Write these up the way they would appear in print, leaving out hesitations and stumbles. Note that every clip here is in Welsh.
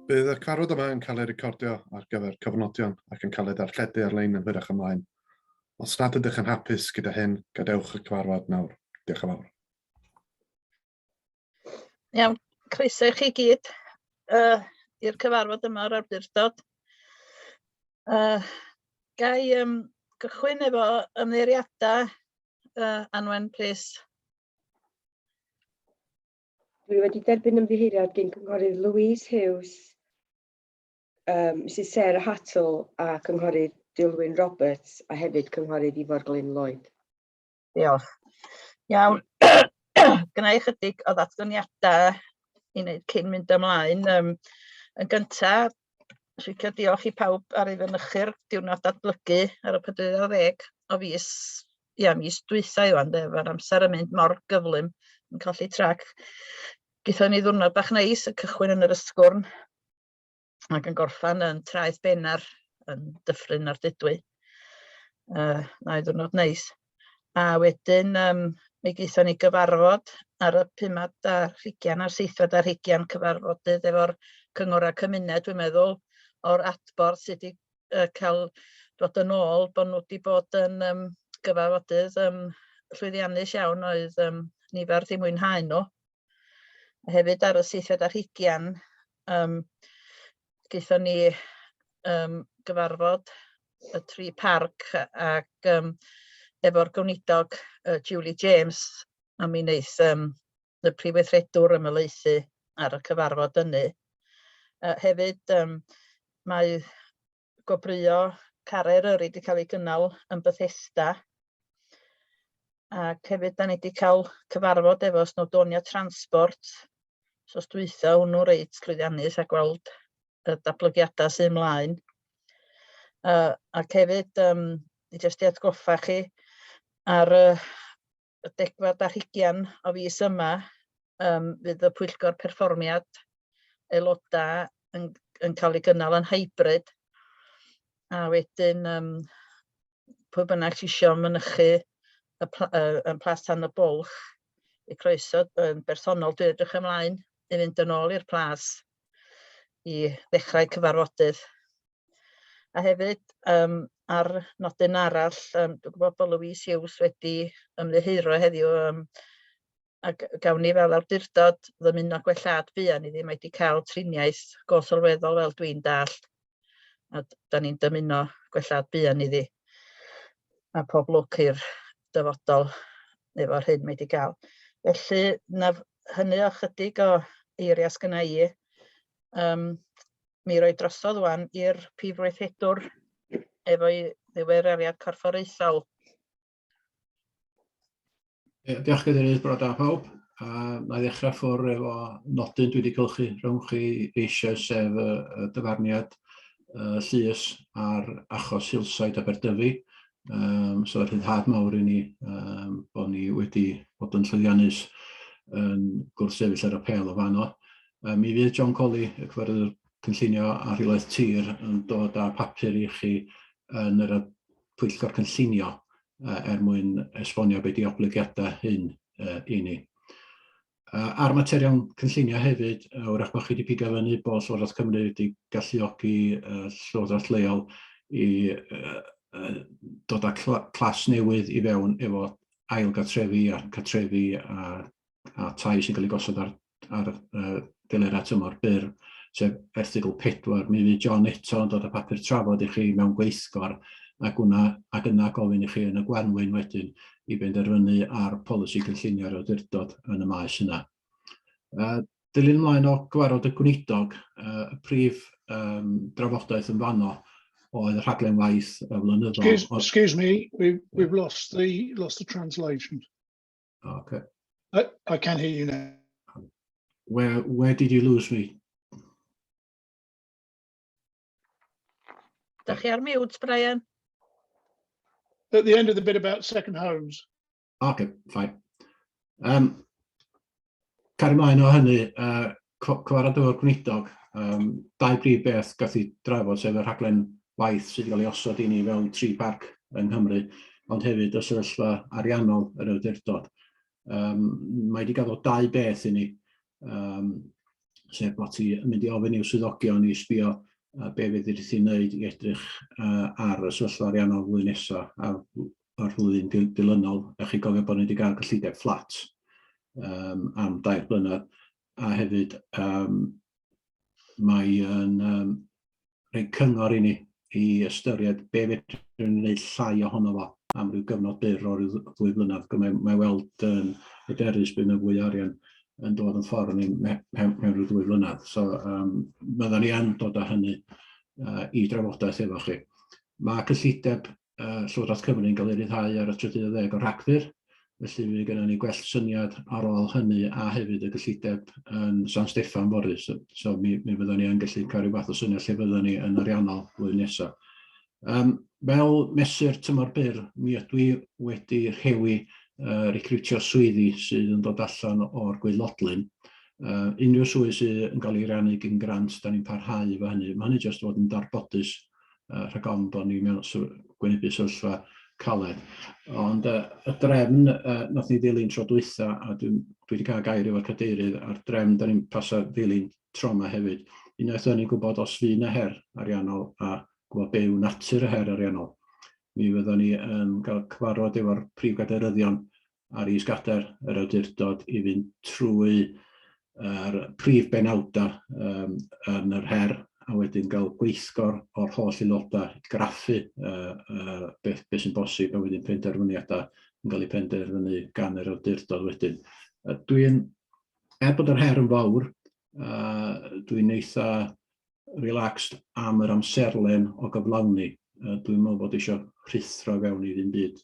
Bydd y cyfarfod yma yn cael ei recordio ar gyfer cofnodion ac yn cael ei ddarlledu ar-lein yn hwyrach ymlaen. Os nad ydych yn hapus gyda hyn, gadewch y cyfarfod nawr. Diolch yn fawr. Iawn, croeso i chi gyd uh, i'r cyfarfod yma o'r awdurdod. Uh, ga i um, gychwyn efo ymddiheuriadau, uh, Anwen, please. Dwi wedi derbyn ymddiheuriad gin Cynghorydd Louise Hughes, um, Mrs Sarah Hattle a Cynghorydd Dilwyn Roberts a hefyd Cynghorydd Ifor Glyn Lloyd. Diolch. Iawn, gynna i chydig o ddatganiadau i wneud cyn mynd ymlaen. Um, yn gyntaf, licio diolch i pawb ar ei fynychu'r diwrnod datblygu ar y 40 o fis, ia, mis dwytha i wan, de, mae'r amser yn mynd mor gyflym, yn colli trac. Gaethon ni ddiwrnod bach neis yn cychwyn yn yr Ysgwrn ac yn gorffan yn Traeth Benar yn Dyffryn Ardudwy. Uh, na i ddiwrnod neis. A wedyn um, mi gaethon ni gyfarfod ar y pumed ar hugian a'r seithfed ar hugian cyfarfodydd efo'r cyngorau cymuned, dwi'n meddwl, o'r adborth sydd wedi uh, cael dod yn ôl, bod nhw wedi bod yn um, gyfarfodydd um, llwyddiannus iawn, oedd um, nifer wedi mwynhau nhw. A hefyd ar y seithfed ar hugian, um, gaethon ni um, gyfarfod y tri parc ac um, efo'r gweinidog uh, Julie James, a mi wneith um, y prif weithredwr ymhelaethu ar y cyfarfod hynny. Uh, hefyd, um, mae gwobrwyo Cara Eryri wedi cael ei gynnal yn Bethesda. Ac hefyd, da ni wedi cael cyfarfod efo Snowdonia Transport. So, dwytha hwnnw reit llwyddiannus a gweld y datblygiadau sy'n ymlaen. Uh, ac hefyd, um, i jyst i atgoffa chi, ar y, y degfed ar hugian o fis yma, um, fydd y pwyllgor perfformiad aelodau yn, yn cael ei gynnal yn hybrid. A wedyn, um, pwy bynnag sy'n eisiau mynychu y, pla, uh, yn Plas Tan y Bwlch, i croeso yn bersonol, dwi'n edrych ymlaen i fynd yn ôl i'r plas i ddechrau cyfarfodydd. A hefyd, um, ar nodyn arall, um, dwi'n gwybod bod Louise Hughes wedi ymddiheuro heddiw, um, a gawn ni fel awdurdod ddymuno gwellhad buan iddi, mae wedi cael triniaeth go sylweddol fel dwi'n dallt, a da ni'n dymuno gwellhad buan iddi. A pob lwc i'r dyfodol efo'r hyn mae wedi cael. Felly, na hynny o chydig o eiriau sgynna i. Um, mi roi drosodd wan i'r prif weithredwr efo'i ddiweddariad corfforaethol. Diolch Cadeirydd, bore da pawb. Uh, na i ddechrau ffwr efo nodyn dwi wedi cylchu rhwng chi eisoes, sef y, y dyfarniad uh, llys ar achos Hillside Aberdyfi. Um, so rhyddhad mawr i ni um, bod ni wedi bod yn llwyddiannus yn gwrthsefyll ar y pêl o fanno. Um, mi fydd John Colley, y cyfarwyddwr cynllunio a rheolaeth tir, yn dod â papur i chi yn yr pwyllgor cynllunio er mwyn esbonio be di oblygiadau hyn i ni. Ar materion cynllunio hefyd, wrach bod chi wedi pigo fyny bod Llywodraeth Cymru wedi galluogi Llywodraeth leol i dod â clas newydd i fewn efo ail gartrefi a cartrefi a a tai sy'n cael eu gosod ar, ar uh, delerau tymor byr, sef erthygl 4. Mi fydd John eto yn dod â papur trafod i chi mewn gweithgor ac, wna, ac yna gofyn i chi yn y gwanwyn wedyn i benderfynu ar polisi cynllunio'r awdurdod yn y maes yna. Uh, dilyn ymlaen o gyfarfod y gweinidog, uh, y prif um, drafodaeth yn fanno oedd y rhaglen waith y flynyddol. Excuse, excuse me, we, we've lost the, lost the translation. Okay. I, I can hear you now. Where, where did you lose me? Dach chi ar mute, Brian? At the end of the bit about second homes. Okay, fine. Um, cario ymlaen o hynny, uh, cyfarfod efo'r gweinidog, um, dau brif beth gath i drafod, sef y rhaglen waith sydd wedi cael ei osod i ni fewn tri parc yng Nghymru, ond hefyd y sefyllfa ariannol yr awdurdod. Um, mae wedi gadw dau beth i ni. Um, sef bod hi yn mynd i ofyn i'w swyddogion i sbio be fydd wrth i wneud i edrych ar y sefyllfa ariannol flwyddyn nesaf a'r, a'r flwyddyn dilynol. A chi gofio bod ni wedi cael cyllideb fflat am 3 blynedd, a hefyd mae yn rhoi cyngor i ni i ystyried be fedrwn ni wneud llai ohono fo am ryw gyfnod byr o ryw 2 flynedd. Mae, mae weld yn hyderus bydd yna fwy o arian yn dod yn ffordd ni mewn rhyw 2 flynedd. So, byddwn ni yn dod â hynny i drafodaeth efo chi. Mae cyllideb Llywodraeth Cymru yn cael ei ryddhau ar y 30 o Rhagfyr, felly fydd gennym ni gwell syniad ar ôl hynny a hefyd y gyllideb yn San Steffan fory, so, so mi, mi fyddwn ni yn gallu cael rhyw fath o syniad lle fyddwn ni yn ariannol flwyddyn nesaf. Fel mesur tymor byr, mi ydw i wedi rhewi recriwtio swyddi sydd yn dod allan o'r gwaelodlin. Unrhyw swydd sydd yn cael ei rannu gyn grant, da ni'n parhau efo hynny. Mae hynny jyst fod yn darbodus rhag ofn bod ni mewn gwynebu sefyllfa caled. Ond y drefn nath ni ddilyn tro dwytha, a dwi wedi cael gair efo'r cadeirydd, a'r drefn da ni'n pasa ddilyn tro yma hefyd. Unwaith o'n i'n gwybod os fydd yna her ariannol a gwybod be yw natur y her ariannol, mi fyddwn ni yn cael cyfarfod efo'r prif gadeiryddion a'r is-gadair yr awdurdod i fynd trwy yr prif benawdau yn yr her a wedyn gael gweithgor o'r holl aelodau i graffu beth, beth sy'n bosib a wedyn penderfyniadau yn cael eu penderfynu gan yr awdurdod wedyn. Dwi'n, er bod yr her yn fawr, dwi'n eitha relaxed am yr amserlen o gyflawni. Dwi'n meddwl bod eisiau rhuthro fewn i ddim byd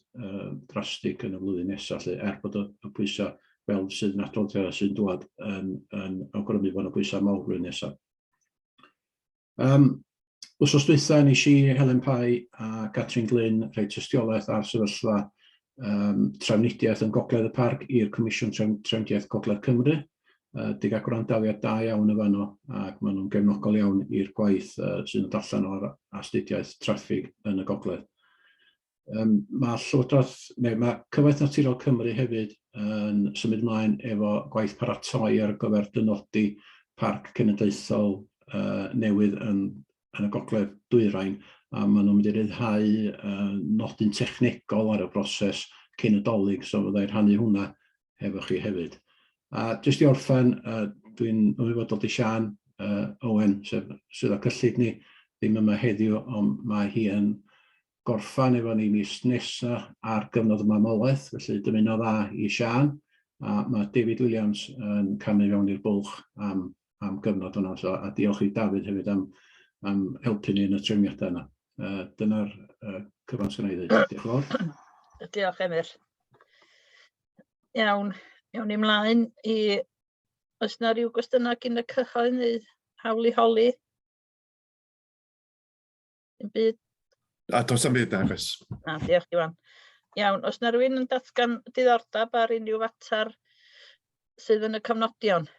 drastig yn y flwyddyn nesaf, lle, er bod y, y pwysau fel sydd yn adroddiad sy'n dŵad yn, yn awgrymu bod yna pwysau mawr flwyddyn nesaf. Wsos dwytha, nes i, Helen Pye a Catrin Glyn rhoi tystiolaeth ar sefyllfa trafnidiaeth yn Gogledd y Parc i'r Comisiwn Trafnidiaeth Gogledd Cymru. Diga gwrandawiad da iawn y fanno, ac maen nhw'n gefnogol iawn i'r gwaith sy'n dod allan o'r astudiaeth traffig yn y Gogledd. Mae Llywodraeth, neu mae Cyfoeth Naturiol Cymru hefyd yn symud ymlaen efo gwaith paratoi ar gyfer dynodi parc cenedlaethol newydd yn, yn y gogledd dwyrain, a maen nhw'n mynd i ryddhau nodyn technegol ar y broses cyn y Dolig, so fyddai rhannu hwnna hefo chi hefyd. A jyst i orffen, dwi'n ymwybodol di Siân Owen, sef swyddog cyllid ni, ddim yma heddiw, ond mae hi yn gorffan efo ni mis nesa ar gyfnod y mamolaeth, felly dymuno dda i Siân, a mae David Williams yn camu fewn i'r bwlch am, am gyfnod hwnna, so, a diolch i David hefyd am, am helpu ni yn y trefniadau yna. Dyna'r cyfan sy'n ei ddweud. Diolch yn fawr. Diolch, Emyr. Iawn, iawn ni mlaen i... Oes na ryw gwestiynau gyn y cyhoedd neu hawl i holi? Dim byd? A does am byd na, chos. Na, diolch Iwan. Iawn, oes na rywun yn datgan diddordeb ar unrhyw fater sydd yn y cofnodion?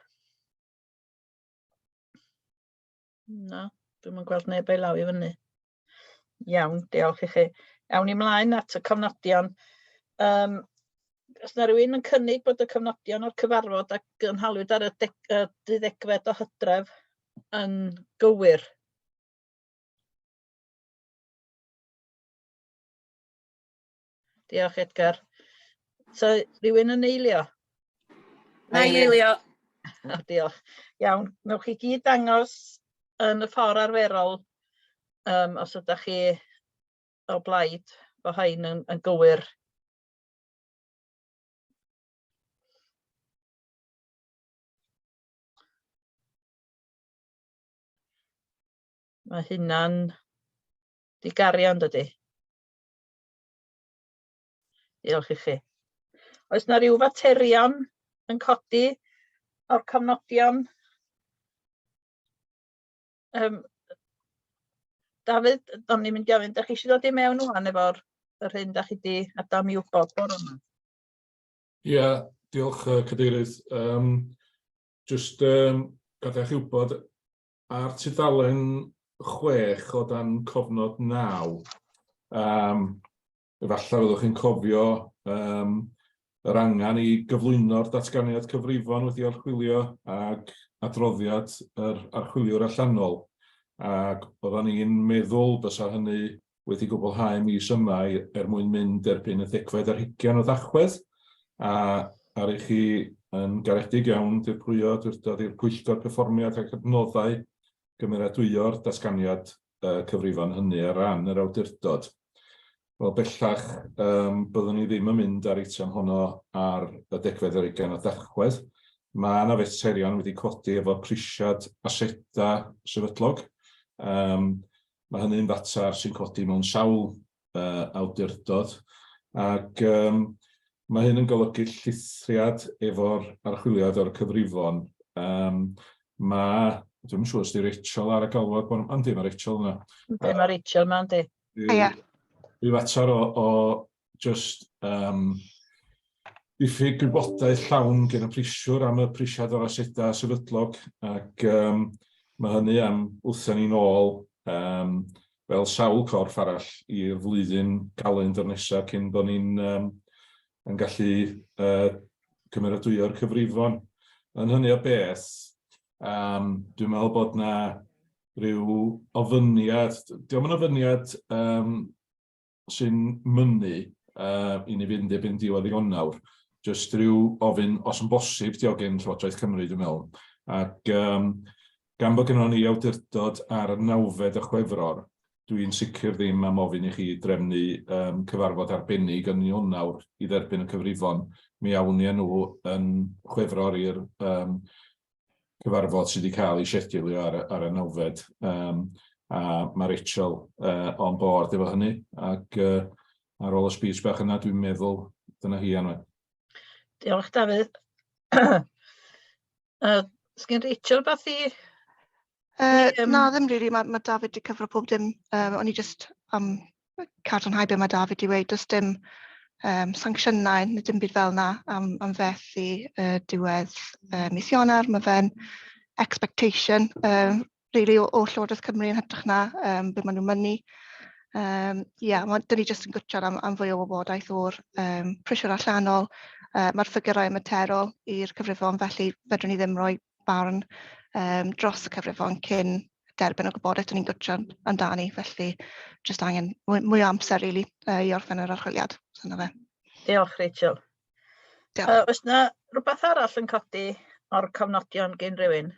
Na, dwi'm yn gweld neb a'i law i fyny. Iawn, diolch i chi. Awn ni mlaen at y cofnodion. Os na rywun yn cynnig bod y cofnodion o'r cyfarfod a gynhaliwyd ar y 12 o Hydref yn gywir? Diolch, Edgar. So, rhywun yn eilio? Na i eilio. O, diolch. Iawn, newch chi gyd dangos yn y ffordd arferol os ydych chi o blaid bod rhain yn gywir. Mae hynna'n digario, yn dydi? Diolch i chi. Oes na ryw faterion yn codi o'r cofnodion? Dafydd, o'n i'n mynd i ofyn, dach chi eisiau dod i mewn ŵan efo'r yr hyn dach chi 'di adael mi wybod bore yma? Ie, diolch Cadeirydd. Jyst gadael chi wybod, ar tudalen 6 o dan cofnod 9, efallai fyddwch chi'n cofio yr angen i gyflwyno'r datganiad cyfrifon wedi archwilio ag adroddiad yr archwiliwr allanol, ac oeddan ni'n meddwl bysa hynny wedi gwblhau mis yma er mwyn mynd erbyn y degfed ar hugain o Dachwedd, a aru chi yn garedig iawn dirprwyo awdurdod i'r Pwyllgor Perfformiad ac Adnoddau gymeradwyo'r datganiad cyfrifon hynny ar ran yr awdurdod. Wel, bellach, um, byddwn ni ddim yn mynd ar eitem honno ar y degfed ar ugain o Dachwedd. Mae yna faterion wedi codi efo prisiad asedau sefydlog. Um, mae hynny'n fater sy'n codi mewn sawl uh, awdurdod, ac um, mae hyn yn golygu llithriad efo'r archwiliad o'r cyfrifon. Um, mae, dwi'n siŵr os di Rachel ar y galwad, bon, yndi, mae Rachel yna. Yndi, mae Rachel yma, yndi. Ie. Rhyw fater o, o just um, diffyg gwybodaeth llawn gen y prisiwr am y prisiad o'r asedau sefydlog, ac um, mae hynny am wthio ni'n ôl um, fel sawl corff arall i'r flwyddyn galendr nesaf cyn bod ni'n um, yn gallu uh, cymeradwyo'r cyfrifon. Yn hynny o beth, um, dwi'n meddwl bod na rhyw ofyniad, diolch yn ofyniad um, sy'n mynnu uh, i ni fynd erbyn diwedd Ionawr, jyst rhyw ofyn os yn bosib diogyn Llywodraeth Cymru, dwi'n meddwl. Ac um, gan bod gennon ni awdurdod ar y nawfed o Chwefror, dwi'n sicr ddim am ofyn i chi drefnu um, cyfarfod arbennig yn Ionawr i dderbyn y cyfrifon. Mi awn ni â nhw yn Chwefror i'r um, cyfarfod sydd wedi cael ei schedulio ar, ar y nawfed. Um, a mae Rachel uh, on board efo hynny. Ac uh, ar ôl y speech bach yna, dwi'n meddwl dyna hi Anwen. Diolch Dafydd. uh, Sgyn Rachel beth i... Uh, um... Na, ddim really. Mae, mae David wedi cyfro pob dim. Um, o'n i just am um, cadarnhau be mae David wedi weud. Does dim um, sancsiynau neu dim byd fel yna am, am fethu uh, diwedd uh, mis Ionawr. Mae fe'n expectation um, really o, o Llywodraeth Cymru yn hytrach na um, be maen nhw'n mynnu. Um, yeah, ma, dyn ni jyst yn gwtio'r am, am fwy o wybodaeth o'r um, prisiwr allanol. Uh, Mae'r ffigurau ymaterol i'r cyfrifon, felly fedrwn ni ddim rhoi barn um, dros y cyfrifon cyn derbyn y gwybodaeth dyn ni'n gwtio amdani, felly jyst angen mwy, mwy o amser really, uh, i orffen yr archwiliad. So, na fe. Diolch, Rachel. Diolch. Uh, oes na rhywbeth arall yn codi o'r cofnodion gen rhywun?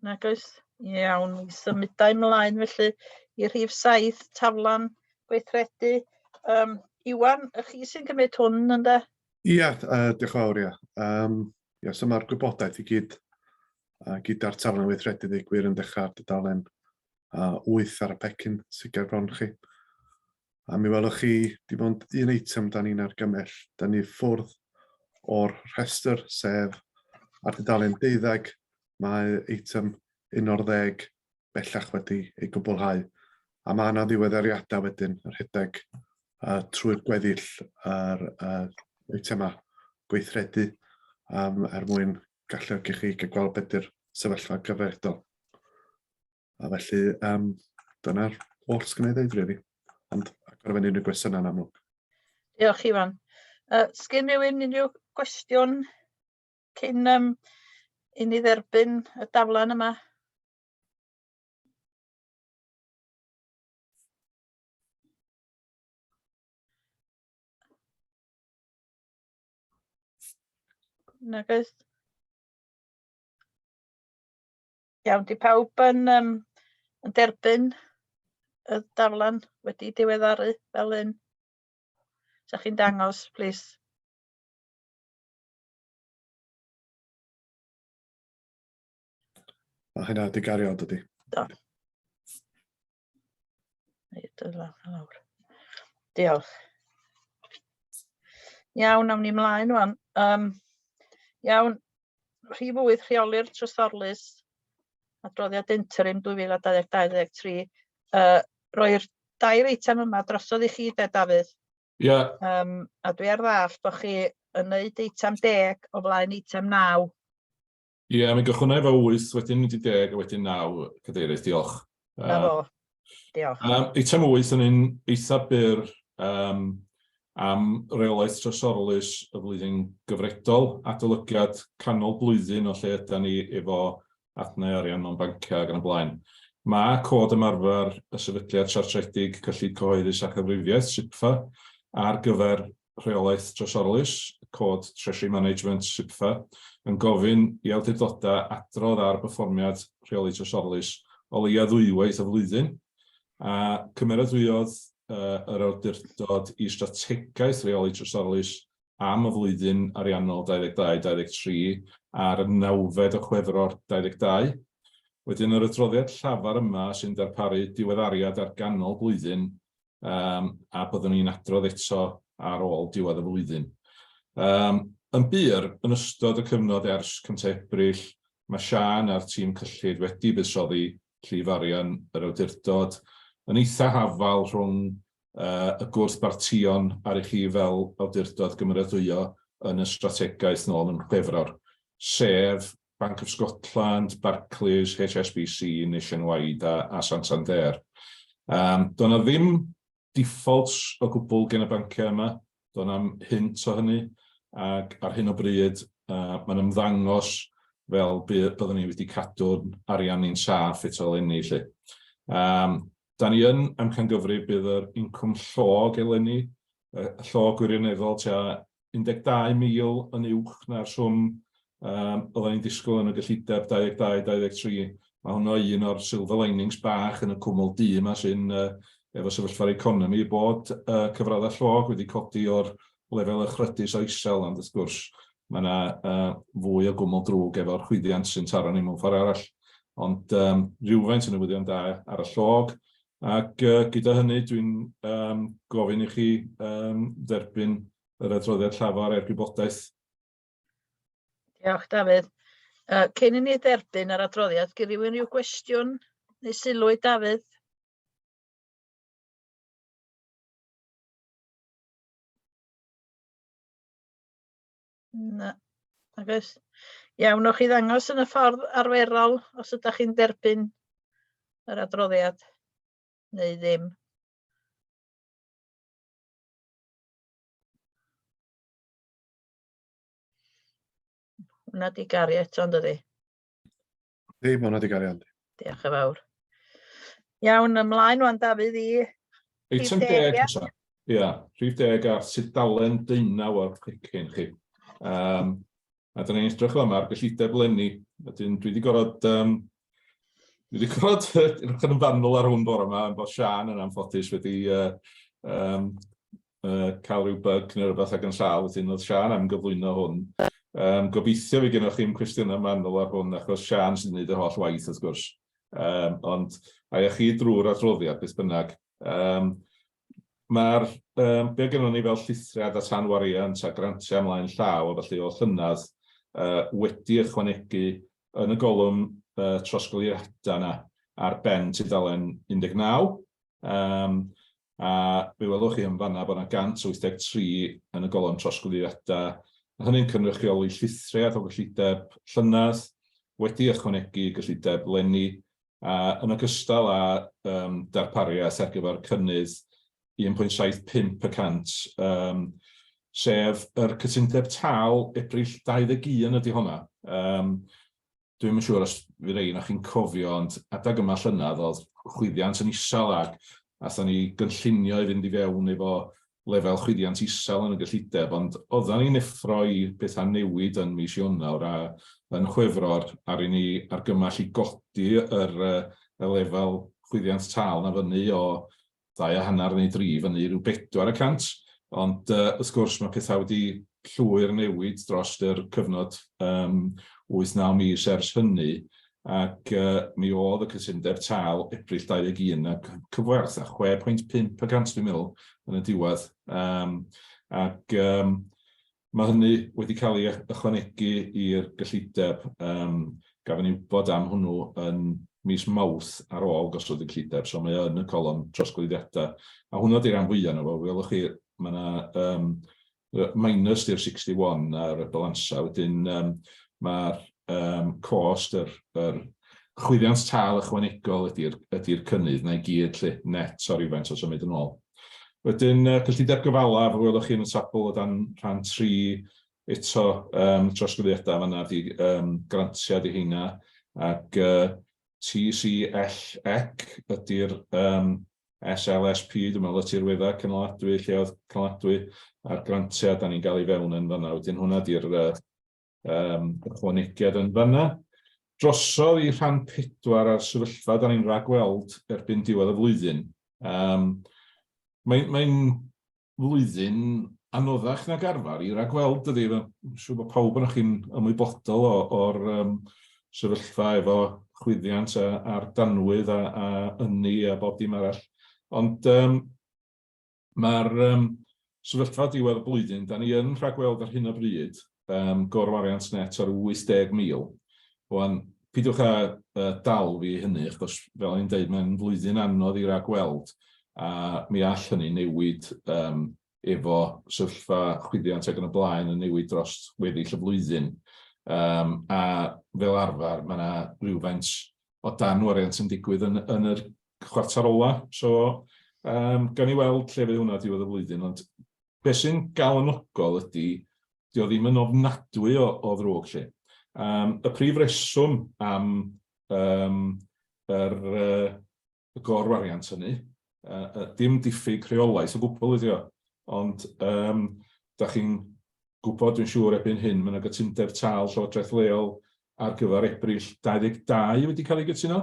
Nag oes? Iawn, mi symudai ymlaen felly i rhif 7, taflan gweithredu. Um, Iwan, y chi sy'n cymryd hwn, ynde? Ia, uh, diolch yn fawr, ia. Um, ia, so mae'r gwybodaeth i gyd uh, gyda'r taflen weithredu ddeud gwir yn dechrau ar dudalen uh, 8 ar y pecyn sydd ger bron chi. A mi welwch chi, dim ond un eitem da ni'n argymell. Da ni ffwrdd o'r rhestr, sef ar dudalen 12, mae eitem 11 bellach wedi ei gwblhau. A mae yna ddiweddariadau wedyn yn rhedeg uh, trwy'r gweddill yr uh, eitemau gweithredu um, er mwyn galluogi chi gael gweld beth yw'r sefyllfa gyfredol. A felly, um, dyna'r oll sgynna i ddeud, really. Ond agor i fyny unrhyw gwestiynau yn amlwg. Diolch, Iwan. Uh, sgyn rhywun unrhyw gwestiwn cyn um, i ni dderbyn y daflen yma? Nag oes? Iawn, di pawb yn, um, yn derbyn y darllen wedi diweddaru fel un? Sa chi'n dangos, plis? Mae hynna wedi gario, dydy? Do. Neu lawr. Diolch. Iawn, awn ni mlaen wan. Um, iawn, rhif 8 rheoli'r trysorlys, adroddiad interim 2022-2023. Uh, roi'r dair eitem yma drosodd i chi de, Dafydd. Ie. Yeah. Um, a dwi ar ddall bod chi yn neud eitem 10 o flaen eitem 9. Ie, yeah, mi gychwynna efo 8, wedyn mynd i 10 a wedyn 9, cadeirydd, diolch. Na fo. Diolch. Eitem 8 yn un eitha byr am reolaeth trysorlys y flwyddyn gyfredol, adolygiad canol blwyddyn o lle ydan ni efo adnau arian mewn banciau ac yn y blaen. Mae Cod Ymarfer y Sefydliad Siartredig Cyllid Cyhoeddus a Chyfrifiaeth, SIPFA, ar gyfer Rheolaeth Trysorlys, Cod Treasury Management, SIPFA, yn gofyn i awdurdodau adrodd ar berfformiad rheoli trysorlys o leia ddwywaith y flwyddyn, a cymeradwyodd yr awdurdod i strategaeth rheoli trysorlys am y flwyddyn ariannol 22-23 ar y nawfed o Chwefror 22. Wedyn yr adroddiad llafar yma sy'n darparu diweddariad ar ganol blwyddyn um, a byddwn ni'n adrodd eto ar ôl diwedd y flwyddyn. Um, yn byr, yn ystod y cyfnod ers 1 Ebrill, mae Siân a'r tîm cyllid wedi buddsoddi llif arian yr awdurdod yn eitha hafal rhwng y gwrth-bartïon ar i chi fel awdurdod gymeradwyo yn y strategaeth nôl yn Chwefror, sef Bank of Scotland, Barclays, HSBC, Nationwide a, a Santander. Um, Doedd 'na ddim defaults o gwbl gen y banciau yma, doedd na'm hint o hynny, ac ar hyn o bryd uh, mae'n ymddangos fel byddwn ni wedi cadw'n arian ni'n saff eto eleni 'lly. Um, Da ni yn amcangyfrif bydd yr incwm llog eleni, y llog gwirioneddol tua 12,000 yn uwch na'r swm um, oedden ni'n disgwyl yn y gyllideb 22-23. Mae hwnnw un o'r silver linings bach yn y cwmwl du yma sy'n uh, efo sefyllfa'r economi, bod uh, cyfraddau llog wedi codi o'r lefel echrydus o isel, ond wrth gwrs mae yna uh, fwy o gwmwl drwg efo'r chwyddiant sy'n taro ni mewn ffordd arall. Ond um, rhywfaint o newyddion da ar y llog, ac uh, gyda hynny dwi'n um, gofyn i chi um, dderbyn yr adroddiad llafar er gwybodaeth. Diolch, Dafydd. Uh, cyn i ni dderbyn yr adroddiad, gyda rhywun rhyw gwestiwn neu sylw i Dafydd? Na, nag oes. Iawn, wnewch chi ddangos yn y ffordd arferol os ydych chi'n derbyn yr adroddiad neu ddim. Hwna di gario eto, yn dydi? Ddim, hwnna di gario. Diolch yn fawr. Iawn, ymlaen wan Dafydd i... Eitem deg nesa. Ia, rhif deg ar tudalen deunaw o'r pecyn chi. Um, a dyna ni'n edrych yma ar gyllideb leni. Wedyn dwi wedi gorfod, um, dwi wedi gorfod edrych yn fanwl ar hwn bore yma, bod Siân yn anffodus wedi uh, um, uh, cael rhyw bug neu rhywbeth ac yn sâl, wedyn oedd Siân am gyflwyno hwn. Um, gobeithio fi gennych chi'm cwestiynau manwl ar hwn, achos Siân sy'n gwneud yr holl waith wrth gwrs. Um, ond a chi drwy'r adroddiad beth bynnag. Um, Mae'r, um, be gynnon ni fel llithriad a tanwariant a grantiau ymlaen llaw a felly o llynedd uh, wedi ychwanegu yn y golwm uh, trosglwyddiadau yna ar ben tudalen 19. Um, a fe welwch chi yn fanna bod yna 183 yn y golofn trosglwyddiadau. Mae hynny'n cynrychioli llithriad o gyllideb llynedd, wedi ychwanegu gyllideb leni, a yn ogystal â um, darpariaeth ar gyfer cynnydd 1.75 y cant, um, sef yr cytundeb tâl Ebrill 21 ydy hwnna. Um, Dwi'm yn siŵr os fydd rhei ohonoch chi'n cofio, ond adag yma llynedd oedd chwyddiant yn isel ac aethon ni gynllunio i fynd i fewn efo lefel chwyddiant isel yn y gyllideb, ond oeddan ni'n effro i pethau newid yn mis Ionawr a yn Chwefror aru ni argymell i godi yr y lefel chwyddiant tâl 'na fyny o 2.5 neu 3 fyny i ryw 4%, ond uh, wrth gwrs mae pethau wedi llwyr newid dros yr cyfnod um, 8-9 mis ers hynny, ac uh, mi oedd y cytundeb tâl Ebrill 21 ac cyfwerth a 6.5 y cant dwi'n meddwl yn y diwedd. Um, ac um, Mae hynny wedi cael ei ychwanegu i'r gyllideb. Yym, gafon ni wybod am hwnnw yn mis Mawrth ar ôl gosod y gyllideb, so mae o yn y colofn trosglwyddiadau. A hwnnw 'di'r rhan fwya' ohono fo. Welwch chi, mae 'na yym minus 'di'r 61 ar y balansau, wedyn yym ma'r yym cost yr yr... Chwyddiant tâl ychwanegol ydy'r ydy cynnydd 'na i gyd 'lly, net o rywfaint o symud yn ôl. Wedyn, cyllideb gyfalaf, welwch chi yn y tabl o dan rhan 3 eto, trosglwyddiadau fan'na 'di grantiau 'di heina, ac TCLEC ydy'r SLSP, dwi'n meddwl, y tirweddau cynaladwy, lleoedd cynaladwy, a'r grantiau da ni'n gael i fewn yn fan'na. Wedyn hwnna 'di'r ychwanegiad yn fan'na. Drosodd i rhan 4 a'r sefyllfa da ni'n rhagweld erbyn diwedd y flwyddyn. Mae'n mae flwyddyn anoddach nag arfer i ragweld, dydy. Mae'n siŵr bod pawb ohonoch chi'n ymwybodol o'r sefyllfa efo chwyddiant a'r danwydd a ynni a bob dim arall. Ond mae'r sefyllfa diwedd y blwyddyn, da ni yn rhagweld ar hyn o bryd gorwariant net o ryw 80,000. Wan, peidiwch â dal fi hynny, achos fel o'n i'n deud, mae'n flwyddyn anodd i ragweld, a mi all hynny newid efo sefyllfa chwyddiant ac yn y blaen yn newid dros weddill y flwyddyn. A fel arfer, mae yna rywfaint o danwariant yn digwydd yn yr chwarter ola. So, gawn ni weld lle fydd hwnna diwedd y flwyddyn, ond be sy'n galonogol ydy, 'di o ddim yn ofnadwy o ddrwg 'lly. Y prif reswm am yr y gorwariant hynny, dim diffyg rheolaeth o gwbl ydi o, ond da chi'n gwybod, dwi'n siŵr erbyn hyn, mae yna gytundeb tâl llywodraeth leol ar gyfer Ebrill 22 wedi cael ei gytuno.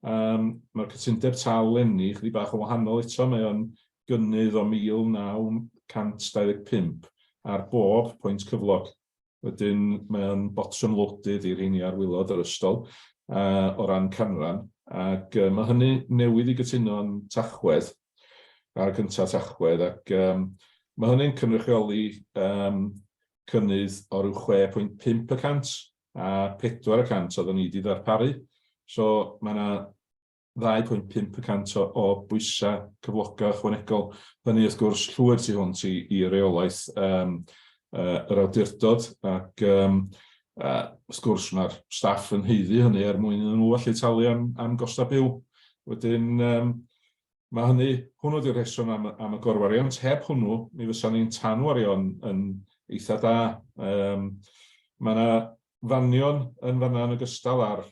Mae'r cytundeb tâl leni chydig bach yn wahanol eto, mae o'n gynnydd o 1,925 ar bob pwynt cyflog. Wedyn mae o'n bottom loaded i'r rheini ar waelod yr ystol o ran canran, ac mae hynny newydd i gytuno yn Tachwedd, ar y cyntaf Tachwedd, ac mae hynny'n cynrychioli cynnydd o ryw 6.5% a 4% oedden ni wedi ddarparu. So mae yna 2.5% o bwysau cyflogau ychwanegol. Hynny wrth gwrs llwyr tu hwnt i reolaeth yr awdurdod ac wrth gwrs mae'r staff yn haeddu hynny er mwyn iddyn nhw allu talu am gostau byw. Wedyn mae hynny, hwnnw 'di'r rheswm am y gorwariant. Heb hwnnw, mi fysa ni'n tanwario'n yn eitha da. Mae yna fanion yn fan'na yn ogystal â'r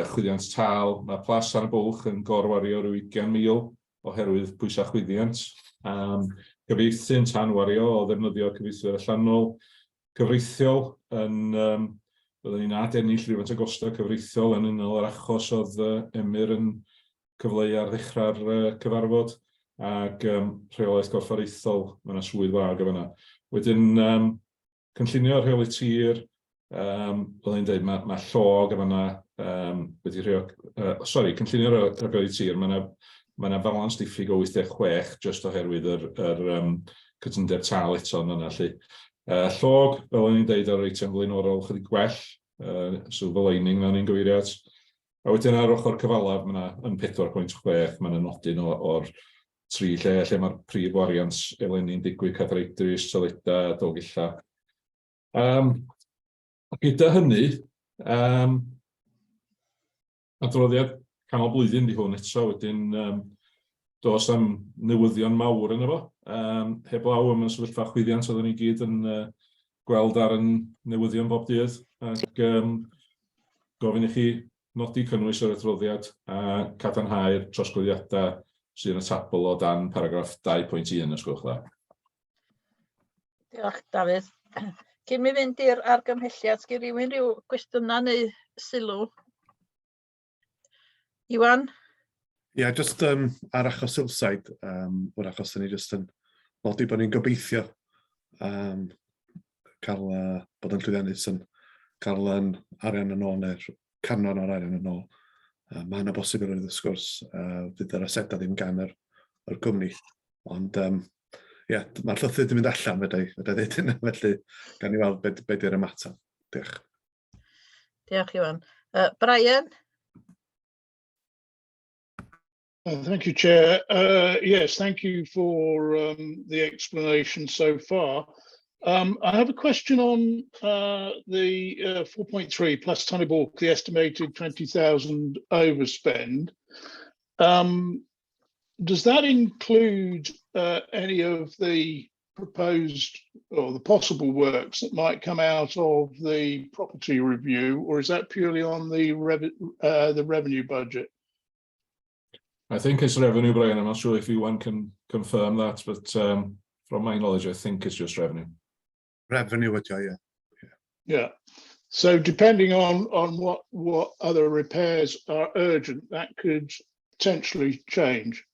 chwyddiant tâl. Mae Plas Tan y Bwlch yn gorwario ryw 20,000 oherwydd pwysau chwyddiant. Cyfieithu'n tanwario o ddefnyddio cyfieithwyr allanol. Cyfreithiol yn, byddwn ni'n adennill rhywfaint o gostau cyfreithiol yn unol â'r achos oedd Emyr yn cyfleu ar ddechrau'r cyfarfod, ac rheolaeth gorfforaethol, mae yna swydd wag yn fan'na. Wedyn, cynllunio rheoli tir, fel o'n i'n dweud, mae llog yn fan'na wedi rhoi, sori, cynllunio rheoli tir, mae yna ma 'na falans diffyg o 86 jyst oherwydd yr cytundeb tâl eto yn fan'na 'lly. Llog, fel o'n i'n dweud ar yr eitem flaenorol, chydig gwell, silver lining na o'n i'n gyfeirio at. A wedyn ar ochr cyfalaf, mae yna yn 4.6, mae yna nodyn o'r tri lle lle mae'r prif wariant eleni'n digwydd, Cadair Idris, Toileda, Dolgellau. Gyda hynny, adroddiad canol blwyddyn di hwn eto, wedyn does am newyddion mawr yno fo. Heblaw am y sefyllfa chwyddiant oedden ni gyd yn gweld ar yn newyddion bob dydd, ac gofyn i chi nodi cynnwys yr adroddiad a cadarnhau'r trosglwyddiadau sydd yn y tabl o dan paragraff 2.1 os gwelwch dda. Diolch, Dafydd. Cyn mi fynd i'r argymhelliad, sgyn rhywun rhyw gwestiynau neu sylw? Iwan? Ie, yeah, just ar achos Hillside, wrach os ni just yn nodi bod ni'n gobeithio cael bod yn llwyddiannus yn cael yn arian yn ôl neu'r canran o'r arian yn ôl. Mae yna bosibilrwydd wrth gwrs, fydd yr asedau ddim gan yr gwmni. Ond ie, mae'r llythyr wedi mynd allan, fedra i ddeud hynna, felly gawn ni weld be di'r ymateb. Diolch. Diolch, Iwan. Brian? Thank you, Chair. Yes, thank you for the explanation so far. I have a question on the 4.3 plus Tonybrook, the estimated 20,000 overspend. Does that include any of the proposed or the possible works that might come out of the property review, or is that purely on the revenue budget? I think it's revenue, Brian. I'm not sure if Iwan can confirm that, but from my knowledge, I think it's just revenue. Revenue ydi o, ie. Yeah. So depending on what other repairs are urgent, that could potentially change.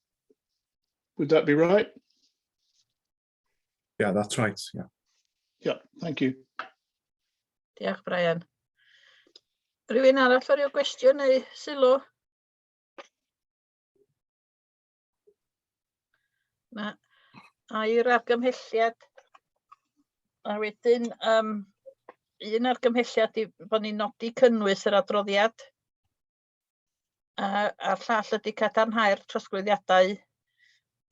Would that be right? Yeah, that's right, yeah. Yeah, thank you. Diolch, Brian. Rhywun arall efo ryw gwestiwn neu sylw? Na. A i'r argymhelliad. A wedyn, un argymhelliad i bod ni'n nodi cynnwys yr adroddiad. A'r llall ydy cadarnhau'r trosglwyddiadau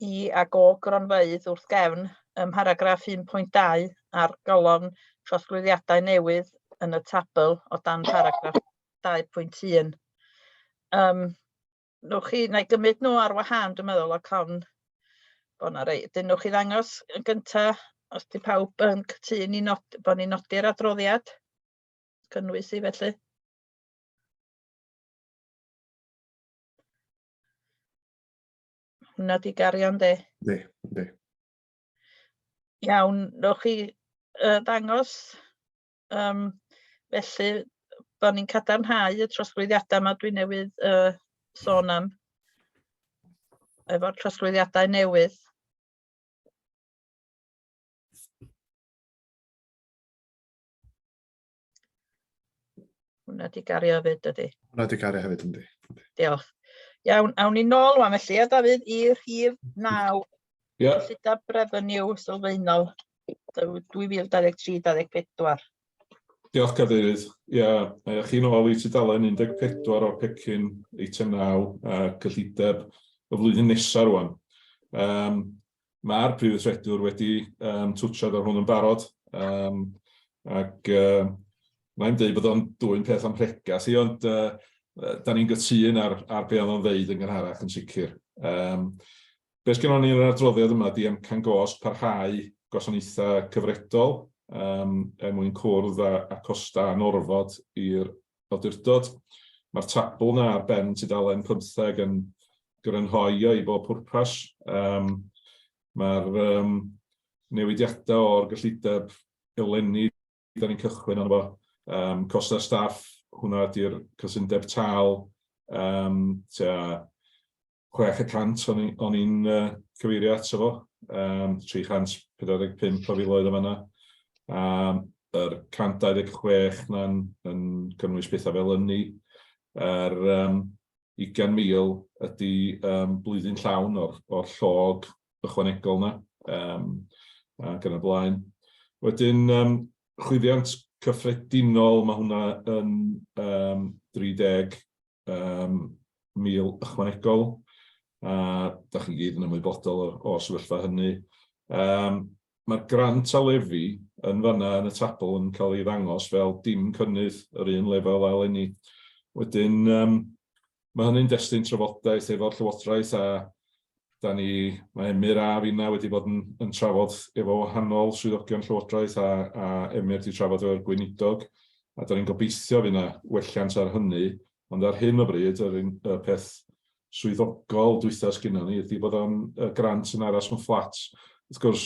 i ag o gronfeydd wrth gefn ym mharagraff 1.2 a'r golofn trosglwyddiadau newydd yn y tabl o dan paragraff 2.1. Newch chi, na i gymryd nhw ar wahân, dwi'n meddwl, ac ofn bod 'na rei. Dyn newch chi ddangos yn gynta, os 'di pawb yn cytûn i nod, bod ni'n nodi'r adroddiad, cynnwys i felly. Hwnna 'di gario, yndi? Yndi. Iawn, newch chi ddangos felly bod ni'n cadarnhau y trosglwyddiadau yma dwi newydd sôn am efo'r trosglwyddiadau newydd. Hwnna 'di gario hefyd, ydy? Hwnna 'di gario hefyd, yndi. Diolch. Iawn, awn ni nôl wan felly, a Dafydd, i rhif 9. Cyllideb revenue sylfaenol 2023-2024. Diolch, Cadeirydd. Ia, yeah, chi nôl i tudalen 14 o'r pecyn eitem 9 a cyllideb y flwyddyn nesaf rwan. Mae'r prif weithredwr wedi twtsiad ar hwn yn barod, ac mae'n dweud bod o'n dwyn peth am rhegas i, ond da ni'n gytûn ar be oedd o'n ddeud yn gynharach yn sicr. Be sgynnon ni yn yr adroddiad yma ydy amcan gost parhau gwasanaethau cyfredol er mwyn cwrdd â costau anorfod i'r awdurdod. Mae'r tabl 'na ar ben tudalen 15 yn grynhoi o i bob pwrpas. Mae'r newidiadau o'r gyllideb eleni da ni'n cychwyn arno fo. Costau staff, hwnna ydy'r cytundeb tâl, tua 6% o'n i'n cyfeirio ato fo, 345 o filoedd o fanna. Yr 126 na'n yn cynnwys pethau fel ynni. Yr 20,000 ydy blwyddyn llawn o'r llog ychwanegol 'na, ac yn y blaen. Wedyn, chwyddiant cyffredinol, mae hwnna yn 30 1000 ychwanegol, a da chi gyd yn ymwybodol o'r sefyllfa hynny. Mae'r grant a lefi yn fanna yn y tabl yn cael ei ddangos fel dim cynnydd, yr un lefel â eleni. Wedyn, mae hynny'n destun trafodaeth efo'r Llywodraeth a da ni, mae Emyr a finna wedi bod yn trafod efo wahanol swyddogion Llywodraeth a Emyr 'di trafod efo'r gweinidog, a da ni'n gobeithio fydd 'na welliant ar hynny, ond ar hyn o bryd, yr un, y peth swyddogol dwytha sgynnon ni ydy bod o'n y grant yn aros yn fflat. Wrth gwrs,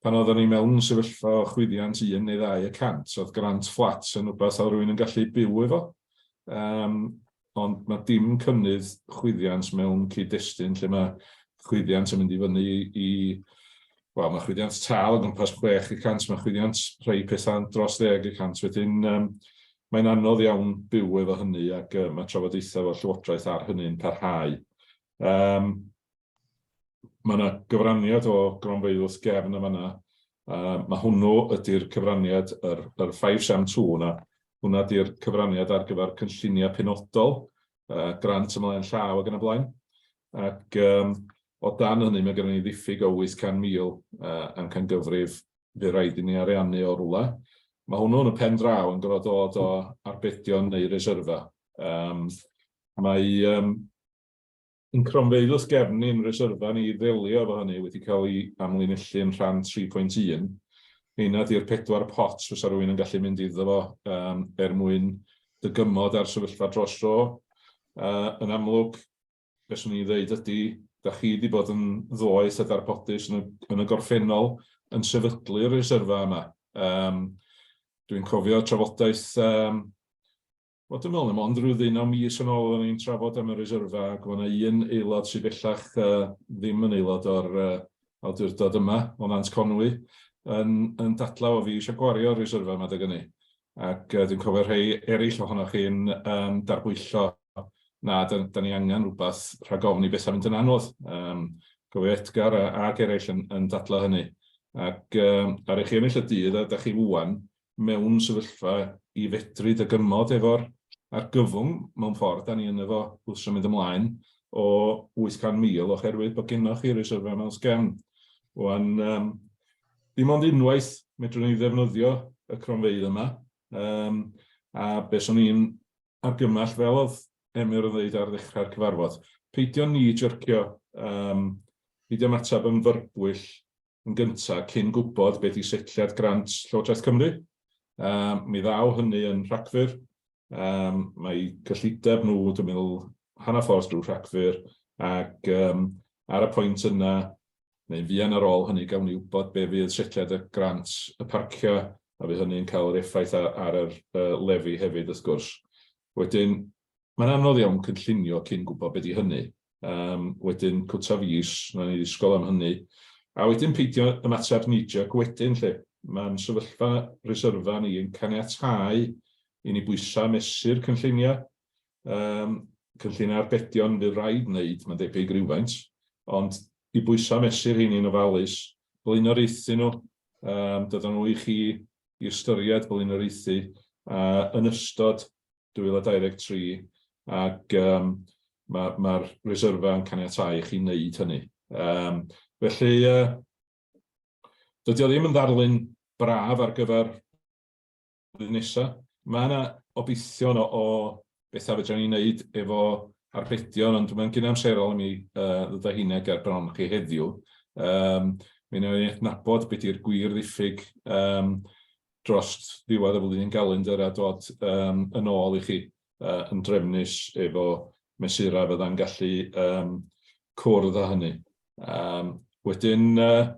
pan oeddwn ni mewn sefyllfa o chwyddiant 1 neu 2%, oedd grant fflat yn rhywbeth oedd rhywun yn gallu byw efo. Ond mae dim cynnydd chwyddiant mewn cyd-destun lle mae chwyddiant yn mynd i fyny i, wel, mae chwyddiant tâl o gwmpas 6%, mae chwyddiant rhai pethau dros 10%. Wedyn, mae'n anodd iawn byw efo hynny ac mae trafodaethau efo'r Llywodraeth ar hynny'n parhau. Mae yna gyfraniad o gronfeydd wrth gefn yn fan'na. Mae hwnnw ydy'r cyfraniad, yr 572 yna, hwnna ydy'r cyfraniad ar gyfer cynlluniau penodol, grant ymlaen llaw ac yn y blaen. Ac o dan hynny mae gennym ni ddiffyg o 800,000 amcangyfrif. Fydd rhaid i ni ariannu o rwla. Mae hwnnw yn y pen draw yn gorfod dod o arbedion neu reserfa. Um, mae um, yn cronfeydd wrth gefn ni'n reserfa ni i ddelio efo hynny wedi cael ei amlinellu yn rhan 3.1. Heina di'r pedwar pot fysa rhywun yn gallu mynd iddo fo um, er mwyn dygymod ar sefyllfa dros dro. Uh, yn amlwg, be swn i'n ddeud ydy, da chi wedi bod yn ddoeth a darbodus yn y, yn y gorffennol yn sefydlu'r reserfa yma. Um, dwi'n cofio trafodaeth, um, wel, dwi'n meddwl mond rhyw ddeunaw mis yn ôl oedden ni'n trafod am y reserfa, ac mae yna un aelod sydd bellach uh, ddim yn aelod o'r uh, awdurdod yma, o Nant Conwy, yn, yn dadlau o fi eisiau gwario'r reserfa yma dy gynnu. Ac uh, dwi'n cofio rhai eraill ohonoch chi'n um, darbwyllo na, da, da ni angen rhywbeth rhag ofn i bethau mynd yn anodd. Um, cofio Edgar a, ac eraill yn, yn dadlau hynny. Ac um, ar eich ennill y dydd, a da chi wwan mewn sefyllfa i fedru dygymod efo'r argyfwng mewn ffordd, da ni yn efo wrth symud ymlaen o 800,000 oherwydd bod gennoch chi reserfau mewn sgem. Wan, um, dim ond unwaith medrwn ni ddefnyddio y cronfeydd yma, um, a be swn i'n argymell, fel oedd Emyr yn dweud ar ddechrau'r cyfarfod, peidio ni jyrcio, um, peidio ymateb yn fyrbwyll yn gyntaf cyn gwybod beth i setliad grant Llywodraeth Cymru. Um, mi ddaw hynny yn Rhagfyr. Um, mae cyllideb nhw, dwi'n meddwl, hanner ffordd drwy Rhagfyr, ac um, ar y pwynt yna, neu'n fuan ar ôl hynny, gawn ni wybod be fydd setliad y grant y parciau, a fydd hynny'n cael yr effaith ar, ar yr uh, lefi hefyd, wrth gwrs. Wedyn, mae'n anodd iawn cynllunio cyn gwybod be di hynny. Um, wedyn, cwta fis, na ni ddisgwyl am hynny. A wedyn peidio ymateb knee-jerk wedyn, lle. Mae'n sefyllfa reserfa ni yn caniatáu i ni bwysau mesur cynlluniau. Um, cynlluniau arbedion fydd rhaid wneud, mae'n debyg rhywfaint, ond i bwysau mesur heini'n ofalus, blaenoriaethu nhw, um, dod nhw i chi i ystyried blaenoriaethu uh, yn ystod 2023 ac um, mae'r ma, reserfa yn caniatáu i chi wneud hynny. Um, felly, uh, dydy o ddim yn ddarlun braf ar gyfer flwyddyn nesaf. Mae yna obeithion o, o bethau fedra ni wneud efo arbedion, ond mae'n gynamserol i mi uh, ddod â hynna ger bron chi heddiw. Um, mi wnawn ni adnabod beth yw'r gwir ddiffyg um, dros ddiwedd y flwyddyn galendr a dod um, yn ôl i chi uh, yn drefnus efo mesurau fydda'n gallu um, cwrdd â hynny. Um, wedyn, uh,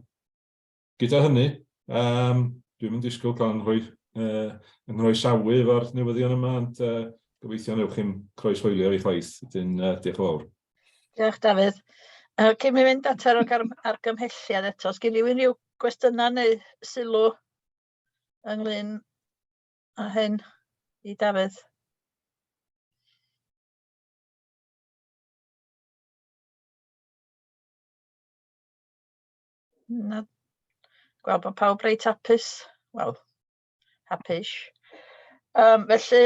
Gyda hynny, um, dwi'm yn disgwyl cael 'nghroe, uh, 'nghroesawu efo'r newyddion yma, ond uh, gobeithio newch chi'n croeshoelio fi chwaith. Wedyn, uh, diolch yn fawr. Diolch, Dafydd. Uh, cyn mi fynd at yr argymhelliad eto, os gen rhywun rhyw gwestiynau neu sylw ynglyn â hyn i Dafydd? Na. Gweld bod pawb reit hapus. Wel, hapus. Um, felly,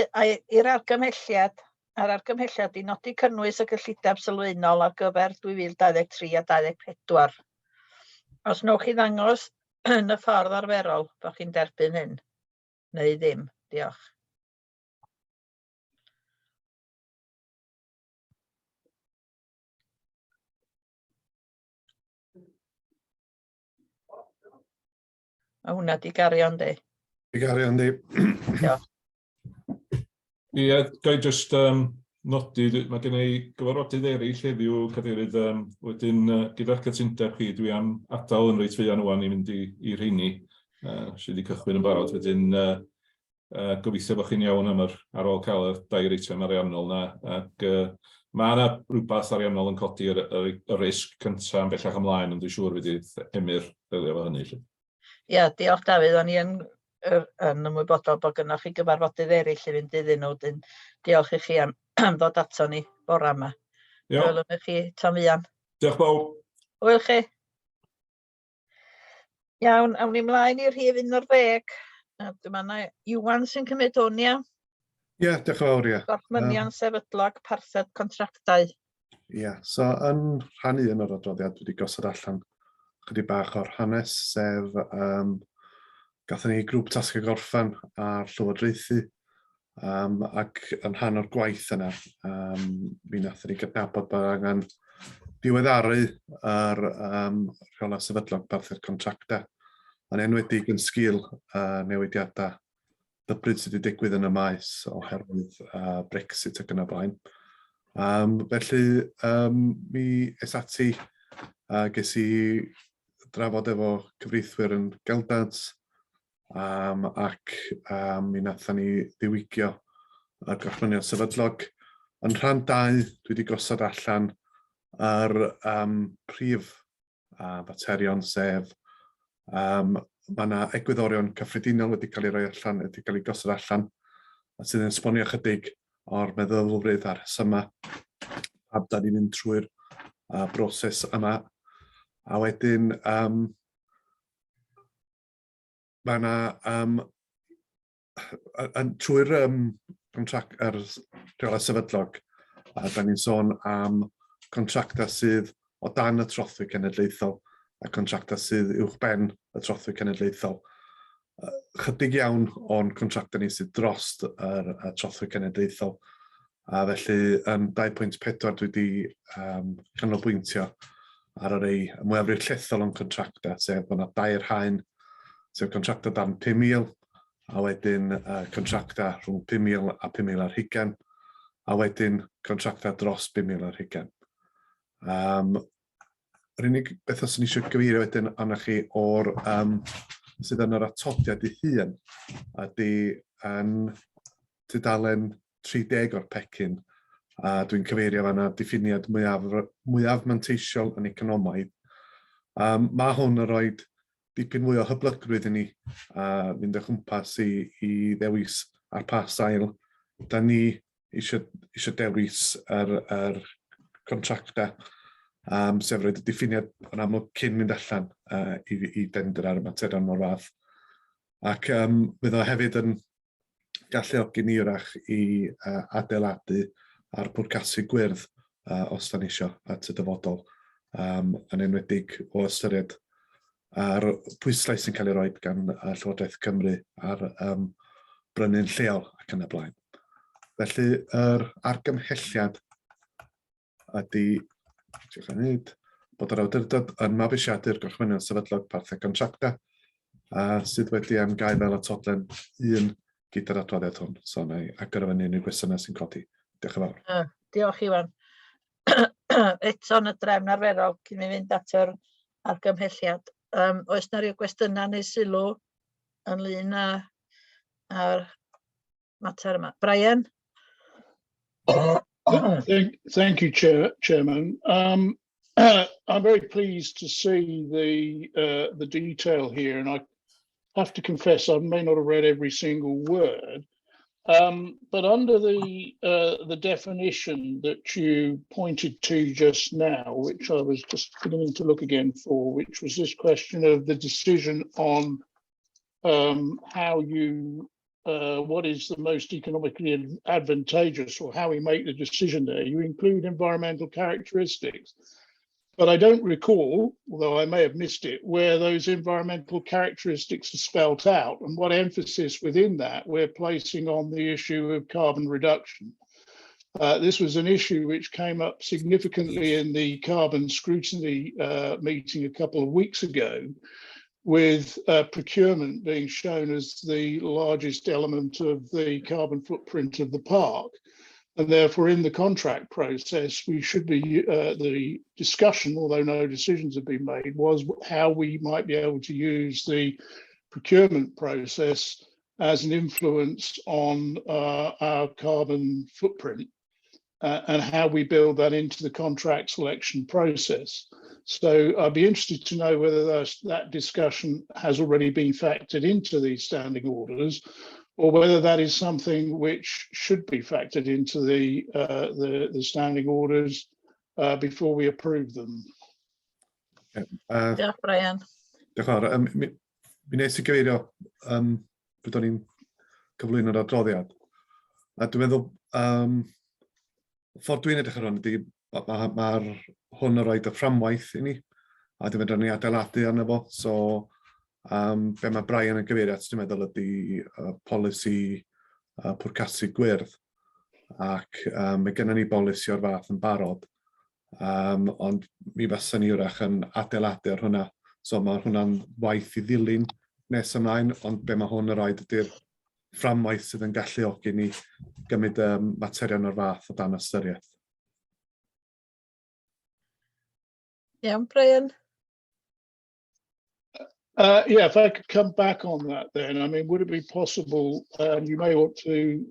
i'r argymhelliad, a'r argymhelliad i nodi cynnwys y gyllideb sylfaenol ar gyfer 2023 a 2024. Os newch chi ddangos yn y ffordd arferol bod chi'n derbyn hyn, neu ddim. Diolch. Mae hwnna di gario yndi? Di gario yndi. Diolch. Ie, ga i jyst um, nodi, mae gen i gyfarfodydd eraill heddiw, Cadeirydd, um, wedyn uh, gyda'r cytundeb chi, dwi am adael yn reit fuan ŵan i fynd i, i rheini uh, sydd wedi cychwyn yn barod. Wedyn, uh, Uh, gobeithio bod chi'n iawn am yr, ar ôl cael y dair eitem ariannol na, ac uh, mae yna rhywbeth ariannol yn codi yr, yr, y risg cyntaf yn bellach ymlaen, ond dwi'n siŵr fydd Emyr delio efo hynny. Ie, yeah, diolch Dafydd, o'n i yn, yn ymwybodol bod gynnwch chi gyfarfodydd eraill i fynd iddyn nhw, dyn diolch i chi am, am ddod ato ni bora yma. Iawn. Gwelwn i chi tan fuan. Diolch bawb. Hwyl chi. Iawn, awn ni mlaen i'r rhif 11. A dyma na Iwan sy'n cymryd hwn, ia? Ie, yeah, diolch yn fawr, ie. Gorchmynion um, sefydlog parthed contractau. Ie, yeah, so yn rhan un o'r adroddiad wedi gosod allan chydig bach o'r hanes, sef um, Gathon ni grŵp tasgau gorffen ar llywodraethu, ac yn rhan o'r gwaith yna, mi wnaethon ni gydnabod bod angen diweddaru yr rheolau sefydlog parthed contractau, yn enwedig yn sgil newidiadau dybryd sydd wedi digwydd yn y maes oherwydd Brexit ac yn y blaen. Felly, mi es ati a ges i drafod efo cyfreithwyr yn Geldant, ac mi wnaethon ni ddiwygio y gorchmynion sefydlog. Yn rhan 2, dwi wedi gosod allan yr prif faterion, sef mae yna egwyddorion cyffredinol wedi cael eu rhoi allan, wedi cael eu gosod allan, a sydd yn esbonio ychydig o'r meddylfryd a'r rhesymau pam da ni'n mynd trwy'r broses yma. A wedyn, mae yna, trwy'r contract, yr rheolau sefydlog, a da ni'n sôn am contractau sydd o dan y trothwy cenedlaethol a contractau sydd uwch ben y trothwy cenedlaethol. Chydig iawn o'n contractau ni sydd dros yr trothwy cenedlaethol, a felly yn 2.4 dwi wedi canolbwyntio ar y rei mwyafrif llethol o'n contractau, sef bod yna dair haen, sef contractau dan 5,000, a wedyn contractau rhwng 5,000 a 5,000 ar hugain, a wedyn contractau dros 5,000 ar hugain. Yr unig beth os ni eisiau gyfeirio wedyn arnoch chi o'r sydd yn yr atodiad ei hun ydy yn tudalen 30 o'r pecyn, a dwi'n cyfeirio fanna diffiniad mwyaf, mwyaf manteisiol yn economaidd. Mae hwn yn rhoi dipyn mwy o hyblygrwydd i ni a fynd o chwmpas i, i ddewis ar pa sail da ni eisiau, eisiau dewis yr, yr contractau, sef roed y diffiniad yn amlwg cyn mynd allan i, i dendr ar y materion o'r fath. Ac fydd o hefyd yn galluogi ni wrach i adeiladu ar pwrcasu gwyrdd os da ni isio at y dyfodol, yn enwedig o ystyried a'r pwyslais sy'n cael ei roi gan Llywodraeth Cymru ar brynu'n lleol ac yn y blaen. Felly, yr argymhelliad ydy, diolch am hyd, bod yr awdurdod yn mabwysiadu'r gorchmynion sefydlog parthau contractau a sydd wedi amgau fel atodlen 1 gyda'r adroddiad hwn. So, na i agor o fyny unrhyw gwestiynau sy'n codi. Diolch yn fawr. Diolch, Iwan. Eto yn y drefn arferol cyn mi fynd at yr argymhelliad. Oes na ryw gwestiynau neu sylw ynglyn â â'r mater yma? Brian? Thank you, Chairman. I'm very pleased to see the detail here, and I have to confess I may not have read every single word, but under the definition that you pointed to just now, which I was just beginning to look again for, which was this question of the decision on how you what is the most economically advantageous, or how we make the decision there, you include environmental characteristics. But I don't recall, although I may have missed it, where those environmental characteristics are spelt out and what emphasis within that we're placing on the issue of carbon reduction. This was an issue which came up significantly in the carbon scrutiny meeting a couple of weeks ago, with procurement being shown as the largest element of the carbon footprint of the park. And therefore, in the contract process, we should be, the discussion, although no decisions have been made, was how we might be able to use the procurement process as an influence on our carbon footprint and how we build that into the contract selection process. So I'd be interested to know whether that discussion has already been factored into these standing orders, or whether that is something which should be factored into the standing orders before we approve them. Diolch, Brian. Diolch yn fawr. Mi wnes i gyfeirio pryd o'n i'n cyflwyno'r adroddiad. A dwi'n meddwl, ffordd dwi'n edrych ar hwn ydy, mae'r ma, ma hwn yn rhoi y fframwaith i ni, a dwi'n meddwl ni adeiladu arno fo. So, Be mae Brian yn gyfeirio at, dwi'n meddwl, ydy polisi pwrcasu gwyrdd. Ac mae gennym ni bolisi o'r fath yn barod, ond mi faswn ni wrach yn adeiladu ar hwnna. So mae hwnna'n waith i ddilyn nes ymlaen, ond be mae hwn yn rhoi ydy'r fframwaith sydd yn galluogi ni gymryd um, materion o'r fath o dan ystyriaeth. Iawn, Brian? Yeah, if I could come back on that then, I mean, would it be possible, and you may want to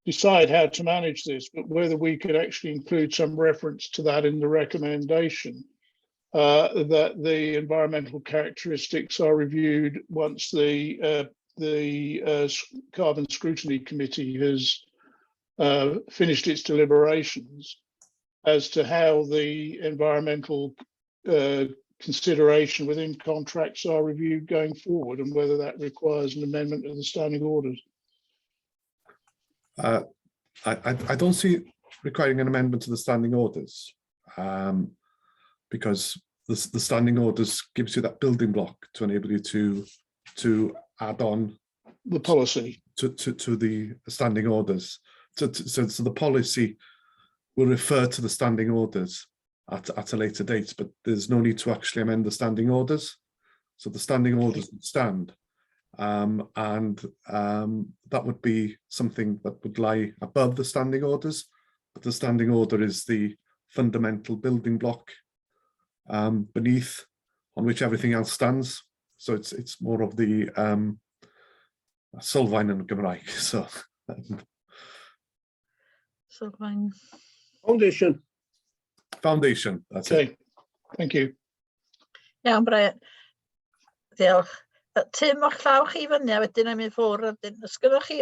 decide how to manage this, but whether we could actually include some reference to that in the recommendation, that the environmental characteristics are reviewed once the Carbon Scrutiny Committee has finished its deliberations as to how the environmental consideration within contracts are reviewed going forward and whether that requires an amendment of the standing orders. I don't see requiring an amendment to the standing orders because the standing orders gives you that building block to enable you to add on the policy to the standing orders. So the policy will refer to the standing orders at a later date, but there's no need to actually amend the standing orders. So the standing orders would stand. And that would be something that would lie above the standing orders, but the standing order is the fundamental building block beneath on which everything else stands. So it's more of the sylfaen yn Gymraeg. So Sylfaen. Foundation. Foundation, that's it. Okay, thank you. Iawn, Brian. Diolch. Tim, o'ch llaw chi fyny a wedyn am i ffwrdd. A wedyn, os gynnoch chi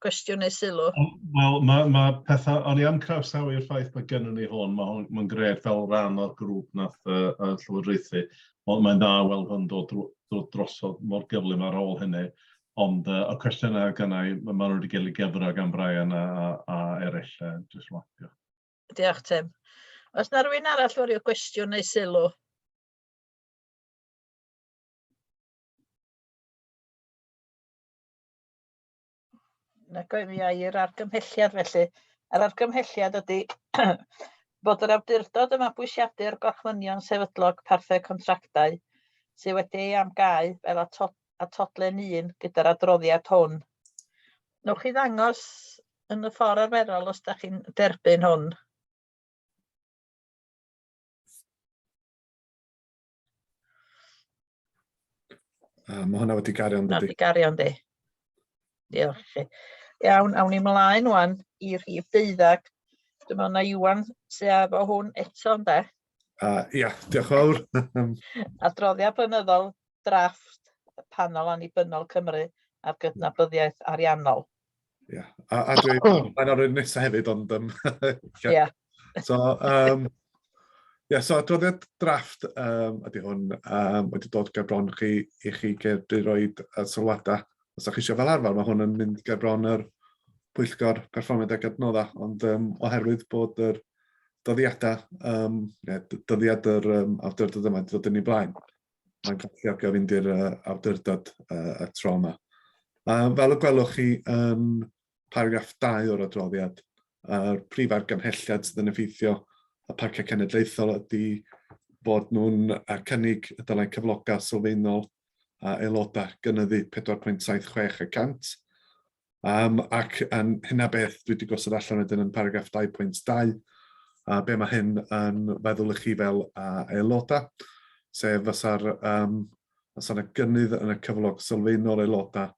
gwestiwn neu sylw? Wel, ma pethau, o'n i am croesawu'r ffaith bod gennym ni hwn, mae hwn mae'n grêt fel rhan o'r grŵp nath llywodraethu, ond mae'n dda weld hwn dod drosodd mor gyflym ar ôl hynny. Ond y cwestiynau gynna i, ma' nhw wedi cael eu gyfro gan Brian a eraill, jyst rwan. Diolch. Diolch, Tim. Oes na rywun arall efo ryw gwestiwn neu sylw? Na goi mi i'r argymhelliad felly. Yr argymhelliad ydy bod yr awdurdod yn mabwysiadu'r gorchmynion sefydlog parthau contractau sydd wedi ei amgau fel atodlen 1 gyda'r adroddiad hwn. Newch chi ddangos yn y ffordd arferol os da chi'n derbyn hwn? Mae hwnna wedi gario yn Na, dydi? di gario yndi. Diolch i chi. Iawn, awn ni mlaen wan i rhif 12. Dwi'n meddwl na Iwan sydd efo hwn eto, ynde? Ia, diolch yn fawr. Adroddiad blynyddol drafft panel annibynnol Cymru ar gydnabyddiaeth ariannol. Ia, a dwi, mae'n o'r un nesaf hefyd, ond ia. So, ia, so adroddiad drafft ydy hwn, wedi dod ger bron chi i chi gedru roed sylwadau. Os ydych chi eisiau fel arfer, mae hwn yn mynd ger bron yr pwyllgor perfformiad ac adnoddau, ond oherwydd bod yr dyddiadau, ne, dyddiad yr awdurdod yma wedi dod yn ei blaen, mae'n galluogi o fynd i'r awdurdod y tro yma. Fel y gwelwch chi yn paragraff 2 o'r adroddiad, yr prif argymhelliad sydd yn effeithio y parciau cenedlaethol ydy bod nhw'n cynnig y dylai cyflogau sylfaenol a aelodau gynyddu 4.76%. Ac yn hynna beth dwi wedi gosod allan wedyn yn paragraff 2.2, a be mae hyn yn feddwl i chi fel aelodau, sef fysa yna gynnydd yn y cyflog sylfaenol aelodau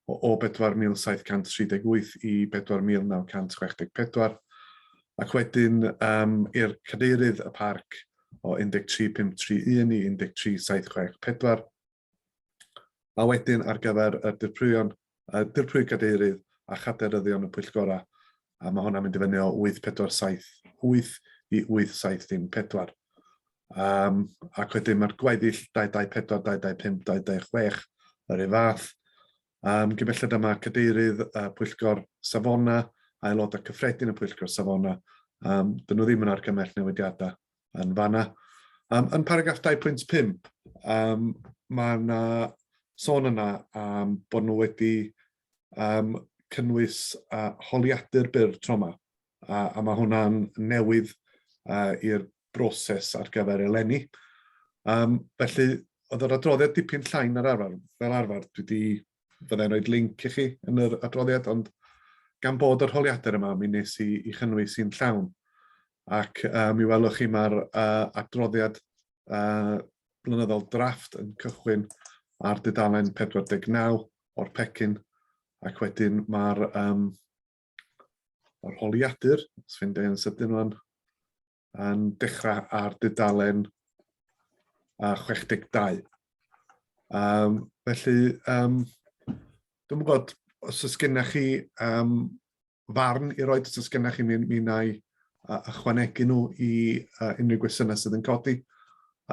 o 4,738 i 4,964, ac wedyn i'r cadeirydd y parc o 13,531 i 13,764, a wedyn ar gyfer y dirprwyon, y dirprwy gadeirydd a chadeiryddion y pwyllgorau, a mae hwnna'n mynd i fyny o 8478 i 8704. Ac wedyn mae'r gweddill 224, 225, 226 yr un fath. Gyn belled yma cadeirydd y pwyllgor Safona, aelodau cyffredin y pwyllgor Safona, dyn nhw ddim yn argymell newidiadau yn fanna. Yn paragraff 2.5, mae yna sôn yna am bod nhw wedi um, cynnwys holiadur byr tro yma, a, a mae hwnna'n newydd i'r broses ar gyfer eleni. Um, felly, oedd yr adroddiad dipyn llai na'r arfer. Fel arfer, dwi wedi fyddai'n rhoi link i chi yn yr adroddiad, ond gan bod yr holiadur yma, mi nes i i chynnwys i'n llawn. Ac mi welwch chi mae'r adroddiad blynyddol drafft yn cychwyn ar dudalen 49 o'r pecyn, ac wedyn mae'r um, yr holiadur, os ffeindio yn sydyn rwan, yn dechrau ar dudalen 62. Um, felly, um, dwi'n gwybod os oes gennych chi um, farn i roed, os oes gennych chi, mi, mi wna i ychwanegu nhw i unrhyw gwestiynau sydd yn codi.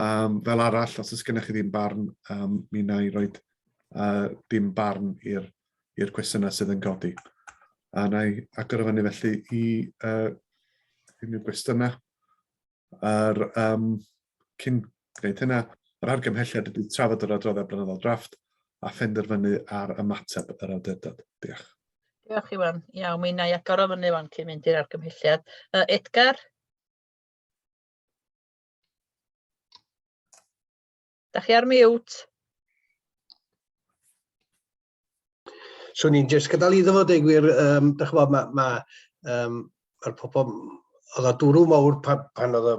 Um, fel arall, os oes gennych chi ddim barn, um, mi wna i roed dim barn i'r i'r cwestiynau sydd yn codi. A wna i agor o fyny felly i unrhyw gwestiynau. Yr, um, cyn gwneud hynna, yr argymhelliad ydy trafod yr adroddiad blynyddol drafft a phenderfynu ar ymateb yr awdurdod. Diolch. Diolch Iwan. Iawn, mi wna i agor o fyny wan cyn mynd i'r argymhelliad. Edgar? Da chi ar mute? Swn i'n jyst gadael iddo fo, deud gwir, um, dych ch'mod, mae ma, um, mae'r pobl, oedd o dwrw mawr pan, pan oedd y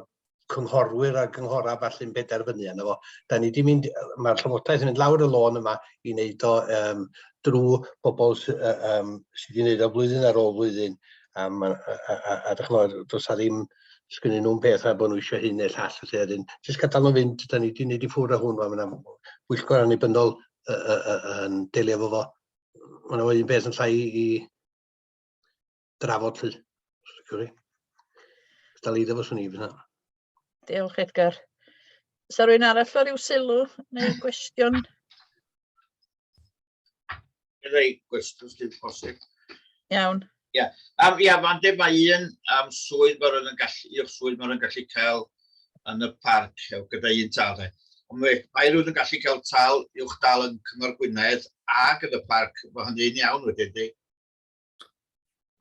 cynghorwyr a gynghora falle'n benderfynu arno fo. Da ni di mynd, mae'r llywodraeth yn mynd lawr y lôn yma i wneud o um, drwy bobl sy, um, sydd wedi wneud o flwyddyn ar ôl flwyddyn. A, ma, a, a, a, a dych ch'mod, does a ddim sgynnyn nhw'n peth a bod nhw eisiau hyn neu llall. Felly, wedyn, jyst gadael nhw fynd, da ni wedi wneud i ffwrdd â hwn, mae yna bwyllgor annibynnol yn delio efo fo. Mae yna un peth yn llai i drafod lly. Dal i ddefo swn i fyna. Diolch Edgar. Sa rhywun arall o ryw sylw neu gwestiwn? Rei gwestiwn sy'n posib. Iawn. Ia, um, ia mae'n dweud mae un um, swydd mae rhywun yn gallu, uwch swydd mae rhywun yn gallu cael yn y parc gyda un tal. De. Ond mae, mae rhywun yn gallu cael tal uwch dal yn Cyngor Gwynedd ac yn y parc, mae hynny'n iawn wedyn, di.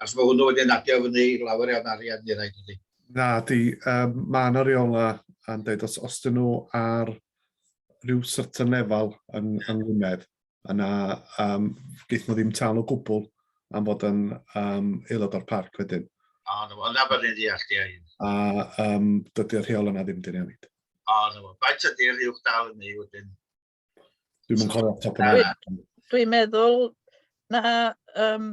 As mae hwnnw wedyn adio fyny i lawer iawn arian i raid ydy. Na, di, um, mae yna reola yn dweud os, os dyn nhw ar rhyw certain lefel yng, yng Ngwynedd, yna um, geith nhw ddim tal o gwbl am fod yn um, aelod o'r parc wedyn. O, na, ond na bod ni'n deall, di ein. A um, dydy'r rheol yna ddim di newid. O, na, faint ydy'r uwch dal yn ei wedyn? Dwi'm yn cofio off top of my head. Dwi'n meddwl na um,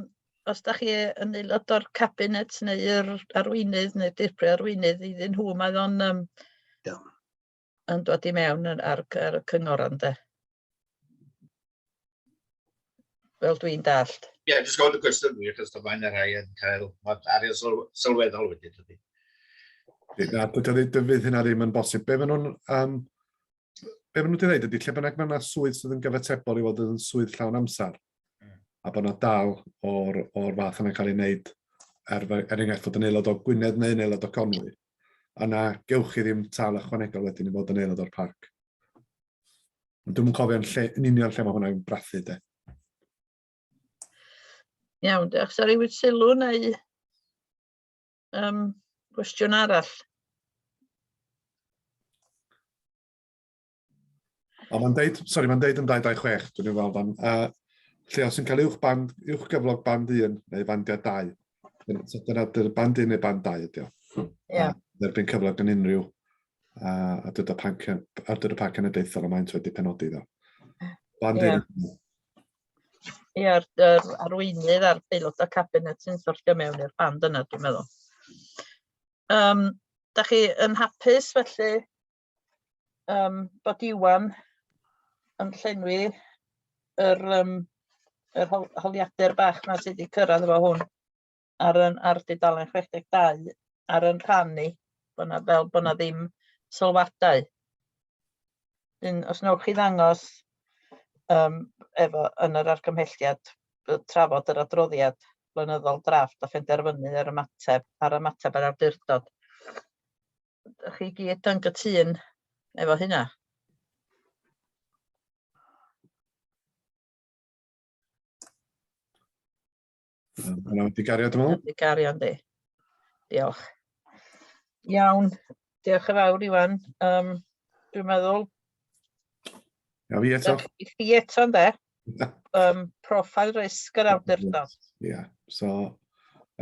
os da chi yn aelod o'r cabinet neu'r arweinydd neu'r dirprwy arweinydd iddyn nhw, mae o'n um, yeah. yn dod i mewn yn, ar, ar y cyngor ynde. Fel dwi'n dallt. Ie, yeah, jyst gofyn y cwestiwn dwi, achos mae'n rhai yn cael arian sylweddol wedyn, dydy. Na, dydy, dydy hynna ddim yn bosib. Be maen nhw'n um, be maen nhw wedi dweud ydy, lle bynnag mae yna swydd sydd yn gyfatebol i fod yn swydd llawn amser, mm. a bod yna dal o'r, or fath yna'n cael ei wneud, er, er enghraifft fod yn aelod o Gwynedd neu'n aelod o Conwy, yna gewch chi ddim tal ychwanegol wedyn i fod yn aelod o'r parc. Ond dwi'm yn cofio'n lle, yn union lle mae hwnna'n brathu de. Iawn, diolch. Sori, wyt sylw neu um, gwestiwn arall? O, mae'n deud, sori, mae'n deud yn 226, dwi'n ei weld am, uh, lle os yn cael uwch, band, uwch gyflog band 1 neu bandiau 2. So dyna, dyna band 1 neu band 2 ydi o. Ie. Yeah. Dderbyn cyflog yn unrhyw a dyda parc, awdurdod parc cenedlaethol y maent wedi penodi iddo. Band yeah. 1. Ie, yr, yr arweinydd a'r aelod o cabinet sy'n sortio mewn i'r band yna, dwi'n meddwl. Um, da chi yn hapus felly um, bod Iwan yn llenwi yr, um, yr hol holiadur bach na sydd wedi cyrraedd efo hwn ar, yn, ar dudalen 62 ar yn rhan ni, bod na, fel bod na ddim sylwadau. Dyn, os newch chi ddangos um, efo, yn yr argymhelliad trafod yr adroddiad blynyddol drafft a phenderfynu ar ymateb, ar ymateb yr awdurdod. Ydych chi gyd yn gytûn efo hynna? Hwnna wedi gario, dwi'n meddwl. Wedi gario, yndi. Diolch. Iawn, diolch yn fawr, Iwan. Um, dwi'n meddwl... Ia, fi eto. I chi eto, ynddo? Um, profile risg yr awdurdod. Ie, yeah. so,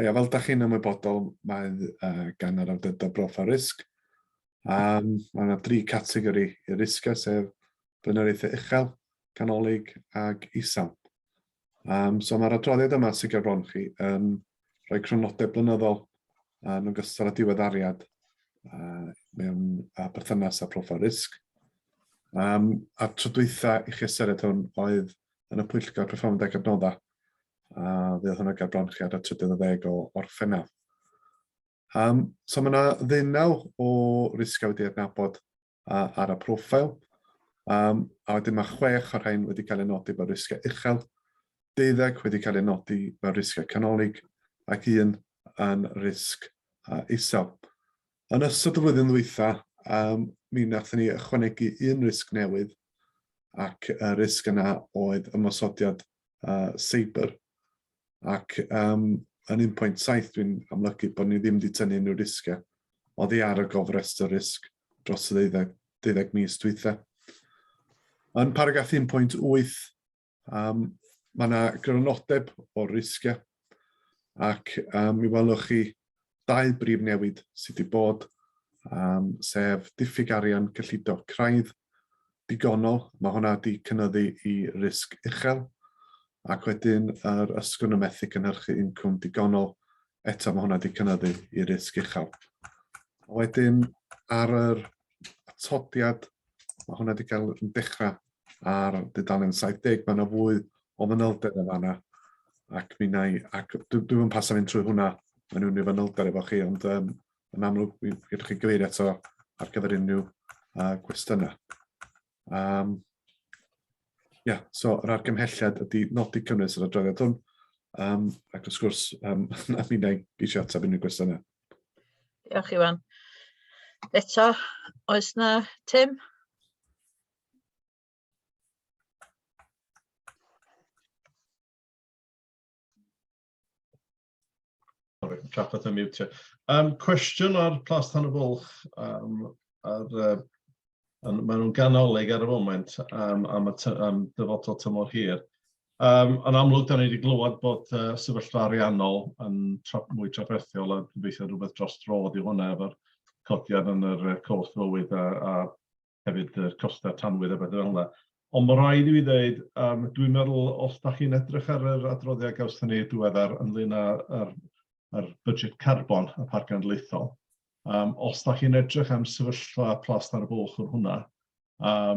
ia, fel da chi'n ymwybodol, mae gan yr awdurdod profile risg. Mae yna dri categori i'r risgau, sef blaenoriaethau uchel, canolig ac isel. So mae'r adroddiad yma sy'n ger bron chi yn rhoi crynodeb blynyddol yn ogystal â diweddariad mewn perthynas â profil risg. A'r tro dwytha i chi ystyried hwn oedd yn y pwyllgor perfformiad ac adnoddau, a fydd hwnna ger bron chi ar y trydydd o ddeg o Orffennaf. So mae yna ddeunaw o risgau wedi adnabod ar y profil, a wedyn mae chwech o'r rhain wedi cael eu nodi fel risgau uchel, deuddeg wedi cael eu nodi fel risgau canolig, ac un yn risg isel. Yn ystod y flwyddyn ddwytha, mi wnaethon ni ychwanegu un risg newydd, ac y risg yna oedd ymosodiad cyber. Ac um, yn 1.7 dwi'n amlygu bod ni ddim wedi tynnu unrhyw risgiau oddi ar y gofrestr risg dros y 12, 12 mis dwytha. Yn paragraff 1.8, mae yna grynodeb o'r risgiau ac mi welwch chi dau brif newid sydd wedi bod, sef diffyg arian cyllido craidd digonol, mae hwnna wedi cynyddu i risg uchel, ac wedyn yr ysgwrn yn methu cynhyrchu incwm digonol, eto mae hwnna wedi cynyddu i risg uchel. A wedyn ar yr atodiad, mae hwnna wedi cael yn dechrau ar dudalen 70, mae yna fwy o fanylder yn fanna, ac mi wna i, ac dwi'n dwi pas am fynd trwy hwnna mewn unrhyw fanylder efo chi, ond yn amlwg mi fedrwch chi gyfeirio ato ar gyfer unrhyw gwestiynau. Yeah, so yr argymhelliad ydy nodi cynnwys yr adroddiad hwn, ac wrth gwrs, na mi wna i geisio ateb unrhyw gwestiynau. Diolch, Iwan. Eto, oes na Tim? Sorry, trafferth yn mute. Cwestiwn ar Plas Tan y Bwlch, ar, maen nhw'n ganolig ar y foment am, y am dyfodol tymor hir. Yn amlwg, da ni wedi glywed bod sefyllfa ariannol yn tra mwy trafferthiol a gobeithio rhywbeth dros dro ydi hwnna efo'r codiad yn yr cost fywyd a hefyd yr costau tanwydd a bethau fel yna. Ond mae rhaid i fi ddeud, dwi'n meddwl os da chi'n edrych ar yr adroddiad gawson ni diweddar ynglyn â'r yr budget carbon y Parc Genedlaethol, os da chi'n edrych am sefyllfa Plas Tan y Bwlch yn hwnna,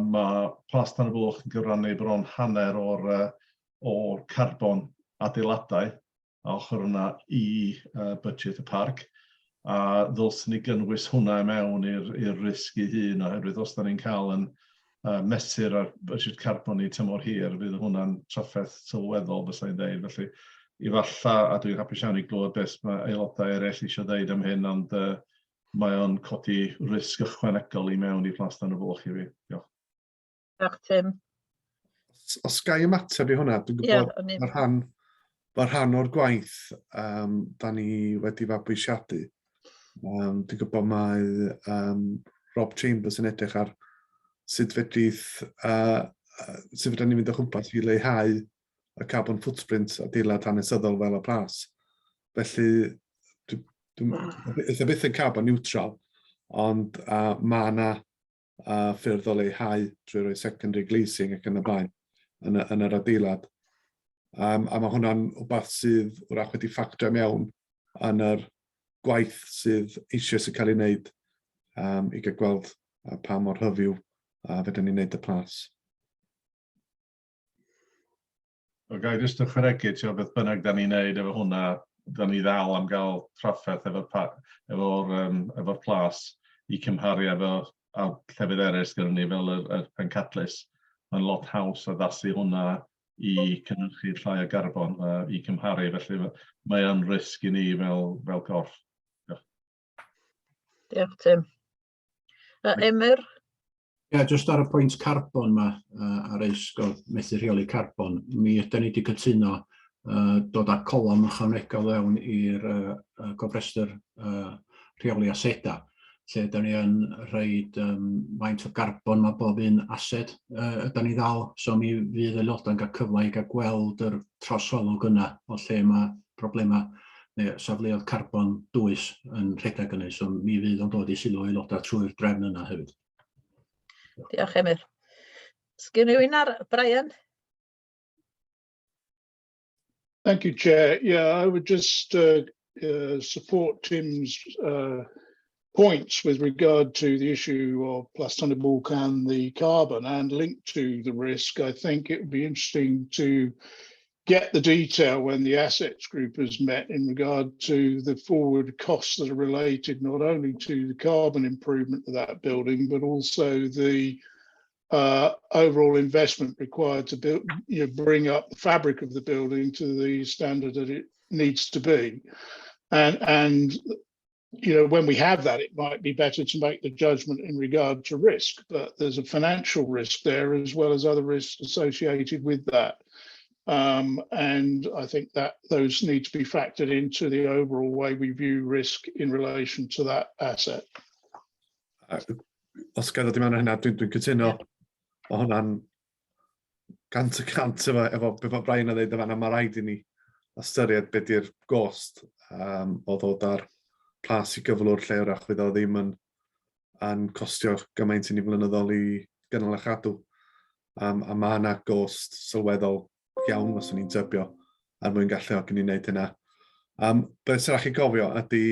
mae Plas Tan y Bwlch yn gyfrannu bron hanner o'r, o'r carbon adeiladau, a ochr yna i budget y parc, a ddylswn ni gynnwys hwnna i mewn i'r risg ei hun, oherwydd os da ni'n cael yn mesur ar budget carbon ni tymor hir, fydd hwnna'n trafferth sylweddol, fysa i'n dweud. Felly, efallai, a dwi'n hapus iawn i glywed beth mae aelodau eraill eisiau dweud am hyn, ond mae o'n codi risg ychwanegol i mewn i Plas Dan y Bwlch i fi. Diolch. Diolch, Tim. Os ga i ymateb i hwnna, dwi'n gwybod yeah, mae rhan, ma rhan o'r gwaith da ni wedi fabwysiadu. Dwi'n gwybod mae Rob Chambers yn edrych ar sut fedrith, sut fedrwn ni fynd o chwmpas i leihau y carbon footprint adeilad hanesyddol fel y plas. Felly, dwi'n eitha byth yn carbon neutral, ond mae yna a ffyrdd o leihau drwy roi secondary glazing ac yn y blaen yn, y, yn yr adeilad. A mae hwnna'n rhywbeth sydd wrach wedi ffactio mewn yn yr gwaith sydd eisoes yn cael ei wneud i gael gweld pa mor hyfyw fedrwn ni wneud y plas. O, ga i jyst ychwanegu, ti'n beth bynnag da ni'n neud efo hwnna, da ni ddal am gael trafferth efo'r efo efo plas i cymharu efo a llefydd eraill gyda ni fel yr pencadlys. Mae'n lot haws addasu hwnna i cynhyrchu llai o garbon i cymharu, felly mae o'n risg i ni fel corff. Diolch. Diolch, Tim. Emyr? Ie, yeah, jyst ar y pwynt carbon ma, ar risg o methu rheoli carbon, mi ydyn ni wedi cytuno dod â colofn ychwanegol fewn i'r gofrestr rheoli asedau, lle da ni yn rhoid faint o garbon mae bob un ased ydan ni ddal, so mi fydd aelodau'n cael cyfle i gael gweld yr trosolwg yna o lle mae problemau neu safleoedd carbon dwys yn rhedeg yn, so mi fydd o'n dod i sylw aelodau trwy'r drefn yna hefyd. Diolch, Emyr. Sgyn rhywun ar Brian? Thank you, Chair. Yeah, I would just support Tim's points with regard to the issue of Plas Tan-y-Bwlch and the carbon and linked to the risk. I think it would be interesting to get the detail when the assets group has met in regard to the forward costs that are related not only to the carbon improvement of that building, but also the overall investment required to build, bring up the fabric of the building to the standard that it needs to be. And when we have that, it might be better to make the judgment in regard to risk, but there's a financial risk there as well as other risks associated with that. And I think that those need to be factored into the overall way we view risk in relation to that asset. Os ga i ddod i mewn ar hynna, dwi'n cytuno. Mae hwnna'n 100% efo be mae Brian yn dweud yma, mae rhaid i ni ystyried be di'r gost o ddod ar plas i gyflwr lle wrach fydd o ddim yn costio gymaint i ni flynyddol i gynnal a chadw. A mae yna gost sylweddol iawn, os ni'n tybio, ar mwyn galluogi ni wneud hynna. Beth sy'n rhaid chi gofio ydy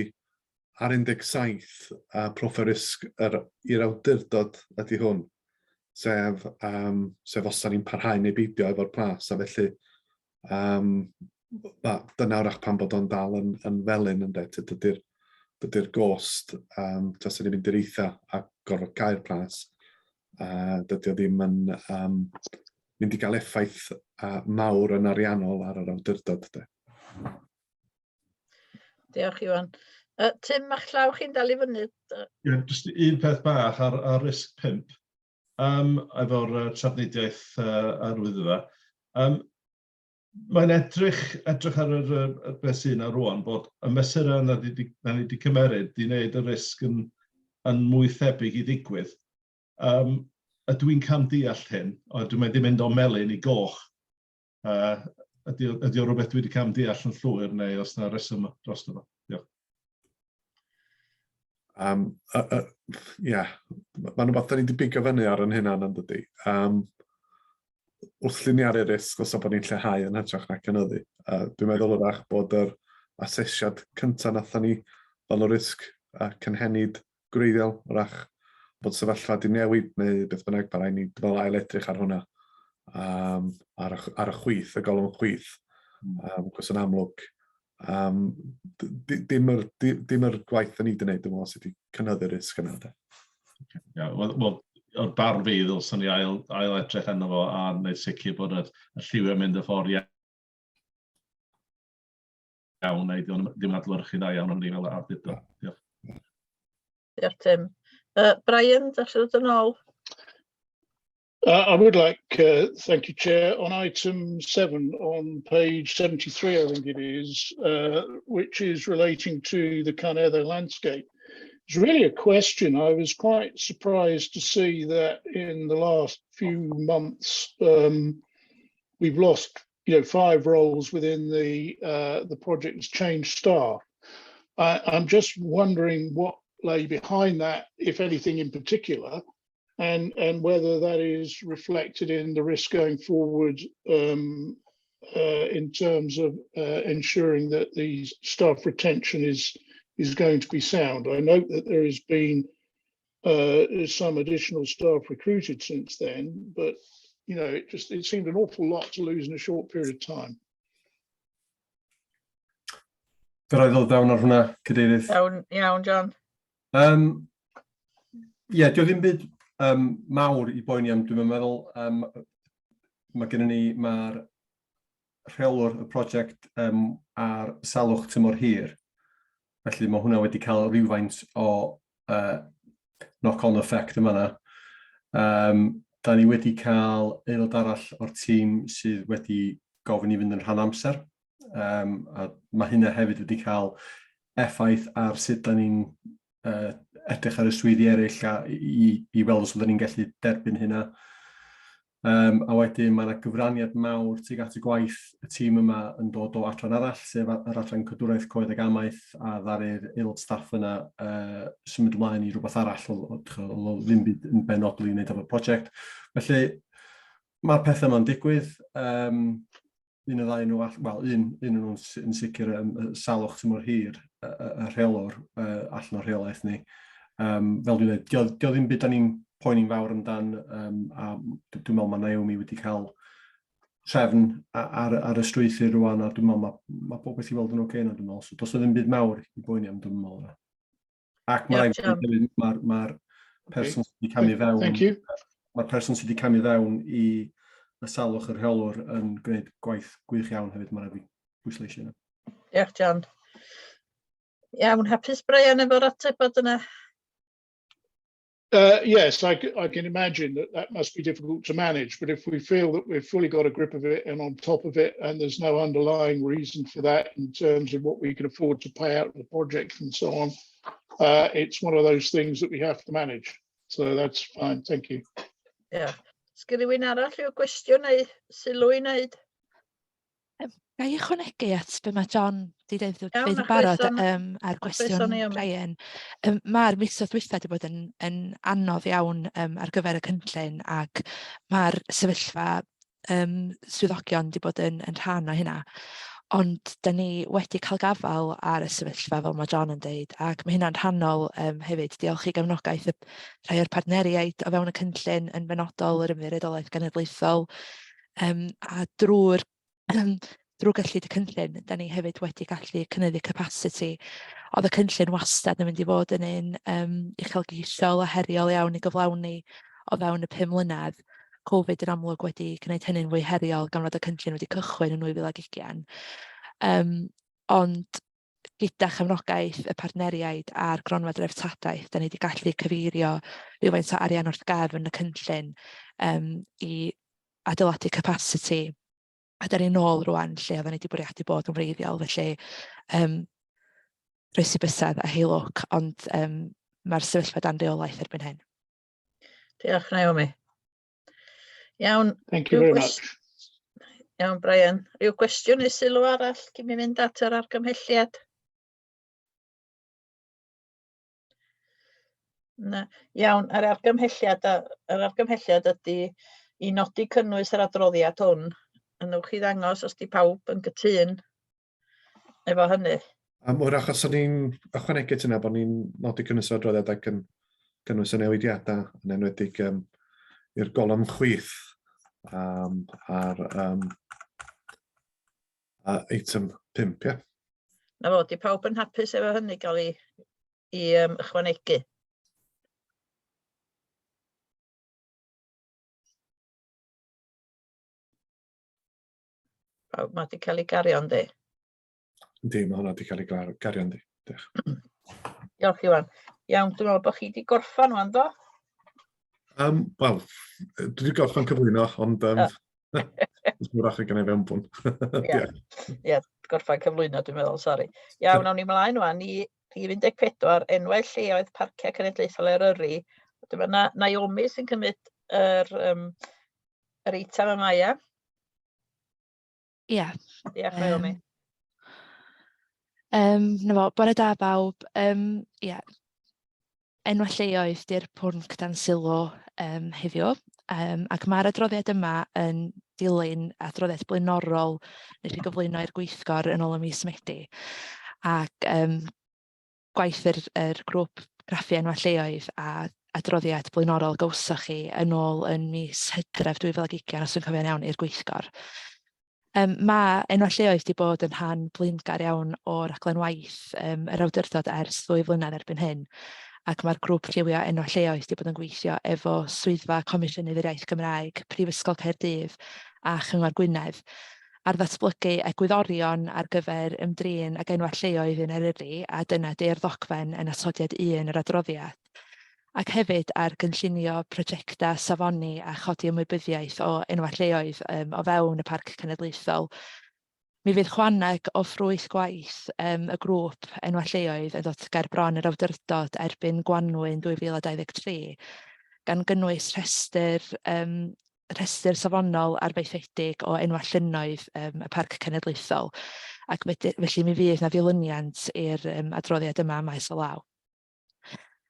ar 17 proffil risg i'r awdurdod ydy hwn, sef os da ni'n parhau neu beidio efo'r plas, a felly dyna wrach pan bod o'n dal yn felyn yn dweud, dydy'r gost, tas ni'n mynd i'r eitha a gorfod cau'r plas, dydy o ddim yn mynd i gael effaith mawr yn ariannol ar yr awdurdod, de. Diolch, Iwan. Tim, mae'ch llaw chi'n dal i fyny. Ie, yeah, just un peth bach ar risg 5, efo'r trafnidiaeth ar Wyddfa. Mae'n edrych ar yr beth sy'n ar rwan, bod y mesurau na ni wedi cymeryd di wneud y risg yn mwy thebyg i ddigwydd. Ydw i'n camddeall hyn, o dwi'n mynd i mynd o melyn i goch? Ydy o rhywbeth dwi wedi camddeall yn llwyr neu os yna reswm dros fo? Diolch. Yeah, mae'n rhywbeth da ni wedi bigo fyny ar yn hynna yn dydy. Wrth liniaru risg, os o bod ni'n lleihau yn hytrach na cynyddu. Dwi'n meddwl wrach bod yr asesiad cyntaf nathon ni fel o risg cynhenid gwreiddiol, wrach bod sefyllfa di newid neu beth bynnag, mae rhaid ni fel ail edrych ar hwnna ar y chwith, y golofn chwith. Cos yn amlwg, dim yr gwaith ni wedi gwneud, dwi'n meddwl, sydd wedi cynyddu'r risg yna, de. Yeah, well, o'r barn fi, ddylswn ni ail edrych arno fo a wneud sicr bod y lliwiau mynd y ffordd iawn, neu ddim yn adlewyrchu'n dda iawn o'n ni fel awdurdod. Diolch. Diolch, Tim. Brian, ddech chi'n dod yn ôl? I would like, thank you, Chair, on item 7 on page 73, I think it is, which is relating to the Carneddau landscape. It's really a question. I was quite surprised to see that in the last few months, we've lost five roles within the project's changed staff. I'm just wondering what lay behind that, if anything in particular, and whether that is reflected in the risk going forward in terms of ensuring that the staff retention is going to be sound. I note that there has been some additional staff recruited since then, but it seemed an awful lot to lose in a short period of time. Fe rai ddod fewn ar hwnna, Cadeirydd. Iawn, iawn, John. Ie, yeah, dio ddim byd mawr i boeni am, dwi'n meddwl. Mae gennym ni, mae'r rheolwr y prosiect ar salwch tymor hir. Felly mae hwnna wedi cael rhywfaint o knock-on effect yma yna. Da ni wedi cael aelod arall o'r tîm sydd wedi gofyn i fynd yn rhan amser. Um, a mae hynna hefyd wedi cael effaith ar sut da ni'n uh, edrych ar y swyddi eraill a i, i weld os ydyn ni'n gallu derbyn hynna. Um, a wedyn mae yna gyfraniad mawr tuag at y gwaith y tîm yma yn dod o adran arall, sef yr adran cadwraeth coed ag amaeth, a ddaru'r aelod staff yna uh, symud ymlaen i rhywbeth arall, oedd o ddim byd yn benodol i wneud efo'r prosiect. Felly, mae'r pethau yma'n digwydd. Um, un o ddau nhw, wel, un, un o'n nhw'n yn sicr um, salwch tymor hir, y, y, y rheolwr uh, allan o'r rheolaeth ni. Um, fel dwi'n dweud, dio, dio ddim byd da ni'n poeni'n fawr amdan, um, a dwi'n meddwl mae Naomi wedi cael trefn ar, ar y strwythur rwan, a dwi'n meddwl mae, mae pob beth i weld yn oce okay yna, dwi'n meddwl. So, does ddim byd mawr i boeni am, dwi'n meddwl. Ac mae rhaid mae'r ma person sydd wedi camu fewn... Thank you. Mae'r person sydd wedi camu fewn i y salwch y rheolwr yn gwneud gwaith gwych iawn hefyd, mae'n rhaid i bwysleisio yna. Diolch, John. Iawn, hapus Brian efo'r ateb bod yna? Yes, I, I can imagine that that must be difficult to manage, but if we feel that we've fully got a grip of it and on top of it, and there's no underlying reason for that in terms of what we can afford to pay out of the project and so on, it's one of those things that we have to manage. So that's fine, thank you. Yeah. Sgyn rhywun arall i'w gwestiwn neu sylw i wneud? Ga i ychwanegu at be mae John 'di deud deud yn barod um, a'r gwestiwn Brian. Um, mae'r misoedd dwytha wedi bod yn, yn anodd iawn um, ar gyfer y cynllun ac mae'r sefyllfa um, swyddogion wedi bod yn, yn rhan o hynna. Ond da ni wedi cael gafael ar y sefyllfa, fel mae John yn deud, ac mae hynna'n rhannol um, hefyd, diolch i gefnogaeth y rhai o'r partneriaid o fewn y cynllun, yn benodol yr Ymddiriedolaeth Genedlaethol, um, a drwy'r drwy gyllid y cynllun, da ni hefyd wedi gallu cynyddu capacity. Oedd y cynllun wastad yn mynd i fod yn un um, uchelgeisiol a heriol iawn i gyflawni o fewn y 5 mlynedd. Covid yn amlwg wedi gwneud hynny'n fwy heriol gan fod y cynllun wedi cychwyn yn 2020. Um, ond gyda chefnogaeth y partneriaid a'r gronfa dreftadaeth, da ni wedi gallu cyfeirio rhywfaint o arian wrth gefn y cynllun um, i adeiladu capacity. A da ni nôl rwan lle oedden ni wedi bwriadu bod yn wreiddiol, felly um, croesi bysedd a hei lwc, ond um, mae'r sefyllfa dan reolaeth erbyn hyn. Diolch, Naomi. Iawn. Thank you very much. Iawn, Brian. Rhyw gwestiwn neu sylw arall cyn mi fynd at yr argymhelliad? Na. Iawn, yr argymhelliad, yr argymhelliad ydy i nodi cynnwys yr adroddiad hwn. A newch chi ddangos os di pawb yn gytûn efo hynny. Um, wrach os o'n i'n ychwanegu at hynna bod ni'n nodi cynnwys yr adroddiad ac yn cynnwys y newidiadau, yn enwedig um, i'r golofn chwith um, ar um, a eitem 5, ie? Na fo, di pawb yn hapus efo hynny gael ei, i um, ychwanegu? Pawb, mae wedi cael ei gario, yndi? Yndi, mae hwnna wedi cael ei gario, yndi. Diolch. Diolch, Iwan. Iawn, dwi'n meddwl bod chi wedi gorffan wan, do? Um, Wel, dwi wedi gorffan cyflwyno, ond um, Hwyrach y gen i fewnbwn. Ie, ie, gorffan cyflwyno, dwi'n meddwl, sori. Iawn, awn ni mlaen wan i rhif 14, enwau lleoedd Parciau Cenedlaethol Eryri. Dwi'n meddwl na Naomi sy'n cymryd yr, um, yr eitem yma, ie? Ie. Diolch, Naomi. Um, na fo, bore da bawb. Um, ie, enwau lleoedd 'di'r pwnc dan sylw um, heddiw, um, ac mae'r adroddiad yma yn dilyn adroddiad blaenorol nes i gyflwyno i'r gweithgor yn ôl ym mis Medi. Ac um, gwaith yr, yr grŵp craffu enwau lleoedd a adroddiad blaenorol gawsoch chi yn ôl yn mis Hydref 2020, os dwi'n cofio'n iawn, i'r gweithgor. Yym, ma' enwau lleoedd 'di bod yn rhan blaengar iawn o raglen waith yym yr awdurdod ers ddwy flynedd erbyn hyn, ac ma'r grŵp llywio enwau lleoedd 'di bod yn gweithio efo Swyddfa Comisiynydd yr Iaith Gymraeg, Prifysgol Caerdydd a Chyngor Gwynedd ar ddatblygu egwyddorion ar gyfer ymdrin ag enwau lleoedd yn Eryri, a dyna 'di'r ddogfen yn atodiad un yr adroddiad. ac hefyd ar gynllunio prosiectau safoni a chodi ymwybyddiaeth o enwau lleoedd um, o fewn y Parc Cenedlaethol. Mi fydd chwaneg o ffrwyth gwaith um, y grŵp enwau lleoedd yn dod ger bron yr awdurdod erbyn gwanwyn 2023, gan gynnwys rhestr, um, rhestr safonol arfaethedig o enwau llynnoedd um, y Parc Cenedlaethol, ac felly mi fydd na ddilyniant i'r um, adroddiad yma maes o law.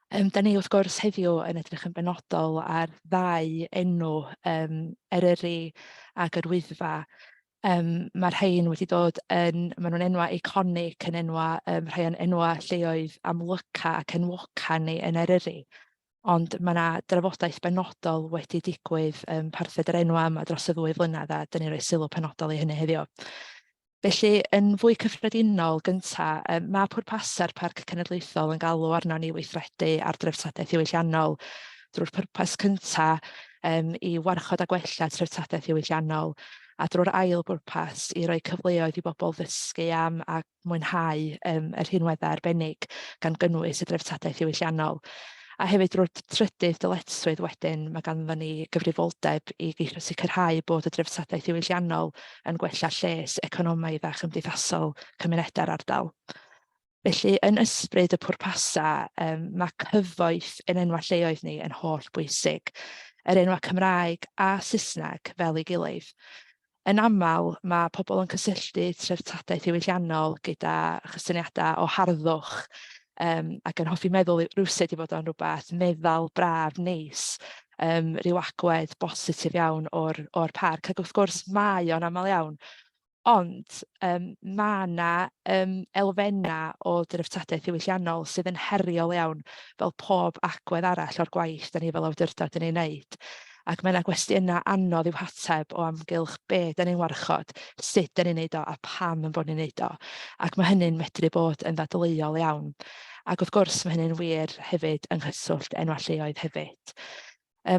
Da ni wrth gwrs heddiw yn edrych yn benodol ar ddau enw, Eryri ac Yr Wyddfa. Mae'r rhain wedi dod yn, maen nhw'n enwau eiconig, yn enwau, rhai o'n enwau lleoedd amlyca ac enwoca ni yn Eryri. Ond mae 'na drafodaeth benodol wedi digwydd parthed yr enwau yma dros y ddwy flynedd a dan ni'n rhoi sylw penodol i hynny heddiw. Felly, yn fwy cyffredinol gynta, yym ma' pwrpasau'r Parc Cenedlaethol yn galw arnon ni weithredu ar dreftadaeth ddiwylliannol drwy'r pwrpas cynta, yym i warchod a gwella treftadaeth ddiwylliannol, a drwy'r ail bwrpas i roi cyfleoedd i bobl ddysgu am a mwynhau yym y rhinweddau arbennig, gan gynnwys y dreftadaeth ddiwylliannol. A hefyd drwy'r trydydd dyletswydd wedyn, mae ganddon ni gyfrifoldeb i geisio sicrhau bod y dreftadaeth ddiwylliannol yn gwella lles economaidd a chymdeithasol cymunedau'r ardal. Felly, yn ysbryd y pwrpasau, um, mae cyfoeth yn enwau lleoedd ni yn holl bwysig, yr enwau Cymraeg a Saesneg fel ei gilydd. Yn aml, mae pobl yn cysylltu treftadaeth ddiwylliannol gyda chysyniadau o harddwch ac yn hoffi meddwl rywsut ei fod o'n rhywbeth meddal, braf, neis, rhyw agwedd bositif iawn o'r, or parc. Ac wrth gwrs mae o'n aml iawn, ond mae 'na elfennau o dreftadaeth ddiwylliannol sydd yn heriol iawn, fel pob agwedd arall o'r gwaith dan ni fel awdurdod yn ei wneud. Ac mae 'na gwestiynau anodd i'w hateb o amgylch be dan ni'n warchod, sut dan ni'n wneud o a pam ein bod ni'n wneud o. Ac mae hynny'n medru bod yn ddadleuol iawn. Ac wrth gwrs mae hynny'n wir hefyd yng nghyswllt enwau lleoedd hefyd.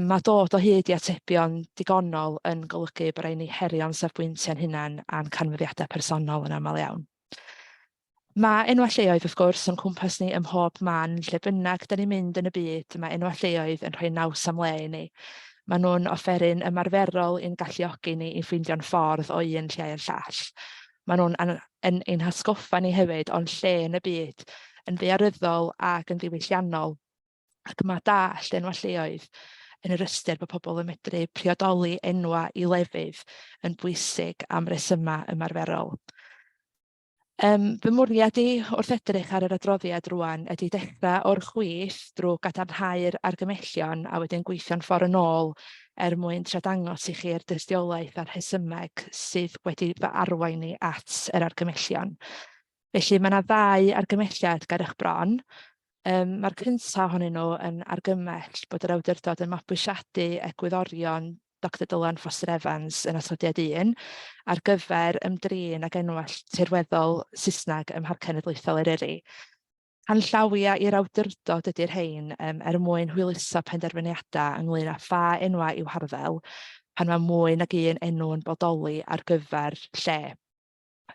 Mae dod o hyd i atebion digonol yn golygu bod rhaid ni herio'n safbwyntiau'n hunain a'n canfyddiadau personol yn aml iawn. Mae enwau lleoedd, wrth gwrs, o'n cwmpas ni ym mhob man, lle bynnag da ni'n mynd yn y byd, mae enwau lleoedd yn rhoi naws am le i ni. Maen nhw'n offeryn ymarferol i'n galluogi ni i ffeindio'n ffordd o un lle i'r llall. Maen nhw'n yn ein hatgoffa ni hefyd o'n lle yn y byd, yn ddaearyddol ac yn ddiwylliannol. Ac mae dallt enwau lleoedd yn yr ystyr bod pobl yn medru priodoli enwau i lefydd yn bwysig am resymau ymarferol. Fy mwriad i wrth edrych ar yr adroddiad rŵan ydy dechrau o'r chwith drwy gadarnhau'r argymhellion a wedyn gweithio'n ffordd yn ôl er mwyn trio dangos i chi'r dystiolaeth a'r rhesymeg sydd wedi fy arwain i at yr argymhellion. Felly mae yna ddau argymhelliad ger eich bron. Mae'r cyntaf ohonyn nhw yn argymell bod yr awdurdod yn mabwysiadu egwyddorion Doctor Dylan Foster Evans yn atodiad 1 ar gyfer ymdrin ag enwau tirweddol Saesneg ym Mharc Cenedlaethol Eryri. Canllawiau i'r awdurdod ydy'r rhain er mwyn hwyluso penderfyniadau ynglŷn â pha enwau i'w harddel pan mae mwy nag un enw yn bodoli ar gyfer lle.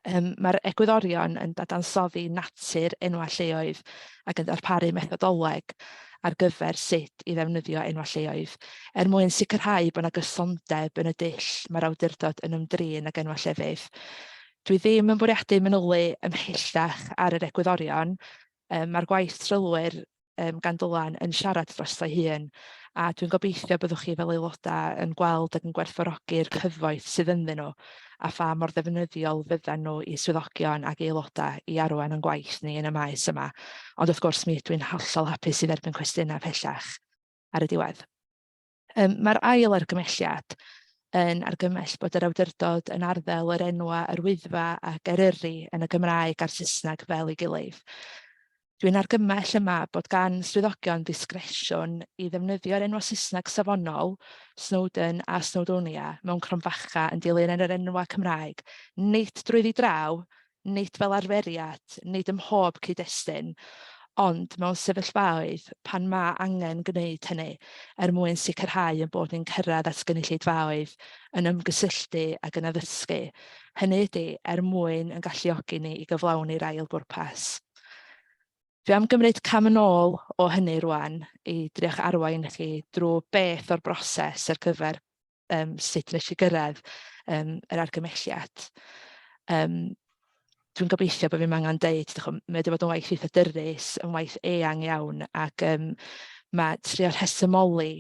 Mae'r egwyddorion yn dadansoddi natur enwau lleoedd ac yn darparu methodoleg ar gyfer sut i ddefnyddio enwau lleoedd, er mwyn sicrhau bod 'na gysondeb yn y dull mae'r awdurdod yn ymdrin ag enwau llefydd. Dwi ddim yn bwriadu manylu ymhellach ar yr egwyddorion, mae'r gwaith trylwyr gan Dylan yn siarad drosto'i hun, a dwi'n gobeithio byddwch chi fel aelodau yn gweld ac yn gwerthfawrogi'r cyfoeth sydd ynddyn nhw, a pha mor ddefnyddiol fyddan nhw i swyddogion ac aelodau i arwain ein gwaith ni yn y maes yma. Ond wrth gwrs mi ydw i'n hollol hapus i dderbyn cwestiynau pellach ar y diwedd. Mae'r ail argymhelliad yn argymell bod yr awdurdod yn arddel yr enwau Yr Wyddfa ac Eryri yn y Gymraeg a'r Saesneg fel ei gilydd. Dwi'n argymell yma bod gan swyddogion ddisgresiwn i ddefnyddio'r enwau Saesneg safonol, Snowdon a Snowdonia, mewn cromfachau yn dilyn yr enwau Cymraeg, nid drwyddi draw, nid fel arferiad, nid ym mhob cyd-destun, ond mewn sefyllfaoedd pan mae angen gwneud hynny er mwyn sicrhau ein bod ni'n cyrraedd at gynulleidfaoedd, yn ymgysylltu ac yn addysgu, hynny ydy, er mwyn ein galluogi ni i gyflawni'r ail bwrpas. Dwi am gymryd cam yn ôl o hynny rŵan i drio'ch arwain chi drwy beth o'r broses ar gyfer sut wnes i gyrraedd yr argymhelliad. Um, dwi'n gobeithio bod fi'm angen deud, dych ch'mo', mae wedi bod yn waith eitha dyrys, yn waith eang iawn, ac um, mae trio rhesymoli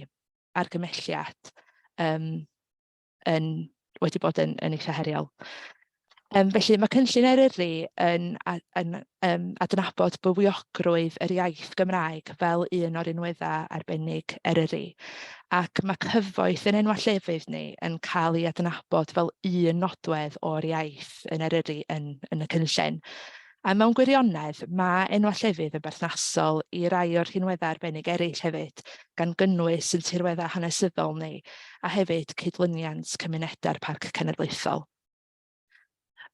argymelliad um, yn, wedi bod yn, yn eitha heriol. Felly mae cynllun Eryri yn, yn adnabod bywiogrwydd yr iaith Gymraeg fel un o'r rinweddau arbennig Eryri. Ac mae cyfoeth yn enwau llefydd ni yn cael ei adnabod fel un nodwedd o'r iaith yn Eryri yn, yn y cynllun. A mewn gwirionedd, mae enwau llefydd yn berthnasol i rai o'r rhinweddau arbennig eraill hefyd, gan gynnwys yn tirweddau hanesyddol ni, a hefyd cydlyniant cymunedau'r Parc Cenedlaethol.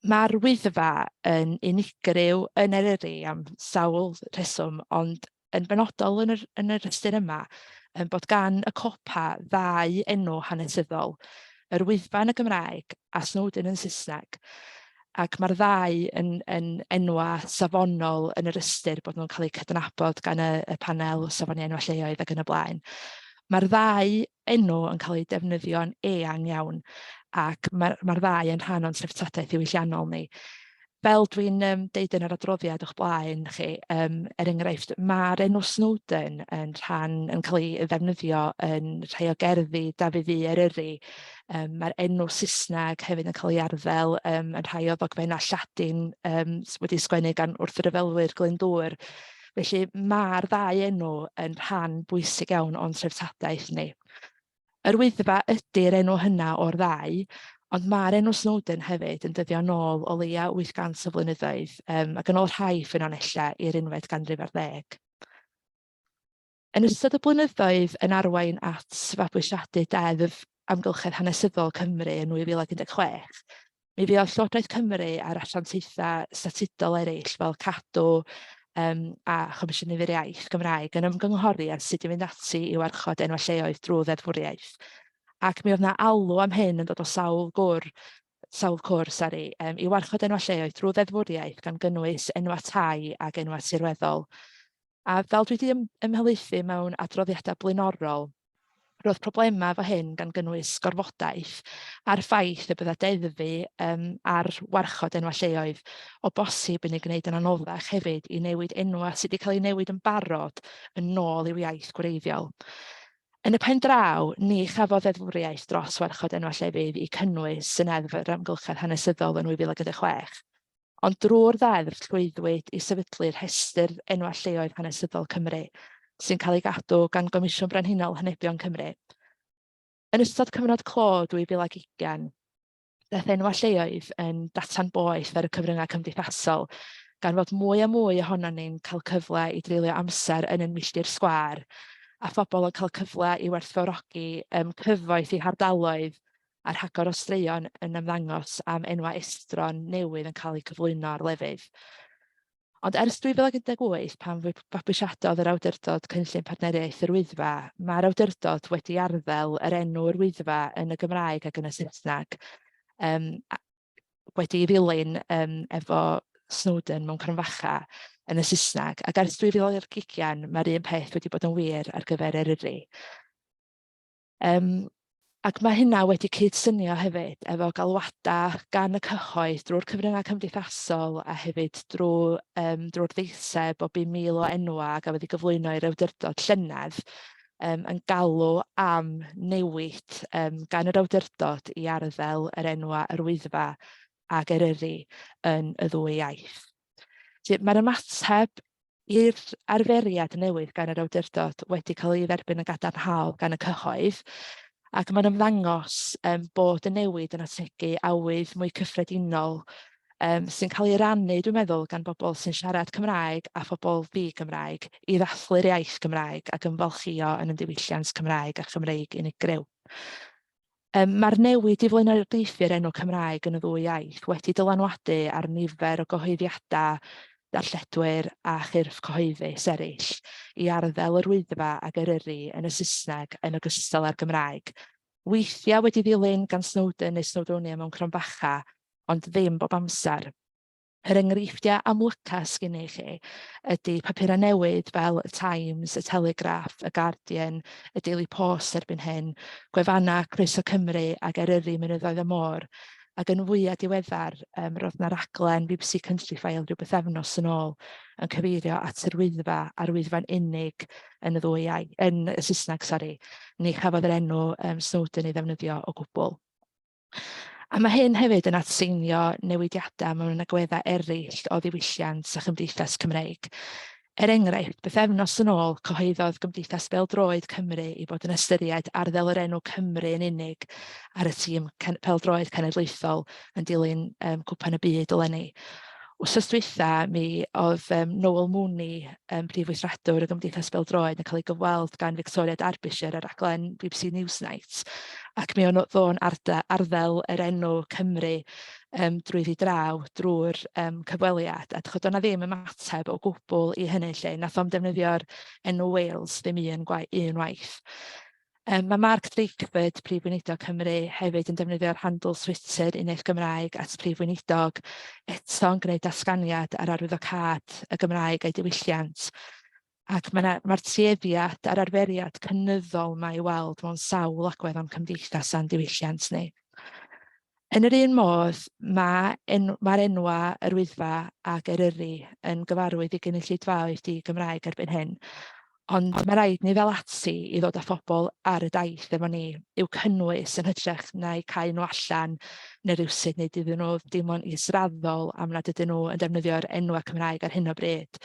Mae'r Wyddfa yn unigryw yn Eryri am sawl rheswm, ond yn benodol yn yr, yn yr ystyr yma, yn bod gan y copa ddau enw hanesyddol, yr Wyddfa yn y Gymraeg a Snowdon yn Saesneg, ac mae'r ddau yn, yn enwau safonol yn yr ystyr bod nhw'n cael eu cydnabod gan y, y panel safoni enwau lleoedd ac yn y blaen. Mae'r ddau enw yn cael eu defnyddio'n eang iawn, ac mae'r ma ddau yn rhan o'n treftadaeth ddiwylliannol ni. Fel dwi'n um, deud yn yr adroddiad o'ch blaen chi, um, er enghraifft, mae'r enw Snowdon yn rhan yn cael ei ddefnyddio yn rhai o gerddi Dafydd Ddu Eryri. Um, mae'r enw Saesneg hefyd yn cael ei arddel um, yn rhai o ddogfennau Lladin um, wedi sgwennu gan wrthryfelwyr Glyndŵr. Felly mae'r ddau enw yn rhan bwysig iawn o'n treftadaeth ni. Yr Wyddfa ydy'r enw hynna o'r ddau, ond mae'r enw Snowdon hefyd yn dyddio nôl o leia 800 o flynyddoedd, um, ac yn ôl rhai ffynonellau i'r unfed ganrif ar ddeg. Yn ystod y blynyddoedd yn arwain at fabwysiadu Deddf Amgylchedd Hanesyddol Cymru yn 2016, mi fuodd Llywodraeth Cymru a'r asiantaethau statudol eraill fel Cadw um, a Chomisiynydd yr Iaith Gymraeg yn ymgynghori ar sut i fynd ati i warchod enwau lleoedd drwy ddeddfwriaeth. Ac mi oedd 'na alw am hyn yn dod o sawl gwr, sawl cwr, sori, um, i warchod enwau lleoedd drwy ddeddfwriaeth gan gynnwys enwau tai ac enwau tirweddol. A fel dwi wedi ymhelaethu mewn adroddiadau blaenorol, roedd problemau efo hyn gan gynnwys gorfodaeth a'r ffaith y bydda deddfu um, ar warchod enwau lleoedd o bosib yn ei gwneud yn anoddach hefyd i newid enwau sydd wedi cael eu newid yn barod yn ôl i'w iaith gwreiddiol. Yn y pen draw, ni chafodd ddeddfwriaeth dros warchod enwau llefydd i cynnwys yn Neddf yr Amgylchedd Hanesyddol yn 2016. Ond drwy'r ddeddf llwyddwyd i sefydlu rhestr enwau lleoedd hanesyddol Cymru, sy'n cael ei gadw gan Gomisiwn Brenhinol Henebion Cymru. Yn ystod cyfnod clo 2020, daeth enwau lleoedd yn data'n boeth ar y cyfryngau cymdeithasol, gan fod mwy a mwy ohonon ni'n cael cyfle i dreulio amser yn ein milltir sgwâr, a phobl yn cael cyfle i werthfawrogi um, cyfoeth eu hardaloedd a rhagor o straeon yn ymddangos am enwau estron newydd yn cael eu cyflwyno ar lefydd. Ond ers 2018, pan fabwysiadodd yr Awdurdod Cynllun Partneriaeth yr Wyddfa, mae'r Awdurdod wedi arddel yr enw yr Wyddfa yn y Gymraeg ac yn y Saesneg, um, wedi ei ddilyn um, efo Snowdon mewn cromfacha yn y Saesneg, ac ers 2020 mae'r un peth wedi bod yn wir ar gyfer Eryri. Um, ac mae hynna wedi cydsynio hefyd efo galwadau gan y cyhoedd drwy'r cyfryngau cymdeithasol a hefyd drwy, um, drwy'r ddeiseb o 5,000 o enwau a gafodd ei gyflwyno i'r awdurdod llynedd um, yn galw am newid um, gan yr awdurdod i arddel yr enwau yr Wyddfa ac Eryri yn y ddwy iaith. Mae'r ymateb i'r arferiad newydd gan yr awdurdod wedi cael ei dderbyn yn gadarnhaol gan y cyhoedd, ac mae'n ymddangos um, bod y newid yn ategu awydd mwy cyffredinol um, sy'n cael ei rannu, dwi'n meddwl, gan bobl sy'n siarad Cymraeg a phobl ddi-Gymraeg i ddathlu'r iaith Gymraeg ac ymfalchïo yn y diwylliant Cymraeg a Chymreig unigryw. Yym, mae'r newid i flaenoriaethu'r enw Cymraeg yn y ddwy iaith wedi dylanwadu ar nifer o gyhoeddiadau, darlledwyr a chyrff cyhoeddus eraill i arddel yr Wyddfa ac Eryri yn y Saesneg yn ogystal â'r Gymraeg, weithiau wedi ddilyn gan Snowdon neu Snowdonia mewn cromfacha, ond ddim bob amser. Yr enghreifftiau amlyca sgyn i chi ydy papurau newydd fel y Times, y Telegraph, y Guardian, y Daily Post erbyn hyn, gwefannau Croeso Cymru ac Eryri Mynyddoedd y Môr, Ac yn fwyaf diweddar, roedd 'na raglen BBC Countryfile rhyw bythefnos yn ôl yn cyfeirio at yr Wyddfa a'r Wyddfa'n unig yn y ddwy iaith, yn y Saesneg, sori. Ni chafodd yr enw Snowdon ei ddefnyddio o gwbl. A mae hyn hefyd yn atseinio newidiadau mewn agweddau eraill o ddiwylliant a chymdeithas Cymreig. Er enghraifft, bythefnos yn ôl, cyhoeddodd Gymdeithas Bêl-droed Cymru ei bod yn ystyried arddel yr enw Cymru yn unig ar y tîm pêl-droed cenedlaethol yn dilyn Cwpan y Byd eleni. Wsos dwytha, mi oedd Noel Mooney, prif weithredwr y Gymdeithas Bêl-droed, yn cael ei gyfweld gan Victoria Derbyshire ar raglen BBC Newsnight, ac mi oedd o'n arddel yr enw Cymru drwyddi draw drwy'r cyfweliad, a dach chibod, doedd 'na ddim ymateb o gwbl i hynny 'lly. Wnaeth o'm defnyddio'r enw Wales ddim un waith. Mae Mark Drakeford, Prif Weinidog Cymru, hefyd yn defnyddio'r handle Twitter Uniaith Gymraeg at Prif Weinidog, eto'n gwneud datganiad ar arwyddocâd y Gymraeg a'i diwylliant. Ac mae'r ma tueddiad a'r arferiad cynyddol 'ma i'w weld mewn sawl agwedd o'n cymdeithas a'n diwylliant ni. Yn yr un modd, mae enw, mae'r enwau Yr Wyddfa ac Eryri yn gyfarwydd i gynulleidfaoedd di-Gymraeg erbyn hyn, ond mae rhaid ni ddal ati i ddod â phobl ar y daith efo ni i'w cynnwys yn hytrach na'u cau nhw allan neu rywsut wneud iddyn nhw deimlo'n israddol am nad ydyn nhw yn defnyddio'r enwau Cymraeg ar hyn o bryd.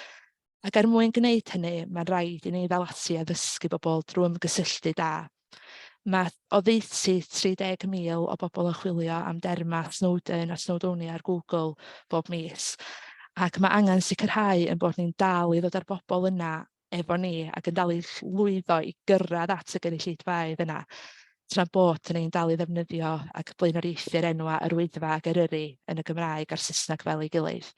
Ac er mwyn gwneud hynny, mae'n rhaid i ni ddal ati i addysgu bobl drwy ymgysylltu da. Mae oddeutu 30,000 o bobl yn chwilio am dermau Snowdon a Snowdonia ar Google bob mis, ac mae angen sicrhau ein bod ni'n dal i ddod â'r bobl yna efo ni ac yn dal i lwyddo i gyrraedd at y gynulleidfaoedd yna, tra bod ni'n dal i ddefnyddio ac blaenoriaethu'r enwau Yr Wyddfa ac Eryri yn y Gymraeg a'r Saesneg fel ei gilydd.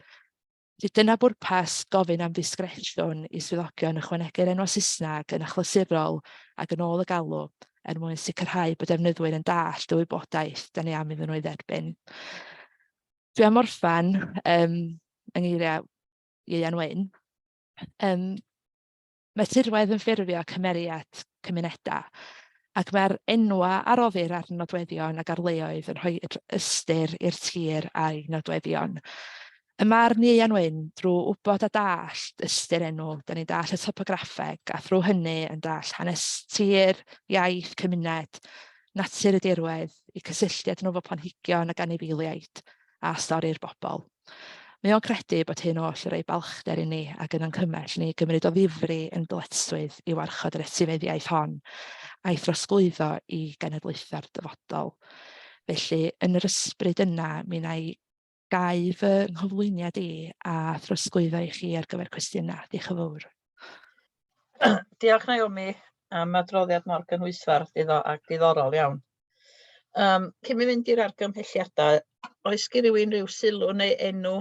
Felly dyna bwrpas gofyn am ddisgresiwn i swyddogion ychwanegu'r enwau Saesneg yn achlysurol ac yn ôl y galw er mwyn sicrhau bod defnyddwyr yn dallt y wybodaeth da ni am iddyn nhw ei dderbyn. Dwi am orffen yng ngeiriau Ieuan Wyn. Mae tirwedd yn ffurfio cymeriad cymunedau, ac mae'r enwau a roddir ar nodweddion ac ar leoedd yn rhoi ystyr i'r tir a'i nodweddion. Ym marn Ieuan Wyn, drwy wybod a dallt ystyr enw, da ni'n dallt y topograffeg, a thrwy hynny yn dallt hanes tir, iaith, cymuned, natur y dirwedd, eu cysylltiad nhw efo planhigion ac anifeiliaid, a stori'r bobl. Mae o'n credu bod hyn oll yn rhoi balchder i ni ac yn ein cymell ni gymryd o ddifri ein dyletswydd i warchod yr etifeddiaeth hon a'i throsglwyddo i genedlaethau'r dyfodol. Felly, yn yr ysbryd yna, mi wna i gau fy nghyflwyniad i a throsglwyddo i chi ar gyfer cwestiynau. Diolch yn fawr. Diolch Naomi am adroddiad mor gynhwysfawr ac diddorol iawn. Cyn mi fynd i'r argymhelliadau, oes gen rhywun rhyw sylw neu enw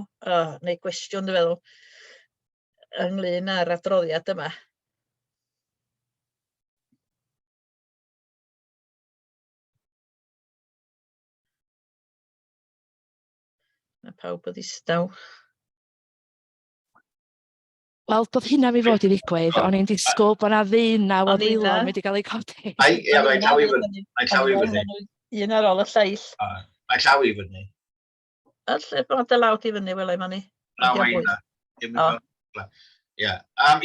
neu gwestiwn dwi'n feddwl ynglyn â'r adroddiad yma? Mae pawb yn ddistaw. Wel, doedd hynna ddim i fod i ddigwydd. O'n i'n disgwyl bod 'na ddeunaw o ddwylo'n mynd i gael eu codi. Ai, ia, mae llaw i fyny. Mae llaw i fyny. Un ar ôl y lleill. Mae llaw i fyny. Alle bod dy law di fyny, welai Mani. Na, mae yna. Ia,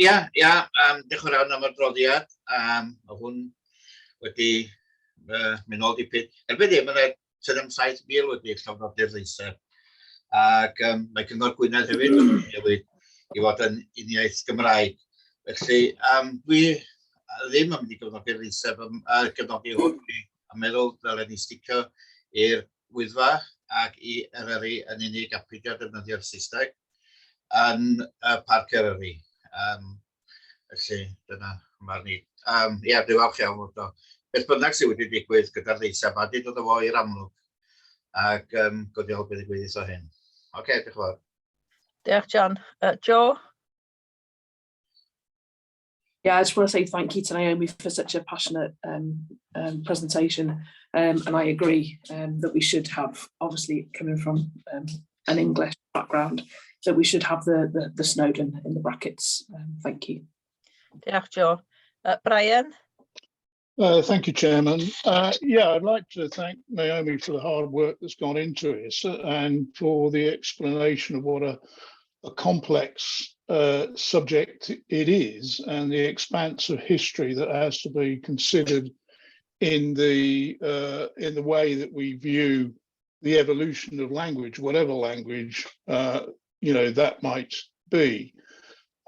ia, ia, diolch yn fawr am yr adroddiad. Mae hwn wedi mynd nôl dipyn. Erbyn hyn, mae yna 7,000 wedi llofnodi'r ddeiseb. Ac mae Cyngor Gwynedd hefyd wedi newid i fod yn uniaith Gymraeg. Felly, dwi ddim yn mynd i gefnogi'r ddeiseb, gefnogi hwn. Dwi yn meddwl ddylen ni sticio i'r Wyddfa ac i Eryri yn unig a peidio defnyddio'r Saesneg yn y Parc Eryri. Felly, dyna marn i. Ia, dwi'n falch iawn fod o. Beth bynnag sydd wedi digwydd gyda'r ddeiseb, mae wedi dod â fo i'r amlwg. Ac god i beth ddigwydd o hyn. Oce, okay, diolch yn fawr. Diolch, John. Joe? Yeah, I just want to say thank you to Naomi for such a passionate presentation. And I agree that we should have, obviously coming from an English background, that we should have the Snowdon in the brackets. Thank you. Diolch, Joe. Brian? Thank you, Chairman. Yeah, I'd like to thank Naomi for the hard work that's gone into it and for the explanation of what a complex subject it is and the expanse of history that has to be considered in the way that we view the evolution of language, whatever language that might be.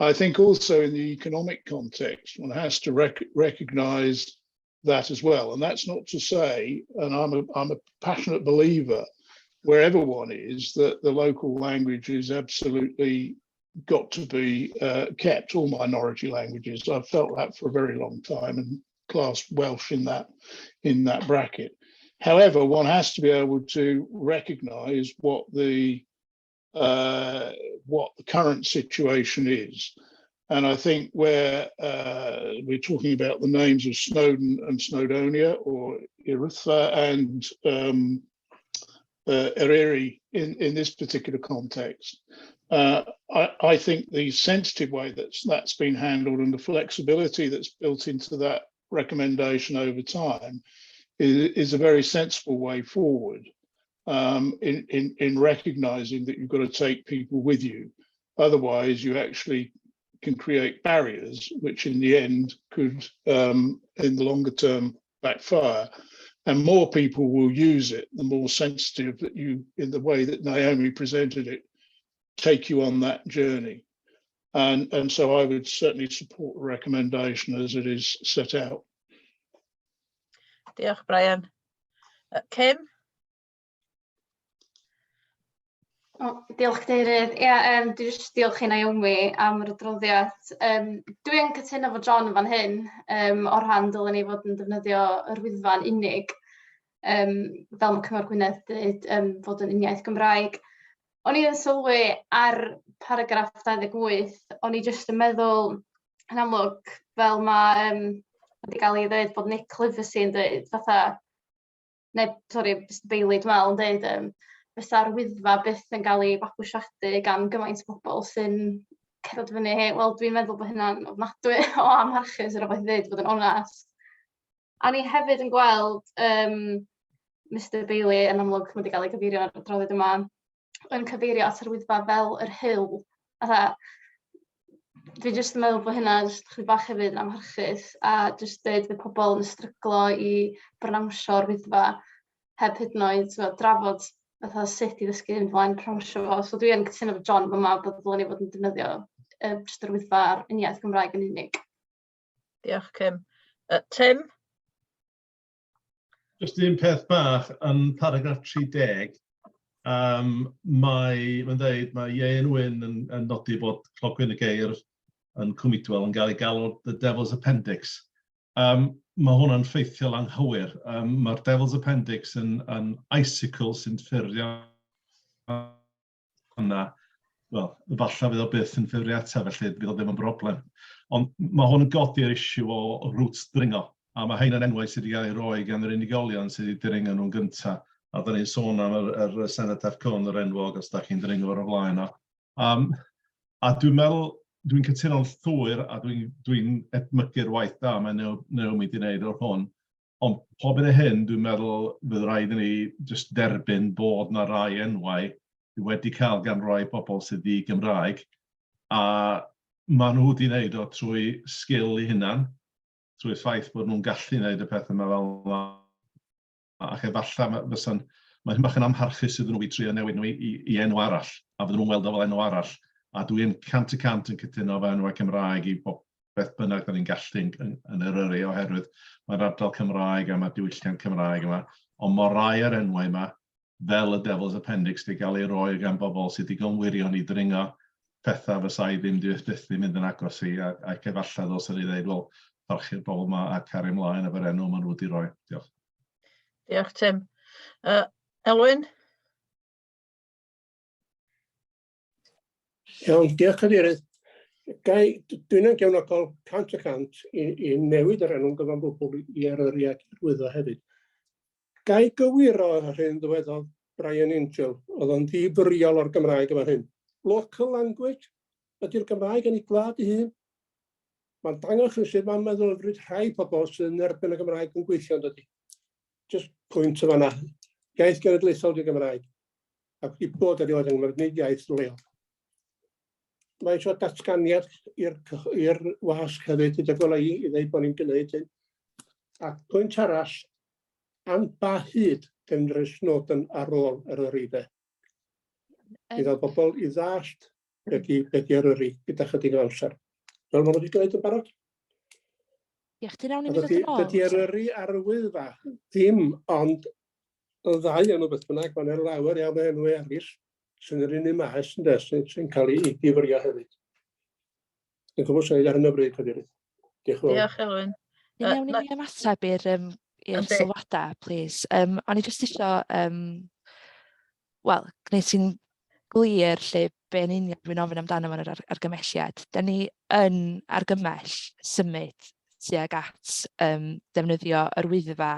I think also in the economic context, one has to recognise that as well. And that's not to say, and I'm a passionate believer, wherever one is, that the local language is absolutely got to be kept, all minority languages. I've felt that for a very long time and classed Welsh in that bracket. However, one has to be able to recognise what the current situation is. And I think where we're talking about the names of Snowdon and Snowdonia, or Yr Wyddfa and Eryri in this particular context, I think the sensitive way that's been handled and the flexibility that's built into that recommendation over time is a very sensible way forward in recognising that you've got to take people with you. Otherwise, you actually can create barriers, which in the end could, in the longer term, backfire. And more people will use it, the more sensitive that you, in the way that Naomi presented it, take you on that journey. And so I would certainly support the recommendation as it is set out. Diolch, Brian. Kim? O, diolch, Cadeirydd. Ia, dwi jyst diolch i Naomi am yr adroddiad. Dwi yn cytuno efo John fan hyn, o rhan dylen ni fod yn defnyddio yr Wyddfa'n unig, fel mae Cyngor Gwynedd dweud, fod yn uniaith Gymraeg. O'n i yn sylwi ar paragraff 28, o'n i jyst yn meddwl, yn amlwg, fel mae wedi cael ei ddweud bod Nick Livesey yn dweud, fatha, neu, sori, Mister Bailey, dwi'n meddwl, yn dweud, fysa'r Wyddfa byth yn cael ei fabwysiadu gan gymaint o bobl sy'n cerdded fyny. Hei, wel, dwi'n meddwl bod hynna'n ofnadwy o amharchus ar rywbeth i ddweud, bod yn onest. A ni hefyd yn gweld Mister Bailey, yn amlwg, mae wedi cael ei gyfeirio ar y adroddiad yma, yn cyfeirio at yr Wyddfa fel yr hill. Fatha, dwi jyst yn meddwl bod hynna jyst chydig bach hefyd yn amharchus, a jyst dweud fydd pobl yn stryglo i bronownsio'r Wyddfa heb hyd yn oed, t'mod, drafod fatha sut i ddysgu yn flaen pronwnsio fo. So dwi yn cytuno efo John fyma bod ddylen ni fod yn defnyddio jyst yr Wyddfa a'r uniaith Gymraeg yn unig. Diolch, Kim. Tim? Just un peth bach, yn paragraff 30, mae'n dweud, mae Ieuan Wyn yn nodi bod Clogwyn y Geir yn Cwm Idwal yn cael ei galw The Devil's Appendix. Mae hwnna'n ffeithiol anghywir. Mae'r Devil's Appendix yn icicle sy'n ffurfio yna. Wel, falle fydd o byth yn ffurfio eto, felly fydd o ddim yn broblem. Ond mae hwn yn godi'r issue o routes dringo, a mae hein yn enwau sydd wedi cael ei roi gan yr unigolion sydd wedi dringo nhw'n gyntaf. A da ni'n sôn am yr Cenotaph Cone, yr enwog, os da chi'n dringo o'r flaen o. A dwi'n meddwl, dwi'n cytuno'n llwyr a dwi edmygu'r waith da mae Naomi wedi wneud o'r hwn. Ond pob un o hyn, dwi'n meddwl fydd rhaid i ni jyst derbyn bod na rai enwau wedi cael gan rai bobl sydd ddi-Gymraeg, a maen nhw wedi wneud o trwy sgil eu hunan, trwy'r ffaith bod nhw'n gallu wneud y peth yma fel yma. Ac efallai mae'n bach yn amharchus iddyn nhw i trio newid nhw i enw arall, a fydden nhw'n weld o fel enw arall. A dwi'n 100% yn cytuno efo enwau Cymraeg i bob beth bynnag da ni'n gallu yn Eryri, oherwydd mae'r ardal Cymraeg a mae'r diwylliant Cymraeg yma, ond mae rai o'r enwau yma, fel y Devil's Appendix, wedi cael ei roi gan bobl sydd digon wirion i dringo pethau fysa i ddim di byth i mynd yn agos i, ac efallai ddylsen ni ddeud, wel, parchu'r bobl yma a cario ymlaen efo'r enw maen nhw wedi rhoi. Diolch. Diolch, Tim. Elwyn? Iawn, diolch, Cadeirydd. Dwi'n yn gefnogol 100% i newid yr enw'n gyfan gwbl i Eryri ac i'r Wyddfa hefyd. Ga i gywiro yr hyn ddywedodd Brian Angel, oedd o'n ddifrïol o'r Gymraeg yma hyn. Local language, ydy'r Gymraeg yn ei gwlad ei hun? Mae'n dangos yn sut mae meddylfryd rhai pobl sydd yn erbyn y Gymraeg yn gweithio, yn dydy? Just pwynt o fanna. Iaith genedlaethol di Gymraeg. Ac wedi bod erioed yng Nghymru, nid iaith leol. Mae eisiau datganiad i'r wasg hefyd, gyda golau i, i ddeud bod ni'n gwneud hyn. Ac pwynt arall, am ba hyd defnyddio Snowden ar ôl yr Eryri de? I ddod bobl i ddallt be di, be di Eryri gyda chydig o amser. Fel maen nhw wedi gwneud yn barod. Diolch, ti'n iawn i mi ddod yn ôl? Dydy Eryri a'r Wyddfa ddim ond y ddau enw beth bynnag, mae'n yna lawer iawn o enwau eraill sy'n yr un un maes ynde, sy'n sy cael ei difrio hefyd. Yn gwybod sy'n ar hyn o bryd, Cadeirydd. Diolch yn fawr. Diolch, Elwyn. Ti'n iawn i mi ymateb i'r um, i'r sylwadau, please? Um, o'n i jyst eisiau, um, wel, gwneud sy'n glir lle be yn union dwi'n ofyn amdano fo'n yr argymelliad. Da ni yn argymell symud tuag at um, defnyddio yr Wyddfa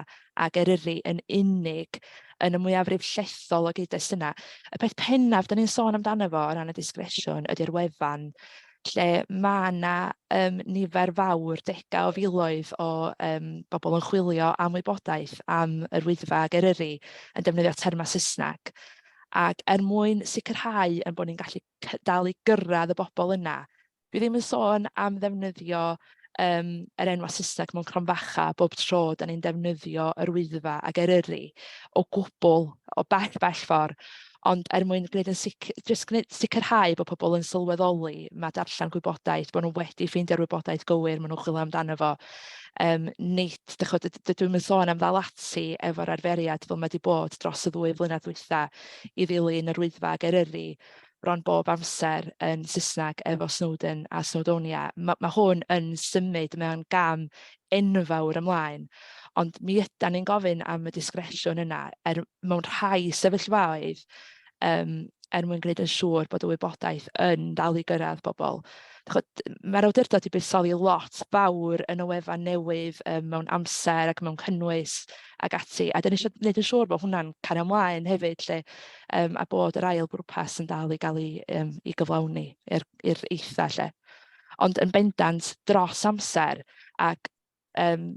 ac Eryri yn unig yn y mwyafrif llethol o gyd-destunau. Y peth pennaf da ni'n sôn amdano fo o ran y disgresiwn ydy'r wefan, lle mae yna um, nifer fawr, degau o filoedd o um, bobl yn chwilio am wybodaeth am yr Wyddfa ac Eryri yn defnyddio termau Saesneg. Ac er mwyn sicrhau ein bod ni'n gallu dal i gyrraedd y bobl yna, dwi ddim yn sôn am ddefnyddio um, yr enwau Saesneg mewn cromfacha bob tro da ni'n defnyddio yr Wyddfa ac Eryri o gwbl, o bell bell ffordd, ond er mwyn gwneud yn sic jyst gwneud, sicrhau bod pobl yn sylweddoli mae darllen gwybodaeth, bod nhw wedi ffeindio'r wybodaeth gywir, maen nhw'n chwilio amdano fo. Um, nid, dych chibod, dydw i'n sôn am ddal ati efo'r arferiad fel mae wedi bod dros y ddwy flynedd dwytha i ddilyn yr Wyddfa ac Eryri bron bob amser yn Saesneg efo Snowdon a Snowdonia. Mae, mae hwn yn symud mewn gam enfawr ymlaen, ond mi ydan ni'n gofyn am y disgresiwn yna er, mewn rhai sefyllfaoedd um, er mwyn gwneud yn siŵr bod y wybodaeth yn dal i gyrraedd bobl. Mae'r awdurdod wedi buddsoddi lot fawr yn y wefan newydd um, mewn amser ac mewn cynnwys ac ati, a dyn ni eisiau gwneud yn siŵr bod hwnna'n cario ymlaen hefyd, lle, um, a bod yr ail bwrpas yn dal i gael ei, um, ei gyflawni i'r eitha lle. Ond yn bendant dros amser ac um,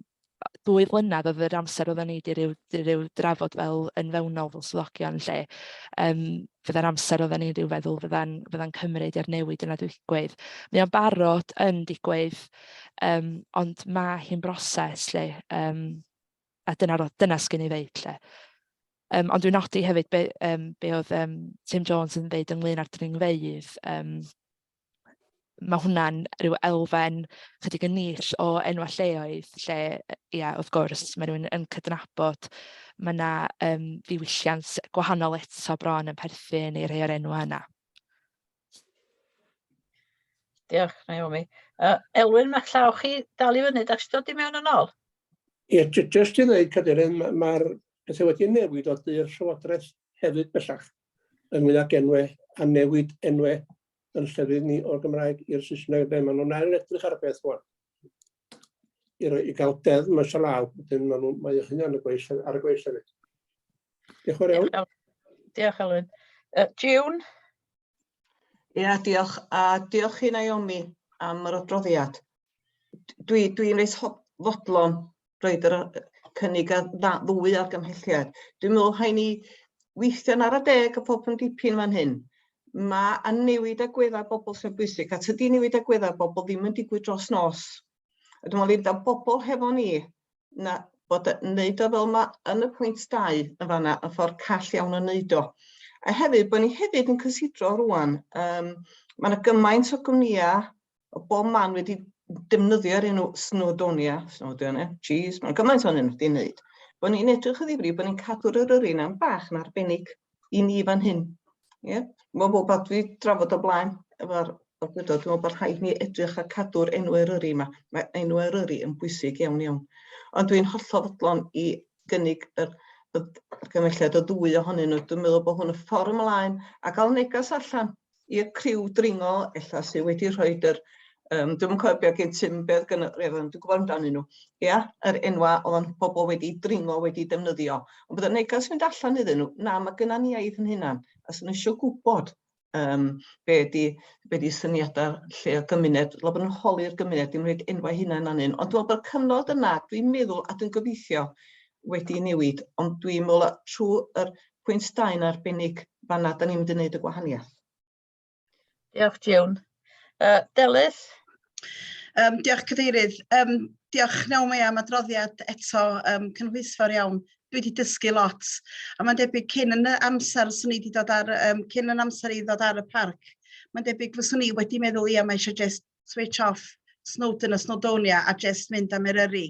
2 flynedd oedd yr amser oedden ni 'di ryw, 'di ryw drafod fel yn fewnol fel swyddogion lle. Um, fydda'r amser oedden ni'n rhyw feddwl fydda'n fydda cymryd i'r newid yna digwydd. Mae o'n barod yn digwydd, um, ond mae hi'n broses lle, um, a dyna, dyna sgyn i ddeud lle. Um, ond dwi'n nodi hefyd be, um, be oedd um, Tim Jones yn dweud ynglyn â'r dringfeydd. Um, mae hwnna'n rhyw elfen chydig yn niche o enwau lleoedd lle, ia, wrth gwrs, mae rhywun yn cydnabod mae yna um, ddiwylliant gwahanol eto bron yn perthyn i rhai o'r enwau yna. Diolch, Naomi. Uh, Elwyn, mae llaw chi dal i fyny, da chi dod i mewn yn ôl? Ie, jyst i ddweud, Cadeirydd, mae'r pethau wedi newid o du'r Llywodraeth hefyd bellach ynglyn ag enwau a newid enwau yn llefydd ni o'r Gymraeg i'r Saesneg, ynde? Maen nhw'n ail edrych ar y peth rwan. I, roi, i gael deddf maes o law, wedyn maen nhw, mae hynny ar y gweill, ar y gweill hefyd. Diolch yn fawr iawn. Diolch, Diolch Elwyn. June? Ia, diolch. A diolch i Naomi am yr adroddiad. Dwi'n dwi, dwi reit fodlon roed yr cynnig a ddwy argymhelliad. Dwi'n meddwl rhaid ni weithio'n ara deg a pob yn dipyn fan hyn. Mae a newid agweddau bobl sy'n bwysig, a tydi newid agweddau bobl ddim yn digwydd dros nos. A dwi'n meddwl bod bobl hefo ni, na bod wneud o fel mae yn y pwynt 2 yn fanna yn ffordd call iawn o wneud o. A hefyd, bod ni hefyd yn cysidro rwan, um, mae yna gymaint o gwmnïau o bob man wedi defnyddio'r enw Snowdonia, Snowdonia, jeez, mae'n gymaint o'n nhw wedi wneud. Bod ni'n edrych o ddifri, bod ni'n cadw'r Eryri na'n bach yn arbennig i ni fan hyn. Ie, yeah? Mae'n bod bod dwi drafod o blaen efo'r awdurdod, dwi'n meddwl bod rhaid ni edrych a cadw'r enw Eryri yma. Mae enw Eryri yn bwysig iawn iawn. Ond dwi'n hollol fodlon i gynnig yr, yr argymhelliad o ddwy ohonyn nhw. Dwi'n meddwl bod hwn y ffordd ymlaen a gael neges allan i'r criw dringo ella sydd wedi rhoi yr, um, dwi'm yn cofio beth gen Tim, beth gen Refn, dwi'n gwybod amdanyn nhw, ia, yr enwa oedd o'n pobl wedi dringo, wedi defnyddio. Ond bod y neges mynd allan iddyn nhw, na, mae gynna ni iaith yn hunan, a sy'n eisiau gwybod. Um, be ydi, be ydi syniadau lle o gymuned, fel bod nhw'n holi'r gymuned, dim rhaid enwau hunain anyn. Ond dwi'n meddwl bod y cyfnod yna, dwi'n meddwl a dwi'n gobeithio wedi newid, ond dwi'n meddwl trwy yr pwynt dau'n arbennig fanna, da ni'n mynd i wneud y gwahaniaeth. Diolch, June. Delyth? Diolch, Cadeirydd. Diolch, Naomi, am adroddiad eto cynhwysfawr iawn. Dwi wedi dysgu lot. A mae'n debyg cyn yn y amser swn i wedi dod ar, cyn yn amser i ddod ar y parc, mae'n debyg fyswn i wedi meddwl, ia, mae eisiau just switch off Snowdon a Snowdonia a just mynd am Eryri.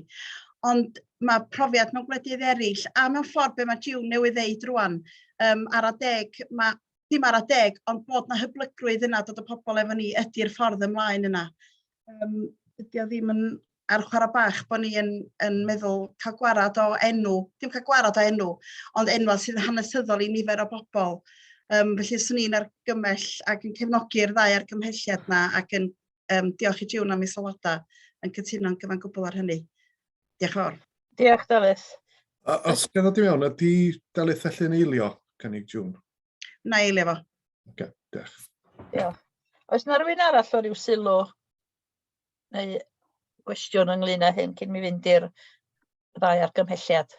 Ond mae profiad mewn gwledydd eraill, a mewn ffordd be mae June newydd ddeud rwan, ar adeg, mae dim ar adeg, ond bod 'na hyblygrwydd yna, dod â pobl efo ni ydy'r ffordd ymlaen yna. Dydy o ddim yn ar chwarae bach bod ni yn, yn meddwl cael gwarad o enw, dim cael gwarad o enw, ond enwau sydd yn hanesyddol i nifer o bobl. Felly swn i'n argymell ac yn cefnogi'r ddau argymhelliad 'na ac yn diolch i June am ei sylwadau, yn cytuno'n gyfan gwbl ar hynny. Diolch yn fawr. Diolch, Delyth. Os ga i ddod i mewn, ydy Delyth felly'n eilio cynnig June? Na i eilio fo. Oce, diolch. Diolch. Oes na rhywun arall o ryw sylw neu gwestiwn ynglyn â hyn cyn mi fynd i'r ddau argymhelliad?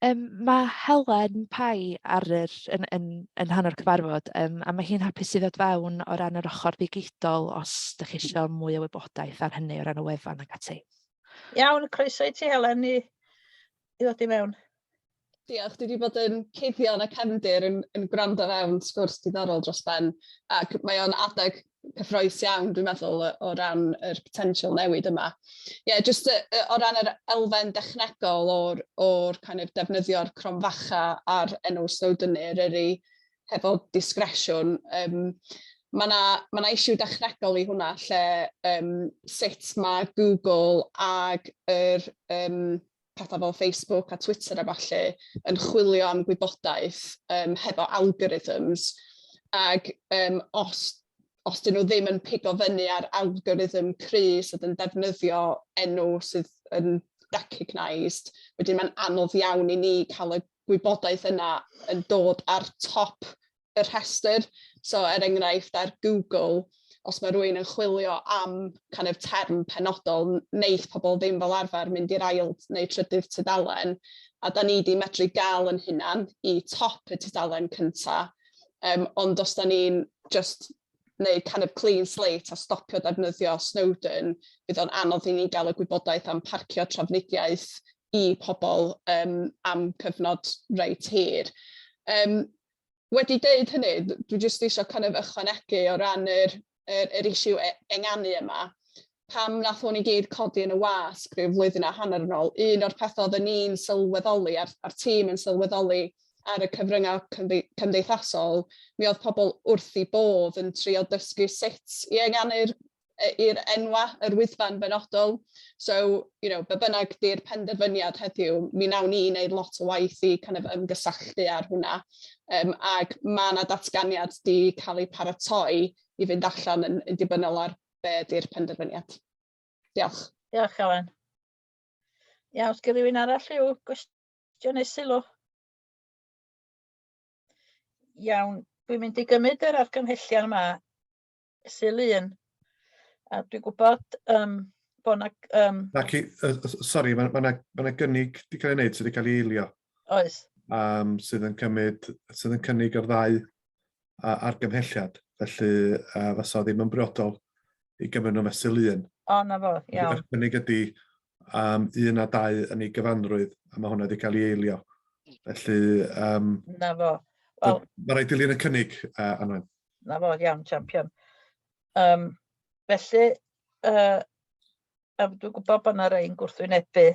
Mae Helen Pai ar yr, yn, yn, yn rhan o'r cyfarfod, a mae hi'n hapus i ddod fewn o ran yr ochr ddigidol os ydych chi eisiau mwy o wybodaeth ar hynny o ran y wefan ac ati. Iawn, croeso i ti Helen i, i ddod i mewn. Diolch, dwi wedi bod yn cuddio yn y cefndir yn, yn gwrando fewn sgwrs diddorol dros ben, ac mae o'n adeg cyffroes iawn, dwi'n meddwl, o ran yr potensial newid yma. Ie, yeah, jyst o ran yr elfen dechnegol o'r, or kind of defnyddio'r cromfacha a'r enw Snowdon neu Eryri hefo disgresiwn, mae yna ma na issue dechnegol i hwnna lle sut mae Google ag yr pethau fel Facebook a Twitter a ballu yn chwilio am gwybodaeth hefo algorithms, ac os dyn nhw ddim yn pigo fyny ar algorithm cry sydd yn defnyddio enw sydd yn recognised, wedyn mae'n anodd iawn i ni cael y gwybodaeth yna yn dod ar top y rhestr. So, er enghraifft, ar Google, os mae rhywun yn chwilio am kind of term penodol, neith pobl ddim fel arfer mynd i'r ail neu trydydd tudalen, a da ni wedi medru gael yn hunan i top y tudalen cynta. Ond os da ni'n just wneud kind of clean slate a stopio defnyddio Snowdon, fydd o'n anodd i ni gael y gwybodaeth am parcio trafnidiaeth i pobl am cyfnod reit hir. Wedi deud hynny, dwi jyst eisiau kind of ychwanegu o ran yr issue ynganu yma, pam nath hwn i gyd codi yn y wasg rhyw flwyddyn a hanner yn ôl, un o'r pethau oedden ni'n sylweddoli, a'r tîm yn sylweddoli ar y cyfryngau cymdeithasol, mi oedd pobl wrth eu bodd yn trio dysgu sut i ynganu'r i'r enwa, yr Wyddfa'n benodol. So, be bynnag di'r penderfyniad heddiw, mi nawn ni wneud lot o waith i kind of ymgysylltu ar hwnna. Ac mae yna datganiad di cael ei paratoi i fynd allan yn dibynnol ar be di'r penderfyniad. Diolch. Diolch, Elen. Iawn, os gen rhywun arall yw gwestiwn neu sylw? Iawn, dwi'n mynd i gymryd yr argymhellion yma syl un. A dwi'n gwybod bod na... Naci, sori, mae ma ma gynnig wedi cael ei wneud sydd wedi cael ei eilio. Oes. Sydd yn cymryd, sydd yn cynnig yr ddau argymhelliad. Felly, fysa ddim yn briodol i gymryd nhw fesul un. O, na fo, iawn. Y cynnig ydy 1 a 2 yn ei gyfanrwydd, a mae hwnna wedi cael ei eilio. Felly... Na fo. Wel, mae rhaid dilyn y cynnig, Anwen. Na fo, iawn, champion. Felly, dwi'n gwybod bod yna rei'n gwrthwynebu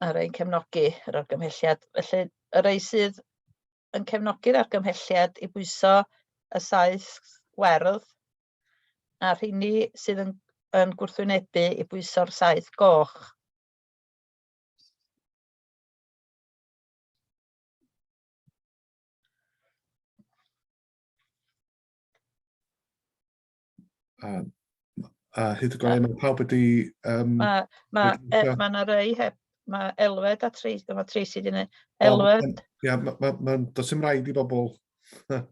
a rei'n cefnogi yr argymhelliad. Felly, y rei sydd yn cefnogi'r argymhelliad i bwyso y 7 werdd, a rheini sydd yn gwrthwynebu i bwyso'r 7 goch. A hyd y gorau, mae pawb wedi... Mae ma, ma 'na rei heb, mae Elfed a Tracy, mae Tracy wedi gwneud. Elfed. Ia, ma, ma, ma, does dim rhaid i bobl...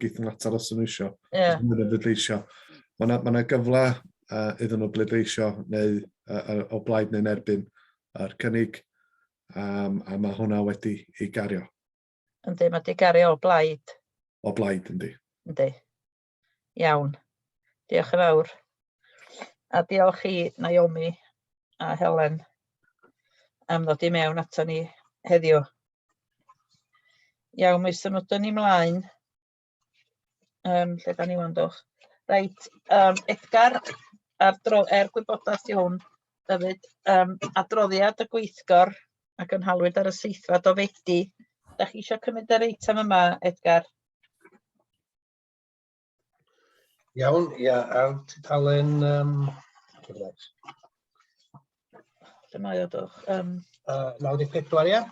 Geith nhw atal os nhw eisiau. Yeah. Os nhw'n bleidleisio. Mae yna ma gyfle iddyn nhw bleidleisio neu o blaid neu'n erbyn yr cynnig, a mae hwnna wedi ei gario. Yndi, mae wedi gario o blaid. O blaid, yndi. Yndi. Iawn. Diolch yn fawr. A diolch i Naomi a Helen am ddod i mewn ato ni heddiw. Iawn, mi symudwn ni mlaen. Lle da ni wan, dwch? Reit, Edgar, ar dro, er gwybodaeth i hwn, David, adroddiad y gweithgor a gynhalwyd ar y seithfed o Fedi. Da chi eisiau cymryd yr eitem yma, Edgar? Iawn, ia, ar tudalen... Lle mae o, dwch? 94, ia?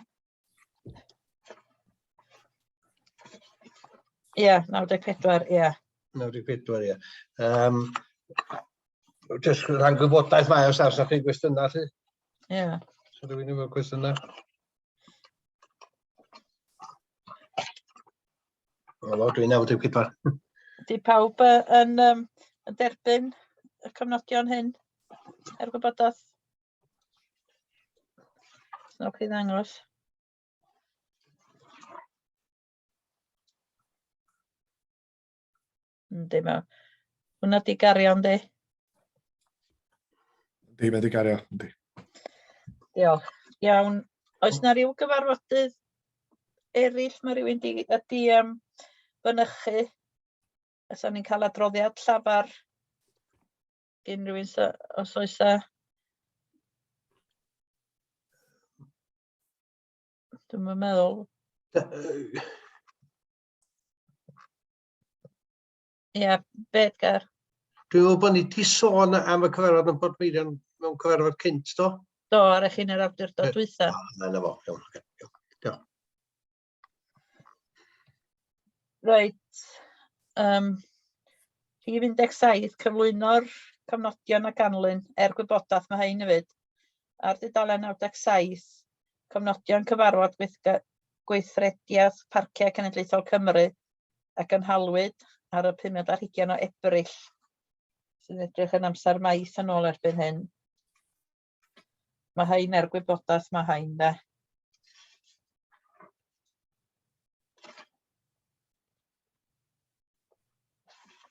Ia, 94, ia. 94, ia. Just rhan gwybodaeth mae os oes chi'n gwestiynau, lly. Ia. So rhywun efo gwestiynau? Wel, dwi'n 94. Di pawb yn, yn derbyn y cofnodion hyn er gwybodaeth? Os chi ddangos. Yndi, mae hwnna di gario, yndi? Yndi, mae di gario, yndi. Diolch. Iawn. Oes na ryw gyfarfodydd eraill mae rhywun di, ydi fynychu? Os ni'n cael adroddiad llafar gen rhywun os oes a... Dwi'm yn meddwl. Ie, be Edgar? Dwi'n meddwl bod ni wedi sôn am y cyfarfod yn Portmeirion mewn cyfarfod cynt, do? Do, ar eich un yr awdurdod dwytha. Na, na fo, iawn, oce, iawn. Diolch. Reit. Rhif 17, cyflwyno'r cofnodion a ganlyn er gwybodaeth mae hein hefyd. Ar dudalen 97, cofnodion cyfarfod gweithrediad Parciau Cenedlaethol Cymru a gynhalwyd ar y pumed ar hugain o Ebrill, sy'n edrych yn amser maith yn ôl erbyn hyn. Mae hein er gwybodaeth, mae hein de.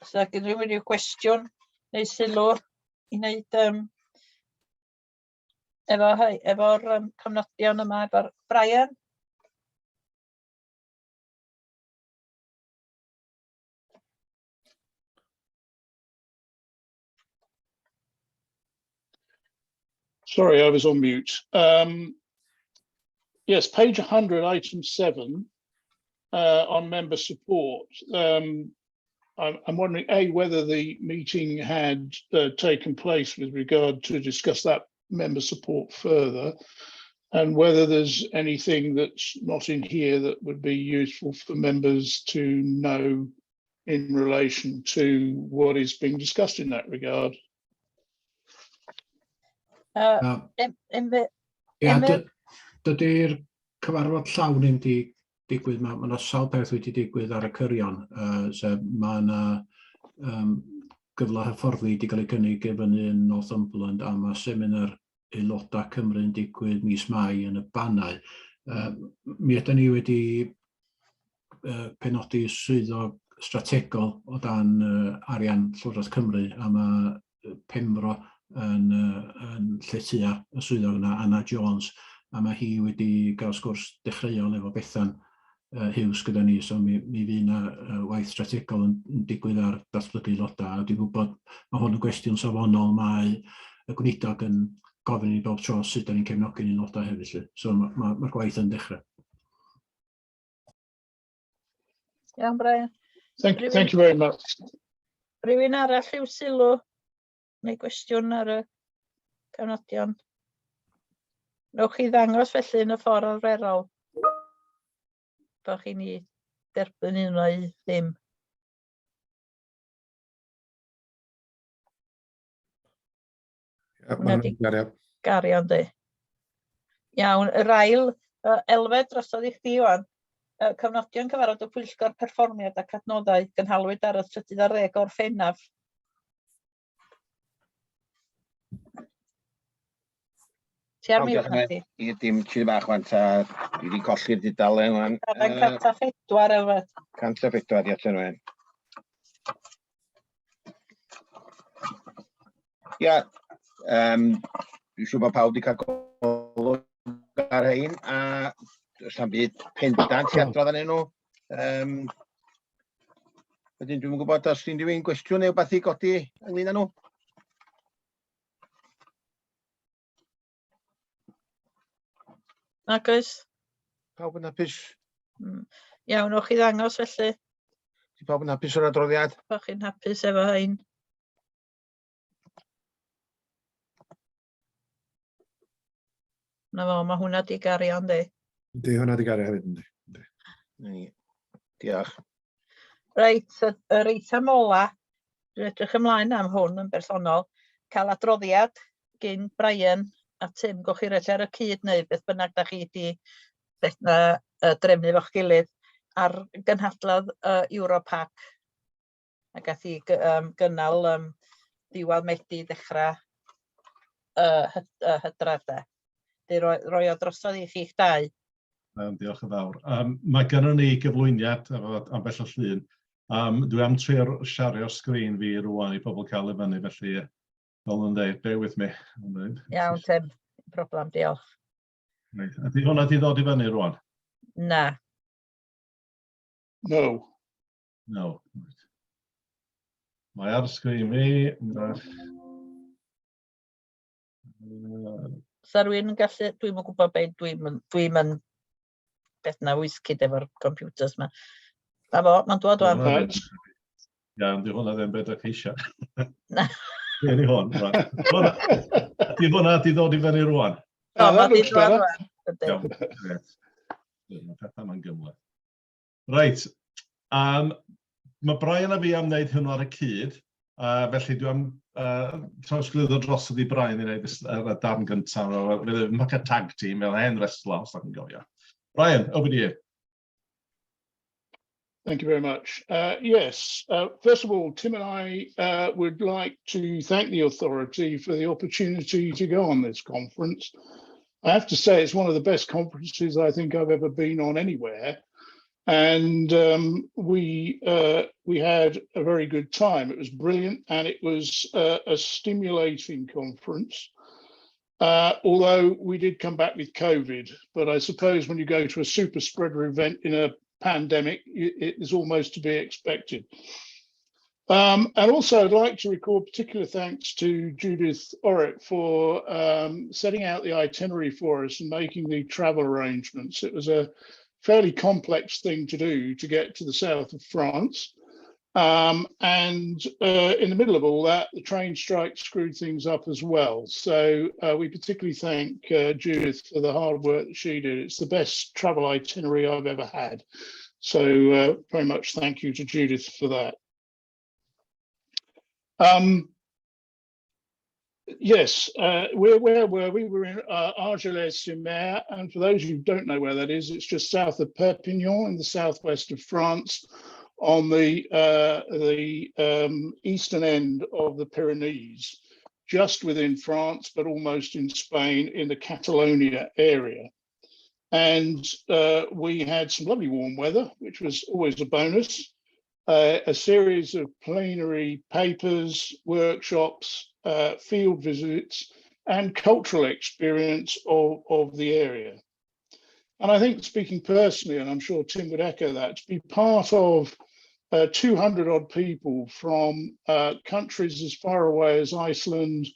Os yna gen rhywun rhyw gwestiwn neu sylw i wneud efo'r cofnodion yma, efo'r Brian? Sorry, I was on mute. Yes, page 100, item 7, on member support. I'm wondering, A, whether the meeting had taken place with regard to discuss that member support further, and whether there's anything that's not in here that would be useful for members to know in relation to what is being discussed in that regard. Ia, dydy'r cyfarfod llawn ddim di digwydd. Mae yna sawl peth wedi digwydd ar y cyrion. Sef mae yna gyfle hyfforddi wedi cael ei cynnig i fyny yn Northumberland, a mae seminar aelodau Cymru yn digwydd mis Mai yn y Bannau. Mi ydyn ni wedi penodi swyddog strategol o dan arian Llywodraeth Cymru, a mae Penfro yn lletya y swyddog yna, Anna Jones, a mae hi wedi cael sgwrs dechreuol efo Bethan Hughes gyda ni, so mi fydd yna waith strategol yn digwydd ar datblygu aelodau, a dwi'n gwybod mae hwn yn gwestiwn safonol, mae y gweinidog yn gofyn i ni bob tro sut da ni'n cefnogi'n aelodau hefyd, lly. So mae'r ma gwaith yn dechrau. Iawn, Brian. Thank you very much. Rhywun arall i'w sylw neu gwestiwn ar y cofnodion? Newch chi ddangos felly yn y ffordd arferol bod chi'n ei derbyn un neu ddim. Ie, ma' hwnna'n gario. Gario, yndi. Iawn, yr ail elfed drosodd i chdi wan. Cyfnodion cyfarfod y Pwyllgor Perfformiad ac Adnoddau gynhalwyd ar y trydydd ar ddeg o Orffennaf. Ti ar mute, Nati? I dim ti bach wan ta, dwi wedi colli'r dudalen wan. Dudalen 104 Elfed. 104, ia, ti'n rhaid. Ia, um, dwi'n siŵr bod pawb wedi cael golwg ar hein, a does na'm byd pendant i adrodd arnyn nhw. Um, wedyn dwi'n gwybod os ti'n rhywun gwestiwn neu wbeth i godi ynglyn â nhw. Nag oes? Pawb yn hapus? Iawn, o'ch chi ddangos felly. Di pawb yn hapus o'r adroddiad? Bo chi'n hapus efo hein? Na fo, mae hwnna di gario, yndi? Yndi, hwnna di gario hefyd, yndi. Yndi. Diolch. Reit, yr eitem ola, dwi'n edrych ymlaen am hwn yn bersonol, cael adroddiad gin Brian a Tim, gwch chi roed ar y cyd neu beth bynnag da chi di beth na, drefnu fo'ch gilydd, ar gynhadledd Europac a gath i gynnal diwedd Medi ddechrau Hydref de. Di roi, roi o drosodd i chi'ch dau. Diolch yn fawr. Mae gennym ni gyflwyniad efo ambell o llun. Dwi am trio siario'r sgrin fi rwan i pobl cael ei fyny, felly fel nhw'n dweud, bear with me. Iawn, Tim, problem, diolch. Reit, ydy hwnna di ddod i fyny rwan? Na. No. No. Mae ar sgrin fi. Sa rhywun yn gallu, dwi'm yn gwybod be, dwi'm yn, dwi'm yn beth na wisgyd efo'r computers ma. Na fo, mae'n dod wan. Iawn, di hwnna ddim beth o'ch eisiau. Na. Be ni hwn, rwan. Di hwnna di ddod i fyny rwan? O, mae di dod rwan. Iawn, gret. Mae pethau ma'n gymhleth. Reit, mae Brian a fi am wneud hwnnw ar y cyd, felly dwi am trawsglwyddo drosodd i Brian i wneud y darn gyntaf. Fydd like a tag team fel hen wrestler, os da chi'n gofio. Brian, over to you. Thank you very much. Yes, first of all, Tim and I would like to thank the authority for the opportunity to go on this conference. I have to say it's one of the best conferences I think I've ever been on anywhere. And we had a very good time. It was brilliant and it was a stimulating conference. Although we did come back with COVID, but I suppose when you go to a super spreader event in a pandemic, it is almost to be expected. And also I'd like to record particular thanks to Judith Orrett for setting out the itinerary for us and making the travel arrangements. It was a fairly complex thing to do to get to the south of France. And in the middle of all that, the train strike screwed things up as well. So we particularly thank Judith for the hard work that she did. It's the best travel itinerary I've ever had. So very much thank you to Judith for that. Yes, where were we? We were in Argelès-sur-Mer, and for those who don't know where that is, it's just south of Perpignan in the southwest of France, on the eastern end of the Pyrenees, just within France, but almost in Spain, in the Catalonia area. And we had some lovely warm weather, which was always a bonus. A series of plenary papers, workshops, field visits, and cultural experience of the area. And I think, speaking personally, and I'm sure Tim would echo that, to be part of 200 odd people from countries as far away as Iceland,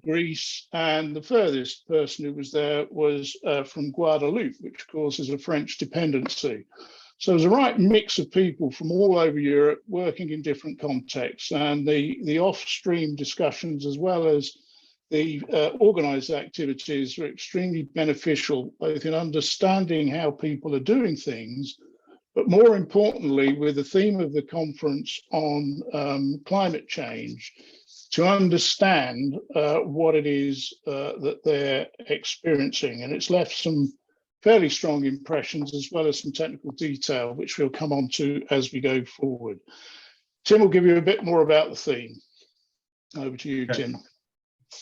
Greece, and the furthest person who was there was from Guadeloupe, which of course is a French dependency. So there's a right mix of people from all over Europe working in different contexts, and the off-stream discussions as well as the organised activities were extremely beneficial, both in understanding how people are doing things, but more importantly, with the theme of the conference on climate change, to understand what it is that they're experiencing. And it's left some fairly strong impressions as well as some technical detail, which we'll come on to as we go forward. Tim will give you a bit more about the theme. Over to you, okay. Tim.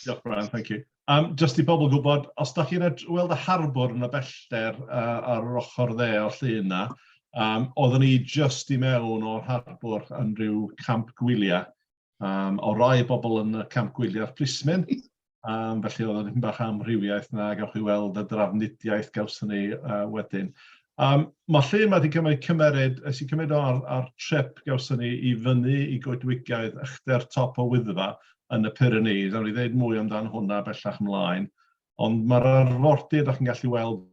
Diolch, Brian, thank you. Um, just i bobl gwybod, os da chi'n weld y harbwr yn y bellter uh, ar yr ochr dde o'r llun na, um, oeddwn ni just i mewn o'r harbwr yn rhyw camp gwyliau. Um, o rai bobl yn y camp gwyliau'r plismyn, um, felly oedd yn bach amrywiaeth na, gawch chi weld y drafnidiaeth gawson ni uh, wedyn. Um, mae lle mae wedi cymryd cymeryd, es i cymryd o ar, ar trip gawson ni i fyny i goedwigaeth ychder top o Wyddfa yn y Pyrenees. Awn ni ddeud mwy amdan hwnna bellach ymlaen. Ond mae'r arfordir, da chi'n gallu weld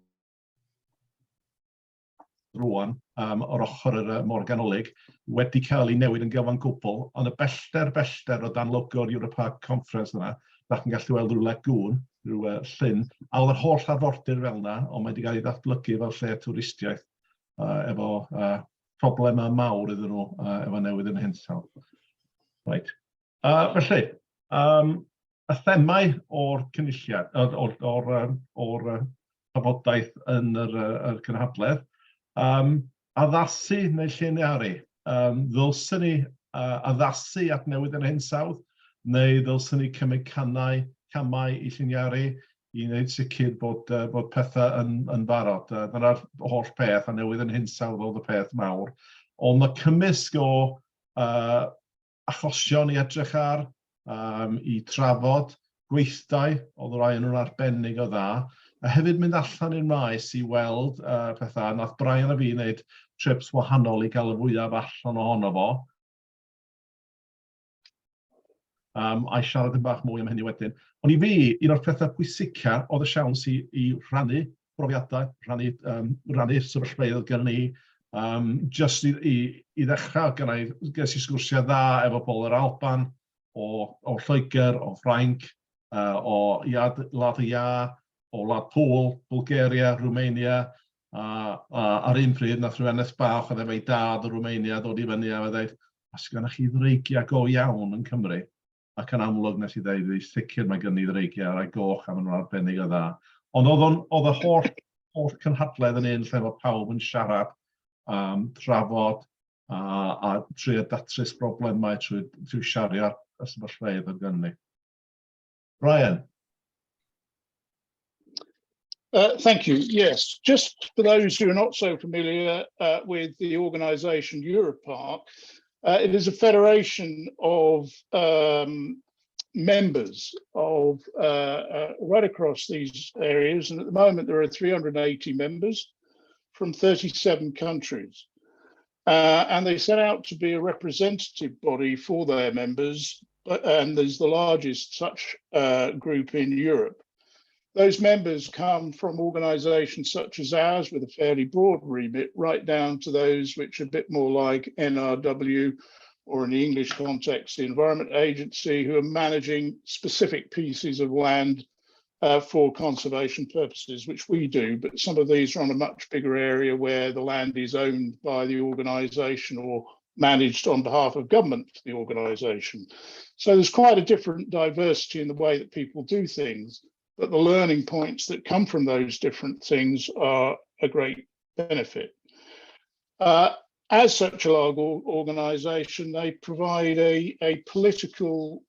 rwan um, o'r ochr yr uh, Môr Ganolig wedi cael ei newid yn gyfan gwbl, ond y bellter bellter o dan logo'r Europark Conference yna, da chi'n gallu weld rhyw lagŵn, rhyw uh, llyn, a oedd yr holl arfordir fel yna, ond mae wedi cael ei ddatblygu fel lle twristiaeth uh, efo uh, problemau mawr iddyn nhw uh, efo newid yn hinsawdd. Right. Uh, felly, um, y themau o'r cynulliad, o'r, or, or, or, or trafodaeth yn yr, yr cynhadledd, um, addasu neu lliniaru. Um, ddylswn ni uh, addasu at newid yn y hinsawdd, neu ddylswn ni cymryd cannau, camau i lliniaru i wneud sicr bod, uh, bod pethau yn, yn barod. Uh, dyna'r holl peth, a newid yn hinsawdd oedd y peth mawr. Ond mae cymysg o uh, achosion i edrych ar, um, i trafod, gweithdai, oedd rhai yn nhw'n arbennig o dda, a hefyd mynd allan i'r maes i weld uh, pethau. Nath Brian a fi wneud trips wahanol i gael y fwyaf allan ohono fo. Um, a i siarad yn bach mwy am hynny wedyn. Ond i fi, un o'r pethau pwysica oedd y siawns i, i rhannu brofiadau, rhannu, um, rhannu sefyllfaoedd oedd gen ni. Um, just i, i, i ddechrau, gen i, ges i sgwrsiau dda efo bobl yr Alban, o, o Lloegr, o Ffrainc, uh, o Iad, Wlad y Iâ, o Wlad Pôl, Bulgaria, Romania, a, a ar un pryd nath rhyw eneth bach oedd efo'i dad o Romania ddod i fyny a fe dweud, os gennych chi ddreigiau go iawn yn Cymru? ac yn amlwg nes i ddeud iddi, sicr mae gen i ddreigiau rai goch a maen nhw'n arbennig o dda. Ond oedd, on, oedd y holl, holl cynhadledd yn un lle mae pawb yn siarad, um, trafod a, a trio datrys broblemau trwy, trwy siario ar y sefyllfaoedd oedd gen ni. Brian. Thank you. Yes, just for those who are not so familiar with the organisation EUROPARC, it is a federation of members of right across these areas. And at the moment, there are 380 members from 37 countries. And they set out to be a representative body for their members, but, and there's the largest such group in Europe. Those members come from organisations such as ours with a fairly broad remit, right down to those which are a bit more like NRW or in the English context, the Environment Agency, who are managing specific pieces of land for conservation purposes, which we do, but some of these are on a much bigger area where the land is owned by the organisation or managed on behalf of government for the organisation. So there's quite a different diversity in the way that people do things, but the learning points that come from those different things are a great benefit. As such a large organisation, they provide a political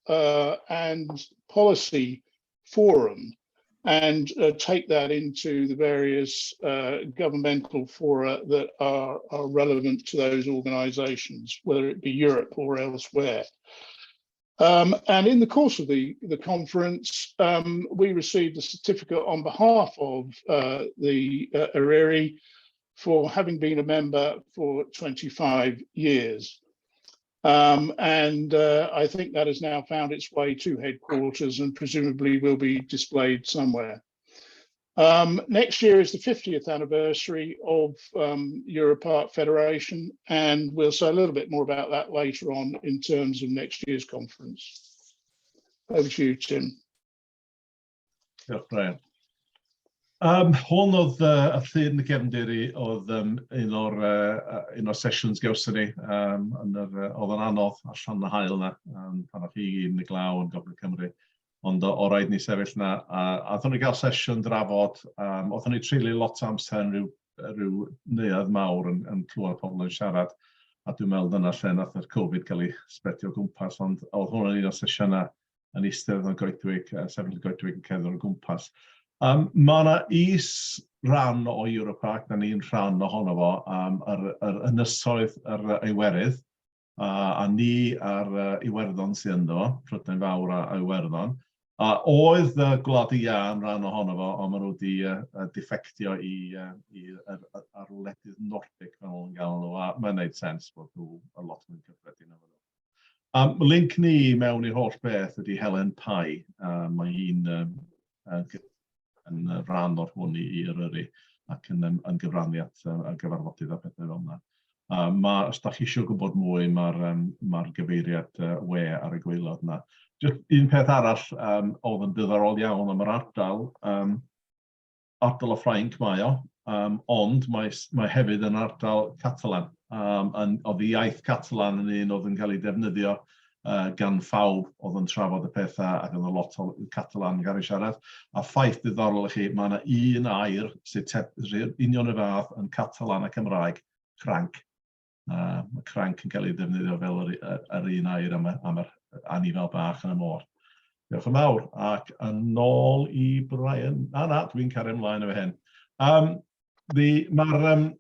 and policy forum and take that into the various governmental fora that are relevant to those organisations, whether it be Europe or elsewhere. And in the course of the conference, we received a certificate on behalf of the Eryri for having been a member for 25 years. And I think that has now found its way to headquarters and presumably will be displayed somewhere. Next year is the 50th anniversary of EUROPARC Federation, and we'll say a little bit more about that later on in terms of next year's conference. Over to you, Tim. Diolch, Brian. Um, hwn oedd uh, y llun y gefndir i, oedd um, un o'r, uh, un o'r sessions gawson ni. Um, yn yr, uh, oedd yn anodd allan y haul yna, um, pan o'ch chi gyd yn y glaw yn Gogledd Cymru. Ond o, o raid ni sefyll na. A, a ni gael sesiwn drafod, oedden ni treulio lot o amser yn rhyw, rhyw neuadd mawr yn, yn clywed pobl yn siarad. A dwi'n meddwl dyna lle nath yr Covid cael ei spredio o gwmpas, ond oedd hwn yn un o'r sesiynau yn eistedd yn goedwig, sefyll y goedwig yn cerdded o gwmpas. Mae yna is ran o Europark, na ni'n rhan ohono fo, yr, yr ynysoedd yr Iwerydd, a, a ni ar Iwerddon sydd ynddo fo, Prydain Fawr a, a Iwerddon. A oedd Gwlad y Iâ yn rhan ohono fo, ond maen nhw wedi defectio i, i ar, ar wledydd Nordic fel nhw'n gael nhw, a mae'n gwneud sens bod nhw a lot mwy cyffredin efo nhw. Link ni mewn i'r holl beth ydy Helen Pye. Mae hi'n yn rhan o'r hwn i, i Eryri ac yn, yn gyfrannu at y gyfarfodydd a pethau fel yna. Ma, os da chi eisiau gwybod mwy, mae'r um, mae gyfeiriad we ar y gwaelod yna. Just un peth arall oedd yn diddorol iawn am yr ardal, ardal o Ffrainc mae o, ond mae, mae hefyd yn ardal Catalan. Yn, oedd y iaith Catalan yn un oedd yn cael ei defnyddio gan phawb oedd yn trafod y pethau ac oedd lot o Catalan yn cael ei siarad. A ffaith diddorol i chi, mae yna un air sydd union y fath yn Catalan a Cymraeg, cranc. Mae cranc yn cael ei ddefnyddio fel yr, yr un air am, am yr anifel bach yn y môr. Diolch yn fawr. Ac yn ôl i Brian. Na, na, dwi'n cario ymlaen efo hyn. Mae'r um,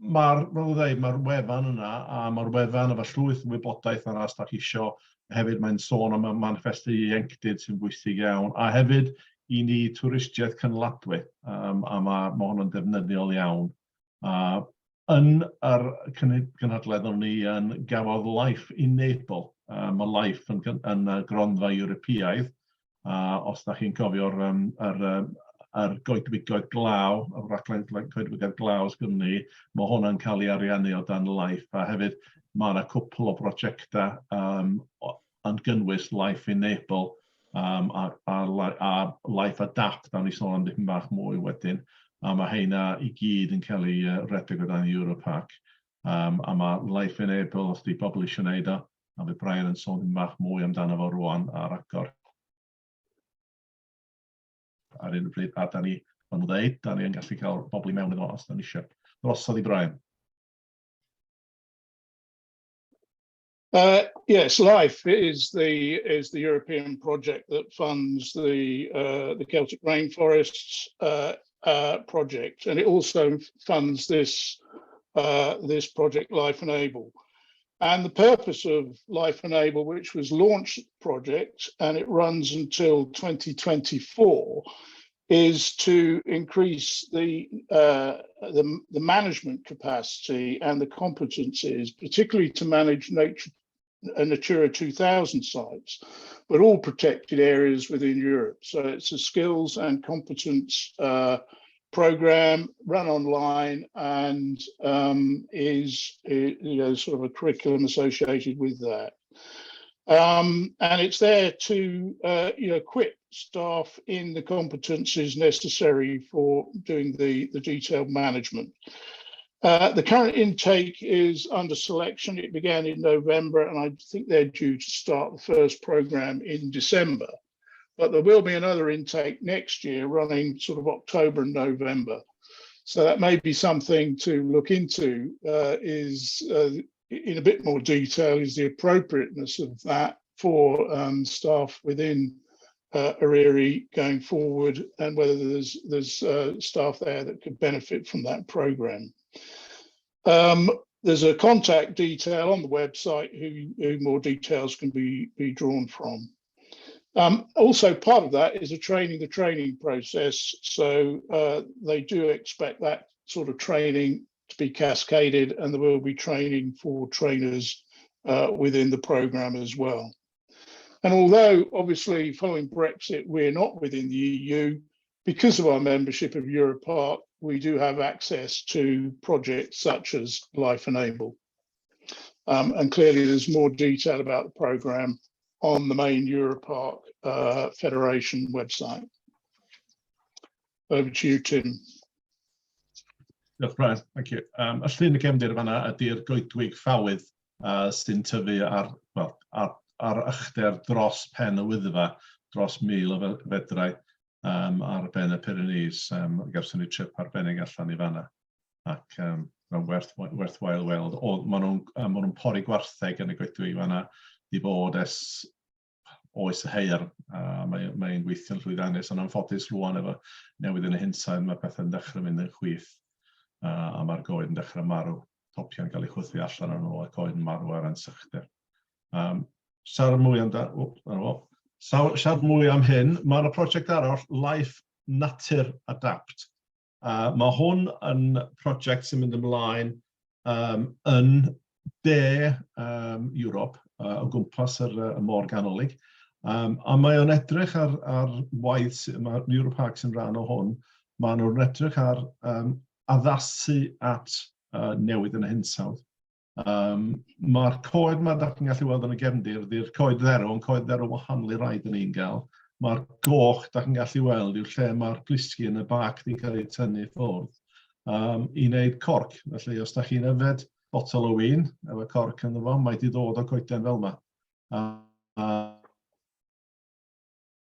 Mae'r, fel dwi'n dweud, mae'r wefan yna, a mae'r wefan efo llwyth o wybodaeth yna os da chi isio. Hefyd mae'n sôn am y maniffesto ieuenctid sy'n bwysig iawn, a hefyd i ni twristiaeth cynaliadwy, a mae, mae hwn yn defnyddiol iawn. A yn yr cynhadledd o'n ni yn gafodd Life Enable, mae Life yn, yn, yn gronfa Ewropeaidd, A os da chi'n cofio'r um, yr, um, yr goedwigoedd glaw, y rhaglen coedwigoedd glaw sgynnon ni, mae hwnna'n cael ei ariannu o dan Life. A hefyd mae yna cwpl o brosiectau yn gynnwys Life Enable a, a, a Life Adapt, nawn ni sôn am dipyn bach mwy wedyn. A mae heina i gyd yn cael ei redeg o dan Europark. A mae Life Enable, os di bobl eisiau gwneud o, a fydd Brian yn sôn dipyn bach mwy amdano fo rwan ar agor ar un o bryd, a da ni, maen nhw'n dweud, da ni yn gallu cael bobl i mewn iddo os da ni eisiau. Drosodd i Brian. Yes, LIFE is the European project that funds the Celtic Rainforests project, and it also funds this project Life Enable. And the purpose of Life Enable, which was launched project and it runs until 2024, is to increase the management capacity and the competencies, particularly to manage nature Natura 2000 sites, but all protected areas within Europe. So it's a skills and competence program run online and is sort of a curriculum associated with that. And it's there to equip staff in the competencies necessary for doing the detailed management. The current intake is under selection. It began in November, and I think they're due to start the first program in December. But there will be another intake next year running sort of October and November. So that may be something to look into, is in a bit more detail, is the appropriateness of that for staff within Eryri going forward, and whether there's staff there that could benefit from that program. There's a contact detail on the website who more details can be drawn from. Also part of that is a training the training process. So they do expect that sort of training to be cascaded, and there will be training for trainers within the program as well. And although obviously following Brexit, we're not within the EU, because of our membership of Europark, we do have access to projects such as Life Enable. And clearly there's more detail about the program on the main Europark Federation website. Over to you, Tim. Diolch, Brian. Thank you. Y llun y cefndir fanna ydy'r goedwig ffawydd sy'n tyfu ar, well, ar, ar uchder dros pen y Wyddfa. dros 1,000 o fedrau ar ben y Pyrenees. Gawson ni trip arbennig allan i fanna. Ac mae'n werth wael weld. O, maen nhw'n ma nhw pori gwartheg yn y goedwig fanna, di bod ers oes y haearn, a mae'n mae gweithio'n llwyddiannus, ond anffodus rwan efo newid yn y hinsawdd, mae pethau'n dechrau mynd yn chwith, a mae'r goed yn dechrau marw, topiau'n cael eu chwythu allan ar nhw a coed yn marw ar ansychder. Siarad mwy am da, siarad mwy am hyn, mae'r prosiect arall, Life Natur Adapt. Mae hwn yn prosiect sy'n mynd ymlaen yn de Ewrop, o gwmpas y Môr Ganolig. A mae o'n edrych ar waith, mae Europarks yn rhan o hwn, maen nhw'n edrych ar addasu at newid yn y hinsawdd. Mae'r coed yma da chi'n gallu weld yn y gefndir, ydy'r coed dderw, ond coed dderw wahanol i rai dyn ni'n gael. Mae'r goch da chi'n gallu weld yw lle mae'r plisgi yn y bac wedi cael eu tynnu ffwrdd i wneud corc. Felly os da chi'n yfed botel o win efo corc ynddo fo, mae wedi dod o coeden fel yma.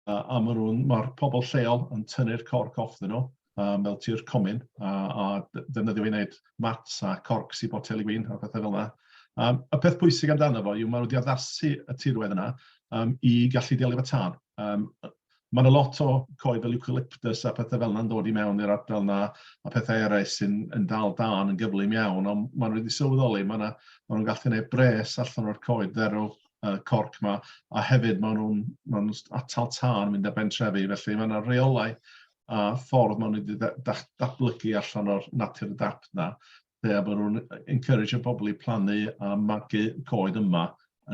A maen nhw'n, mae'r pobl lleol yn tynnu'r corc off ddyn nhw, fel tir comin, a defnyddio i wneud mats a corcs i boteli win a pethau fel yna. Y peth pwysig amdano fo yw maen nhw wedi addasu y tirwedd yna i gallu delio efo tân. Mae yna lot o coed fel eucalyptus a pethau fel yna'n dod i mewn i'r ardal yna a pethau eraill sy'n yn dal dân yn gyflym iawn, ond maen nhw wedi sylweddoli, maen nhw'n gallu gwneud bres allan o'r coed dderw corc 'ma, a hefyd maen nhw'n ma nhw atal tân mynd ar bentrefi, felly mae yna reolau a ffordd maen nhw wedi datblygu allan o'r natur adapt 'na, lle maen nhw'n encourage y bobl i plannu a magu coed yma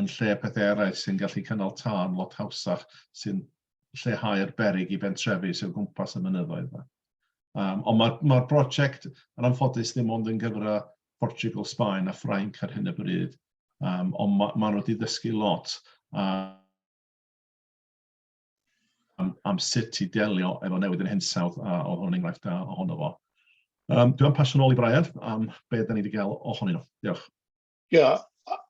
yn lle pethau eraill sy'n gallu cynnal tân lot hawsach, sy'n lleihau'r berig i bentrefi sy'n o gwmpas y mynyddoedd yma. Ond mae'r ma brosiect yn anffodus ddim ond yn gyfra Portugal, Sbaen a Ffrainc ar hyn o bryd. Ond ma nhw wedi ddysgu lot am sut i delio efo newid yn hinsawdd, a oedd hwn yn enghraifft da ohono fo. Dwi'n pasio nôl i Brian am be da ni wedi gael ohonyn nhw. Diolch. Yeah,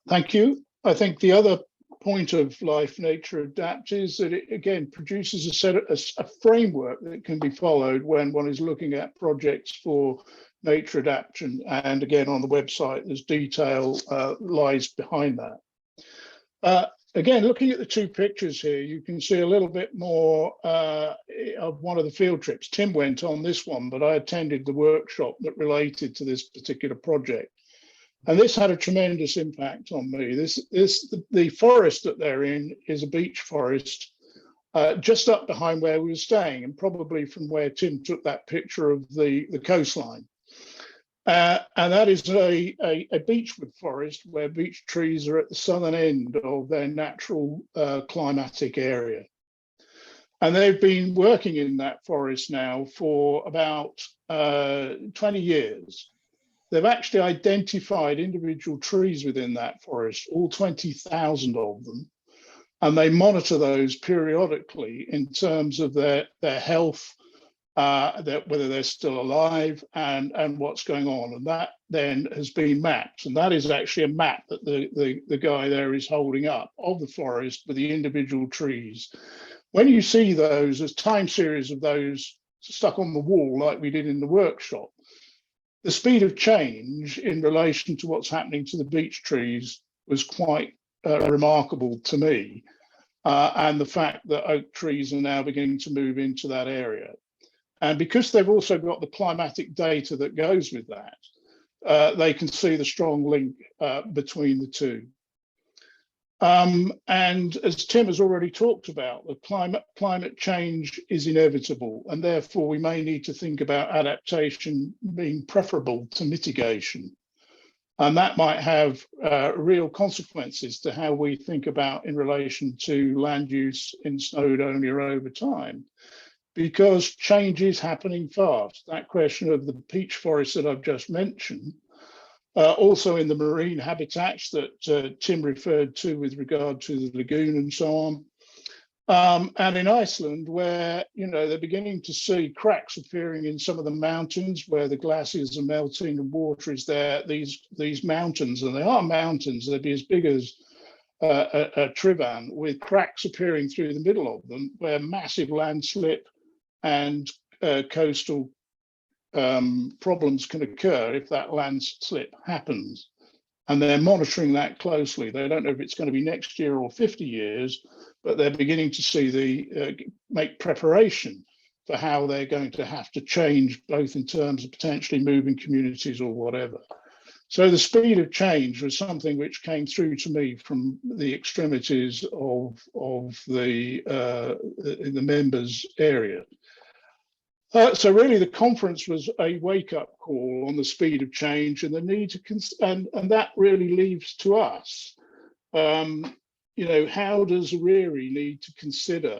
thank you. I think the other point of Life Nature Adapt is that it again produces a set of a framework that can be followed when one is looking at projects for nature adaptation. And again, on the website, there's detail lies behind that. Again, looking at the two pictures here, you can see a little bit more of one of the field trips. Tim went on this one, but I attended the workshop that related to this particular project. And this had a tremendous impact on me. The forest that they're in is a beech forest just up behind where we were staying, and probably from where Tim took that picture of the coastline. And that is a beechwood forest where beech trees are at the southern end of their natural climatic area. And they've been working in that forest now for about 20 years. They've actually identified individual trees within that forest, all 20,000 of them, and they monitor those periodically in terms of their health, whether they're still alive and what's going on. And that then has been mapped. And that is actually a map that the guy there is holding up of the forest with the individual trees. When you see those as time series of those stuck on the wall, like we did in the workshop, the speed of change in relation to what's happening to the beech trees was quite remarkable to me. And the fact that oak trees are now beginning to move into that area. And because they've also got the climatic data that goes with that, they can see the strong link between the two. And as Tim has already talked about, the climate change is inevitable, and therefore we may need to think about adaptation being preferable to mitigation. And that might have real consequences to how we think about in relation to land use in Snowdonia over time, because change is happening fast. That question of the peach forest that I've just mentioned, also in the marine habitats that Tim referred to with regard to the lagoon and so on. And in Iceland, where they're beginning to see cracks appearing in some of the mountains where the glaciers are melting and water is there, these mountains, and they are mountains, they'd be as big as Tryfan, with cracks appearing through the middle of them, where massive landslip and coastal problems can occur if that landslip happens. And they're monitoring that closely. They don't know if it's going to be next year or 50 years, but they're beginning to see the make preparation for how they're going to have to change, both in terms of potentially moving communities or whatever. So the speed of change was something which came through to me from the extremities of the members area. So really the conference was a wake-up call on the speed of change and the need to, and that really leaves to us, you know, how does Eryri need to consider,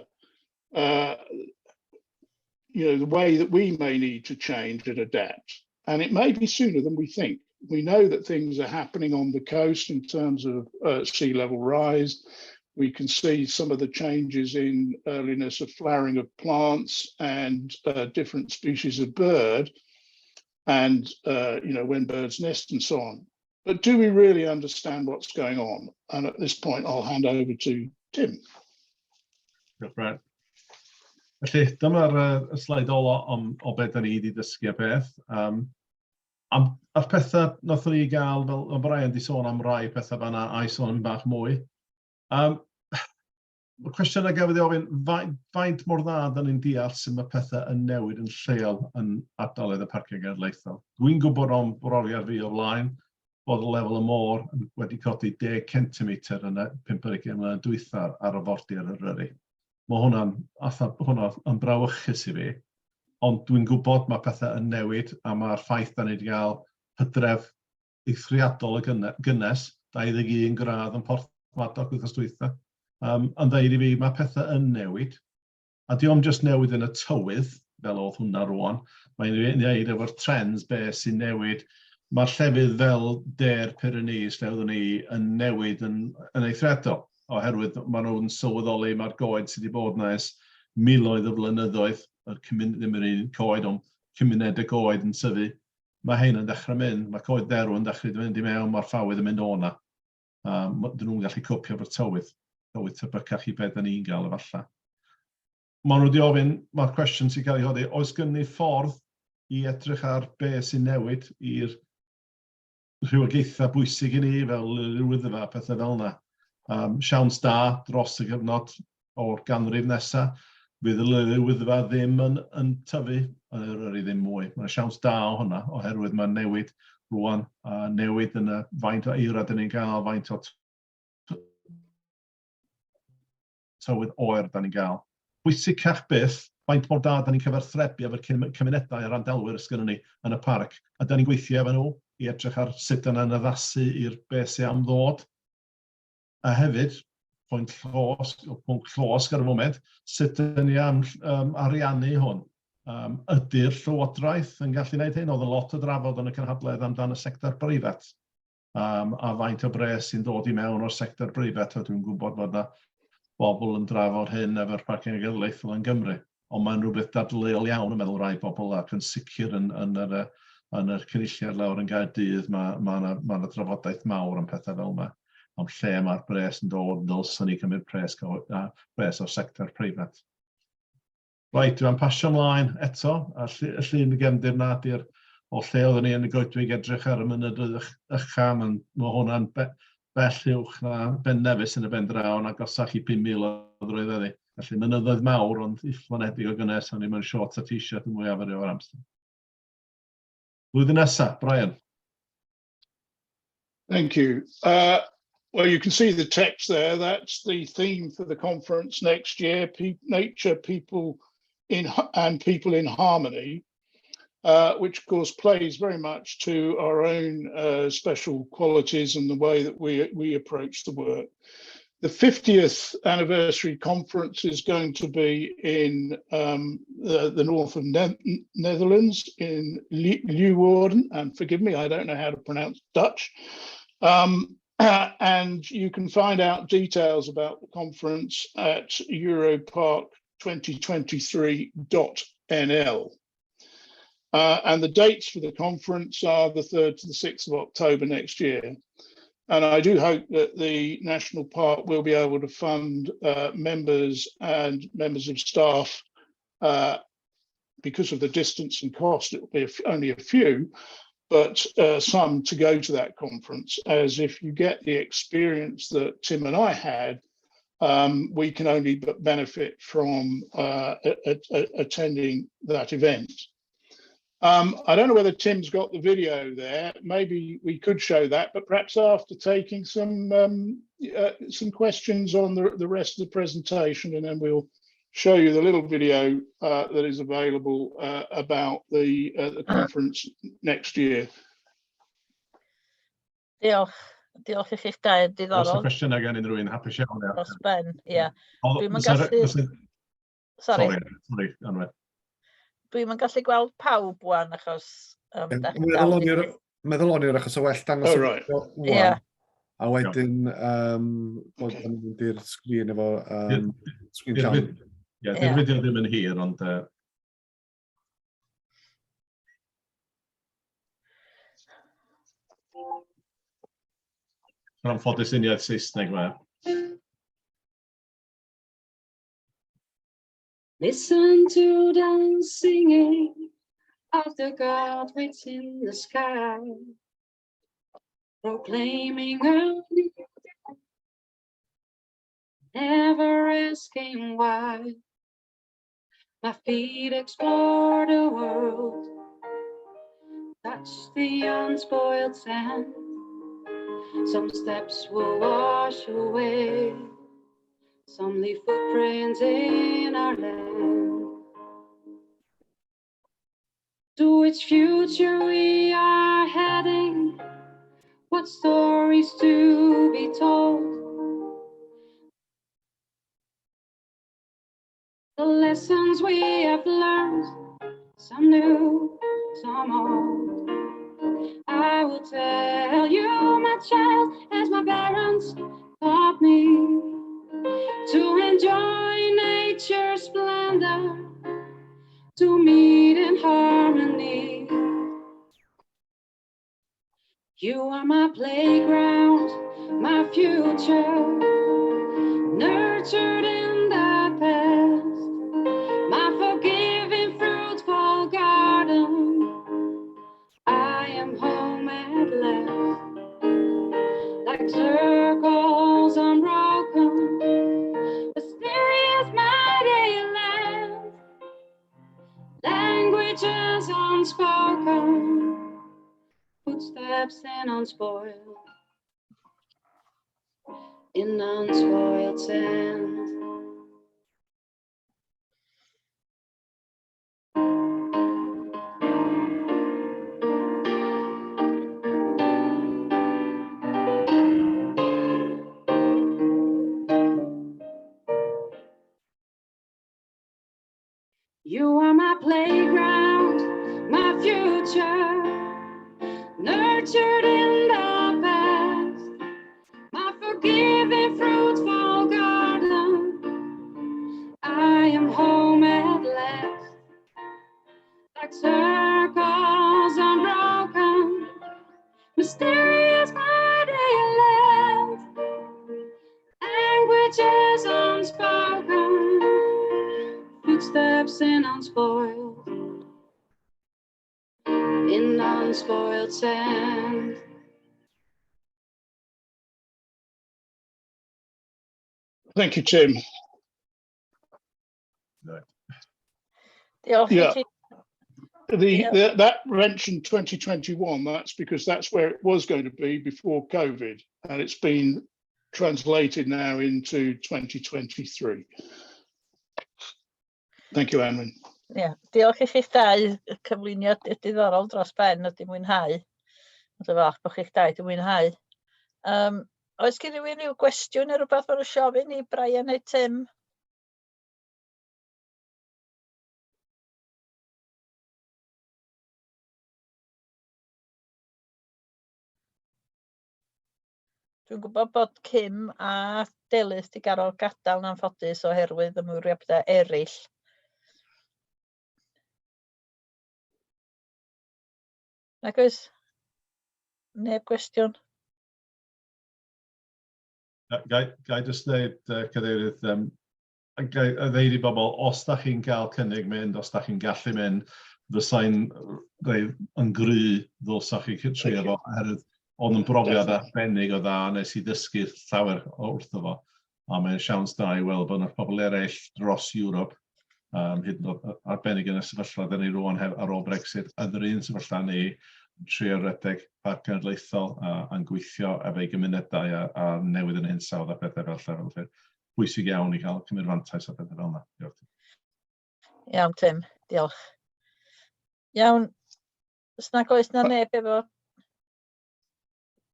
you know, the way that we may need to change and adapt? And it may be sooner than we think. We know that things are happening on the coast in terms of sea level rise. We can see some of the changes in earliness of flowering of plants and different species of bird and, you know, when birds nest and so on. But do we really understand what's going on? And at this point, I'll hand over to Tim. Diolch, Brad. Felly, dyma'r y sleid ola o beth da ni wedi dysgu a peth. A'r pethau nathon ni gael, fel mae Brian di sôn am rai pethau fanna, a i sôn am bach mwy. Y cwestiwn a gafodd ei ofyn, faint mor dda da ni'n deall sut mae pethau yn newid yn lleol yn ardaloedd y Parciau Genedlaethol? Dwi'n gwybod o'n brofiad fi o flaen bod y lefel y môr wedi codi 10 cm yn y 25 mlynedd dwytha ar arfordir Eryri. Mae hwnna'n, hwnna yn brawychus i fi, ond dwi'n gwybod mae pethau yn newid a mae'r ffaith da ni wedi cael hydref eithriadol o gynnes, 21 gradd yn Porthmadog wythnos dwytha, yn dweud i fi mae pethau yn newid. A di o'm jyst newid yn y tywydd, fel oedd hwnna rwan, mae'n wneud efo'r trends be sy'n newid. Mae'r llefydd fel De'r Pyrenees, lle oeddwn ni, yn newid yn eithriadol, oherwydd maen nhw'n sylweddoli mae'r goed sydd wedi bod yna ers miloedd o flynyddoedd, yr cymuned, ddim yr un coed, ond cymuned y goed yn tyfu. Mae hein yn dechrau mynd, mae coed derw yn dechrau mynd i mewn, mae'r ffawydd yn mynd o'na. Dyn nhw'n gallu copio efo'r tywydd, tywydd tebycach i beth da ni'n gael efallai. Maen nhw wedi ofyn, mae'r cwestiwn sy'n cael ei hodi, oes gen ni ffordd i edrych ar be sy'n newid i'r rhywogaethau bwysig i ni, fel yr Wyddfa a pethau fel yna? Siawns da dros y cyfnod o'r ganrif nesaf, fydd y Wyddfa ddim yn tyfu yn Eryri ddim mwy. Mae'n siawns da o hwnna, oherwydd mae'n newid rwan, a newid yn y faint o eira dyn ni'n gael, faint o tywydd oer da ni'n gael. Bwysicach byth, faint mor da da ni'n cyfathrebu efo'r cymunedau a'r randdeilwyr sgynnon ni yn y parc. A da ni'n gweithio efo nhw i edrych ar sut da ni'n addasu i'r beth sy'n am ddod. A hefyd, pwynt llosg, pwnc llosg ar y foment, sut ydyn ni am ariannu hwn? Ydy'r llywodraeth yn gallu gwneud hyn? Oedd y lot o drafod yn y cynhadledd amdan y sector breifat a faint o bres sy'n dod i mewn o'r sector breifat, a dwi'n gwybod bod yna bobl yn drafod hyn efo'r Parciau Genedlaethol yn Gymru. Ond mae'n rhywbeth dadleuol iawn yn meddwl rai bobl ac yn sicr yn yr cynulliad lawr yn Gaerdydd mae ma drafodaeth mawr am pethau fel yma. Am lle mae'r bres yn dod, ddylswn ni cymryd pres o'r sector preifat. Reit, dwi'n pasio ymlaen eto, a y llun y gefndir na di'r o lle oeddwn ni yn y goedwig edrych ar y mynyddoedd ucha, mae hwnna'n bell uwch na Ben Nevis yn y ben draw, yn agosach i 5,000 o droedfeddi. Felly mynyddoedd mawr, ond uffernedig o gynnes, o'n i mewn shorts a t-shirt yn mwyaf o'r amser. Blwyddyn nesaf, Brian. Thank you. Well, you can see the text there. That's the theme for the conference next year, Pe nature, people in and people in harmony, which of course plays very much to our own special qualities and the way that we approach the work. The 50th anniversary conference is going to be in the north of Netherlands in Leeuwarden, and forgive me, I don't know how to pronounce Dutch. And you can find out details about the conference at europark2023.nl. And the dates for the conference are the 3rd to the 6th of October next year. And I do hope that the National Park will be able to fund members and members of staff because of the distance and cost, it will be only a few, but some to go to that conference, as if you get the experience that Tim and I had, we can only but benefit from attending that event. I don't know whether Tim's got the video there. Maybe we could show that, but perhaps after taking some questions on the rest of the presentation, and then we'll show you the little video that is available about the conference next year. Diolch. Diolch i chi'ch dau, Os y diddorol. cwestiynau gen unrhyw un, hapus iawn. Ia. Dros ben, ia. Dwi'm yn gallu... Sorry. Sorry. Sorry, Anwen. Dwi'm yn gallu gweld pawb wan achos dach chi'n Meddwl dal o'n i'r meddwl o'n i'r achos o well dangos Oh, y right. fideo ŵan, a wedyn bod yn mynd i'r sgrin efo sgrin llawn. Ie, di'r fideo ddim yn hir, ond yn anffodus uniaith Saesneg mae. Listen to the singing of the godwits in the sky, proclaiming a new day, never asking why. My feet explore the world, touch the unspoiled sand. Some steps will wash away, some leave footprints in our land. To which future we are heading, what stories to be told. The lessons we have learned, some new, some old. I will tell you, my child, as my parents taught me, to enjoy nature's splendor, to meet in harmony. You are my playground, my future, nurtured in the past, my forgiving, fruitful garden. I am home at last, like circles unbroken, mysterious mighty land, languages unspoken, footsteps in unspoiled sand. You are my playground, my future, nurtured in the past, my forgiving, fruitful garden. I am home at last, like circles unbroken, mysterious mighty land, languages unspoken, footsteps in unspoiled sand. Thank you, Tim. Diolch i ti. That mentioned 2021, that's because that's where it was going to be before COVID, and it's been translated now into 2023. Thank you, Anwen. Yeah, diolch i chi'ch dau, y cyflwyniad diddorol dros ben ydy mwynhau. Dwi'n falch bod chi'ch dau wedi mwynhau. Oes gen rhywun rhyw gwestiwn neu rhywbeth maen nhw eisiau ofyn i Brian neu Tim? Dwi'n gwybod bod Kim a Delyth 'di gorfod gadael yn anffodus oherwydd ymwriadau eraill. Nag oes? Neb gwestiwn? Gai, gai jyst dweud, cadeirydd, gai ddeud i bobl, os da chi'n cael cynnig mynd, os da chi'n gallu mynd, fysai'n dweud yn gry ddylsa chi trio fo, oherwydd oedd yn brofiad arbennig o dda, nes i ddysgu llawer o wrtho fo, a mae'n siawns da i weld bod yna pobl eraill dros Ewrop, hyd yn oed arbennig yn y sefyllfa dyn ni rwan hef, ar ôl Brexit, yn yr un sefyllfa ni, yn trio redeg parc cenedlaethol a, a'n gweithio efo'i gymunedau a, a newid yn hinsawdd a pethau fel lle. Felly, bwysig iawn i cael cymryd fantais a pethau fel yna. Diolch. Iawn, Tim. Diolch. Iawn. Os nag oes na neb efo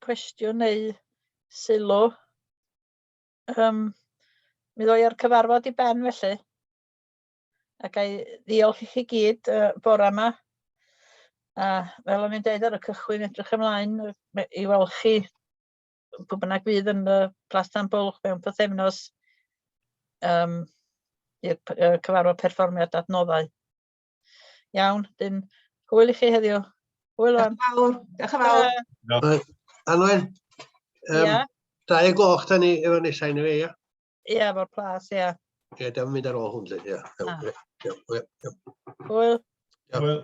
cwestiwn neu sylw, mi ddoi ar cyfarfod i ben felly. A ga i ddiolch i chi gyd bore yma. A fel o'n i'n deud ar y cychwyn, edrych ymlaen i weld chi pwy bynnag fydd yn y Plas Tan Bwlch mewn pythefnos i'r cyfarfod perfformiad adnoddau. Iawn, dyn hwyl i chi heddiw. Hwyl wan. Diolch yn fawr. Diolch yn fawr. Anwen, Ia? 2 gloch da ni efo nesau ni fe, ia? Ia, efo'r plas, ia. Ie, da mynd ar ôl hwn, ia. Iawn, Ah. ia, iawn, ia. Hwyl. Hwyl.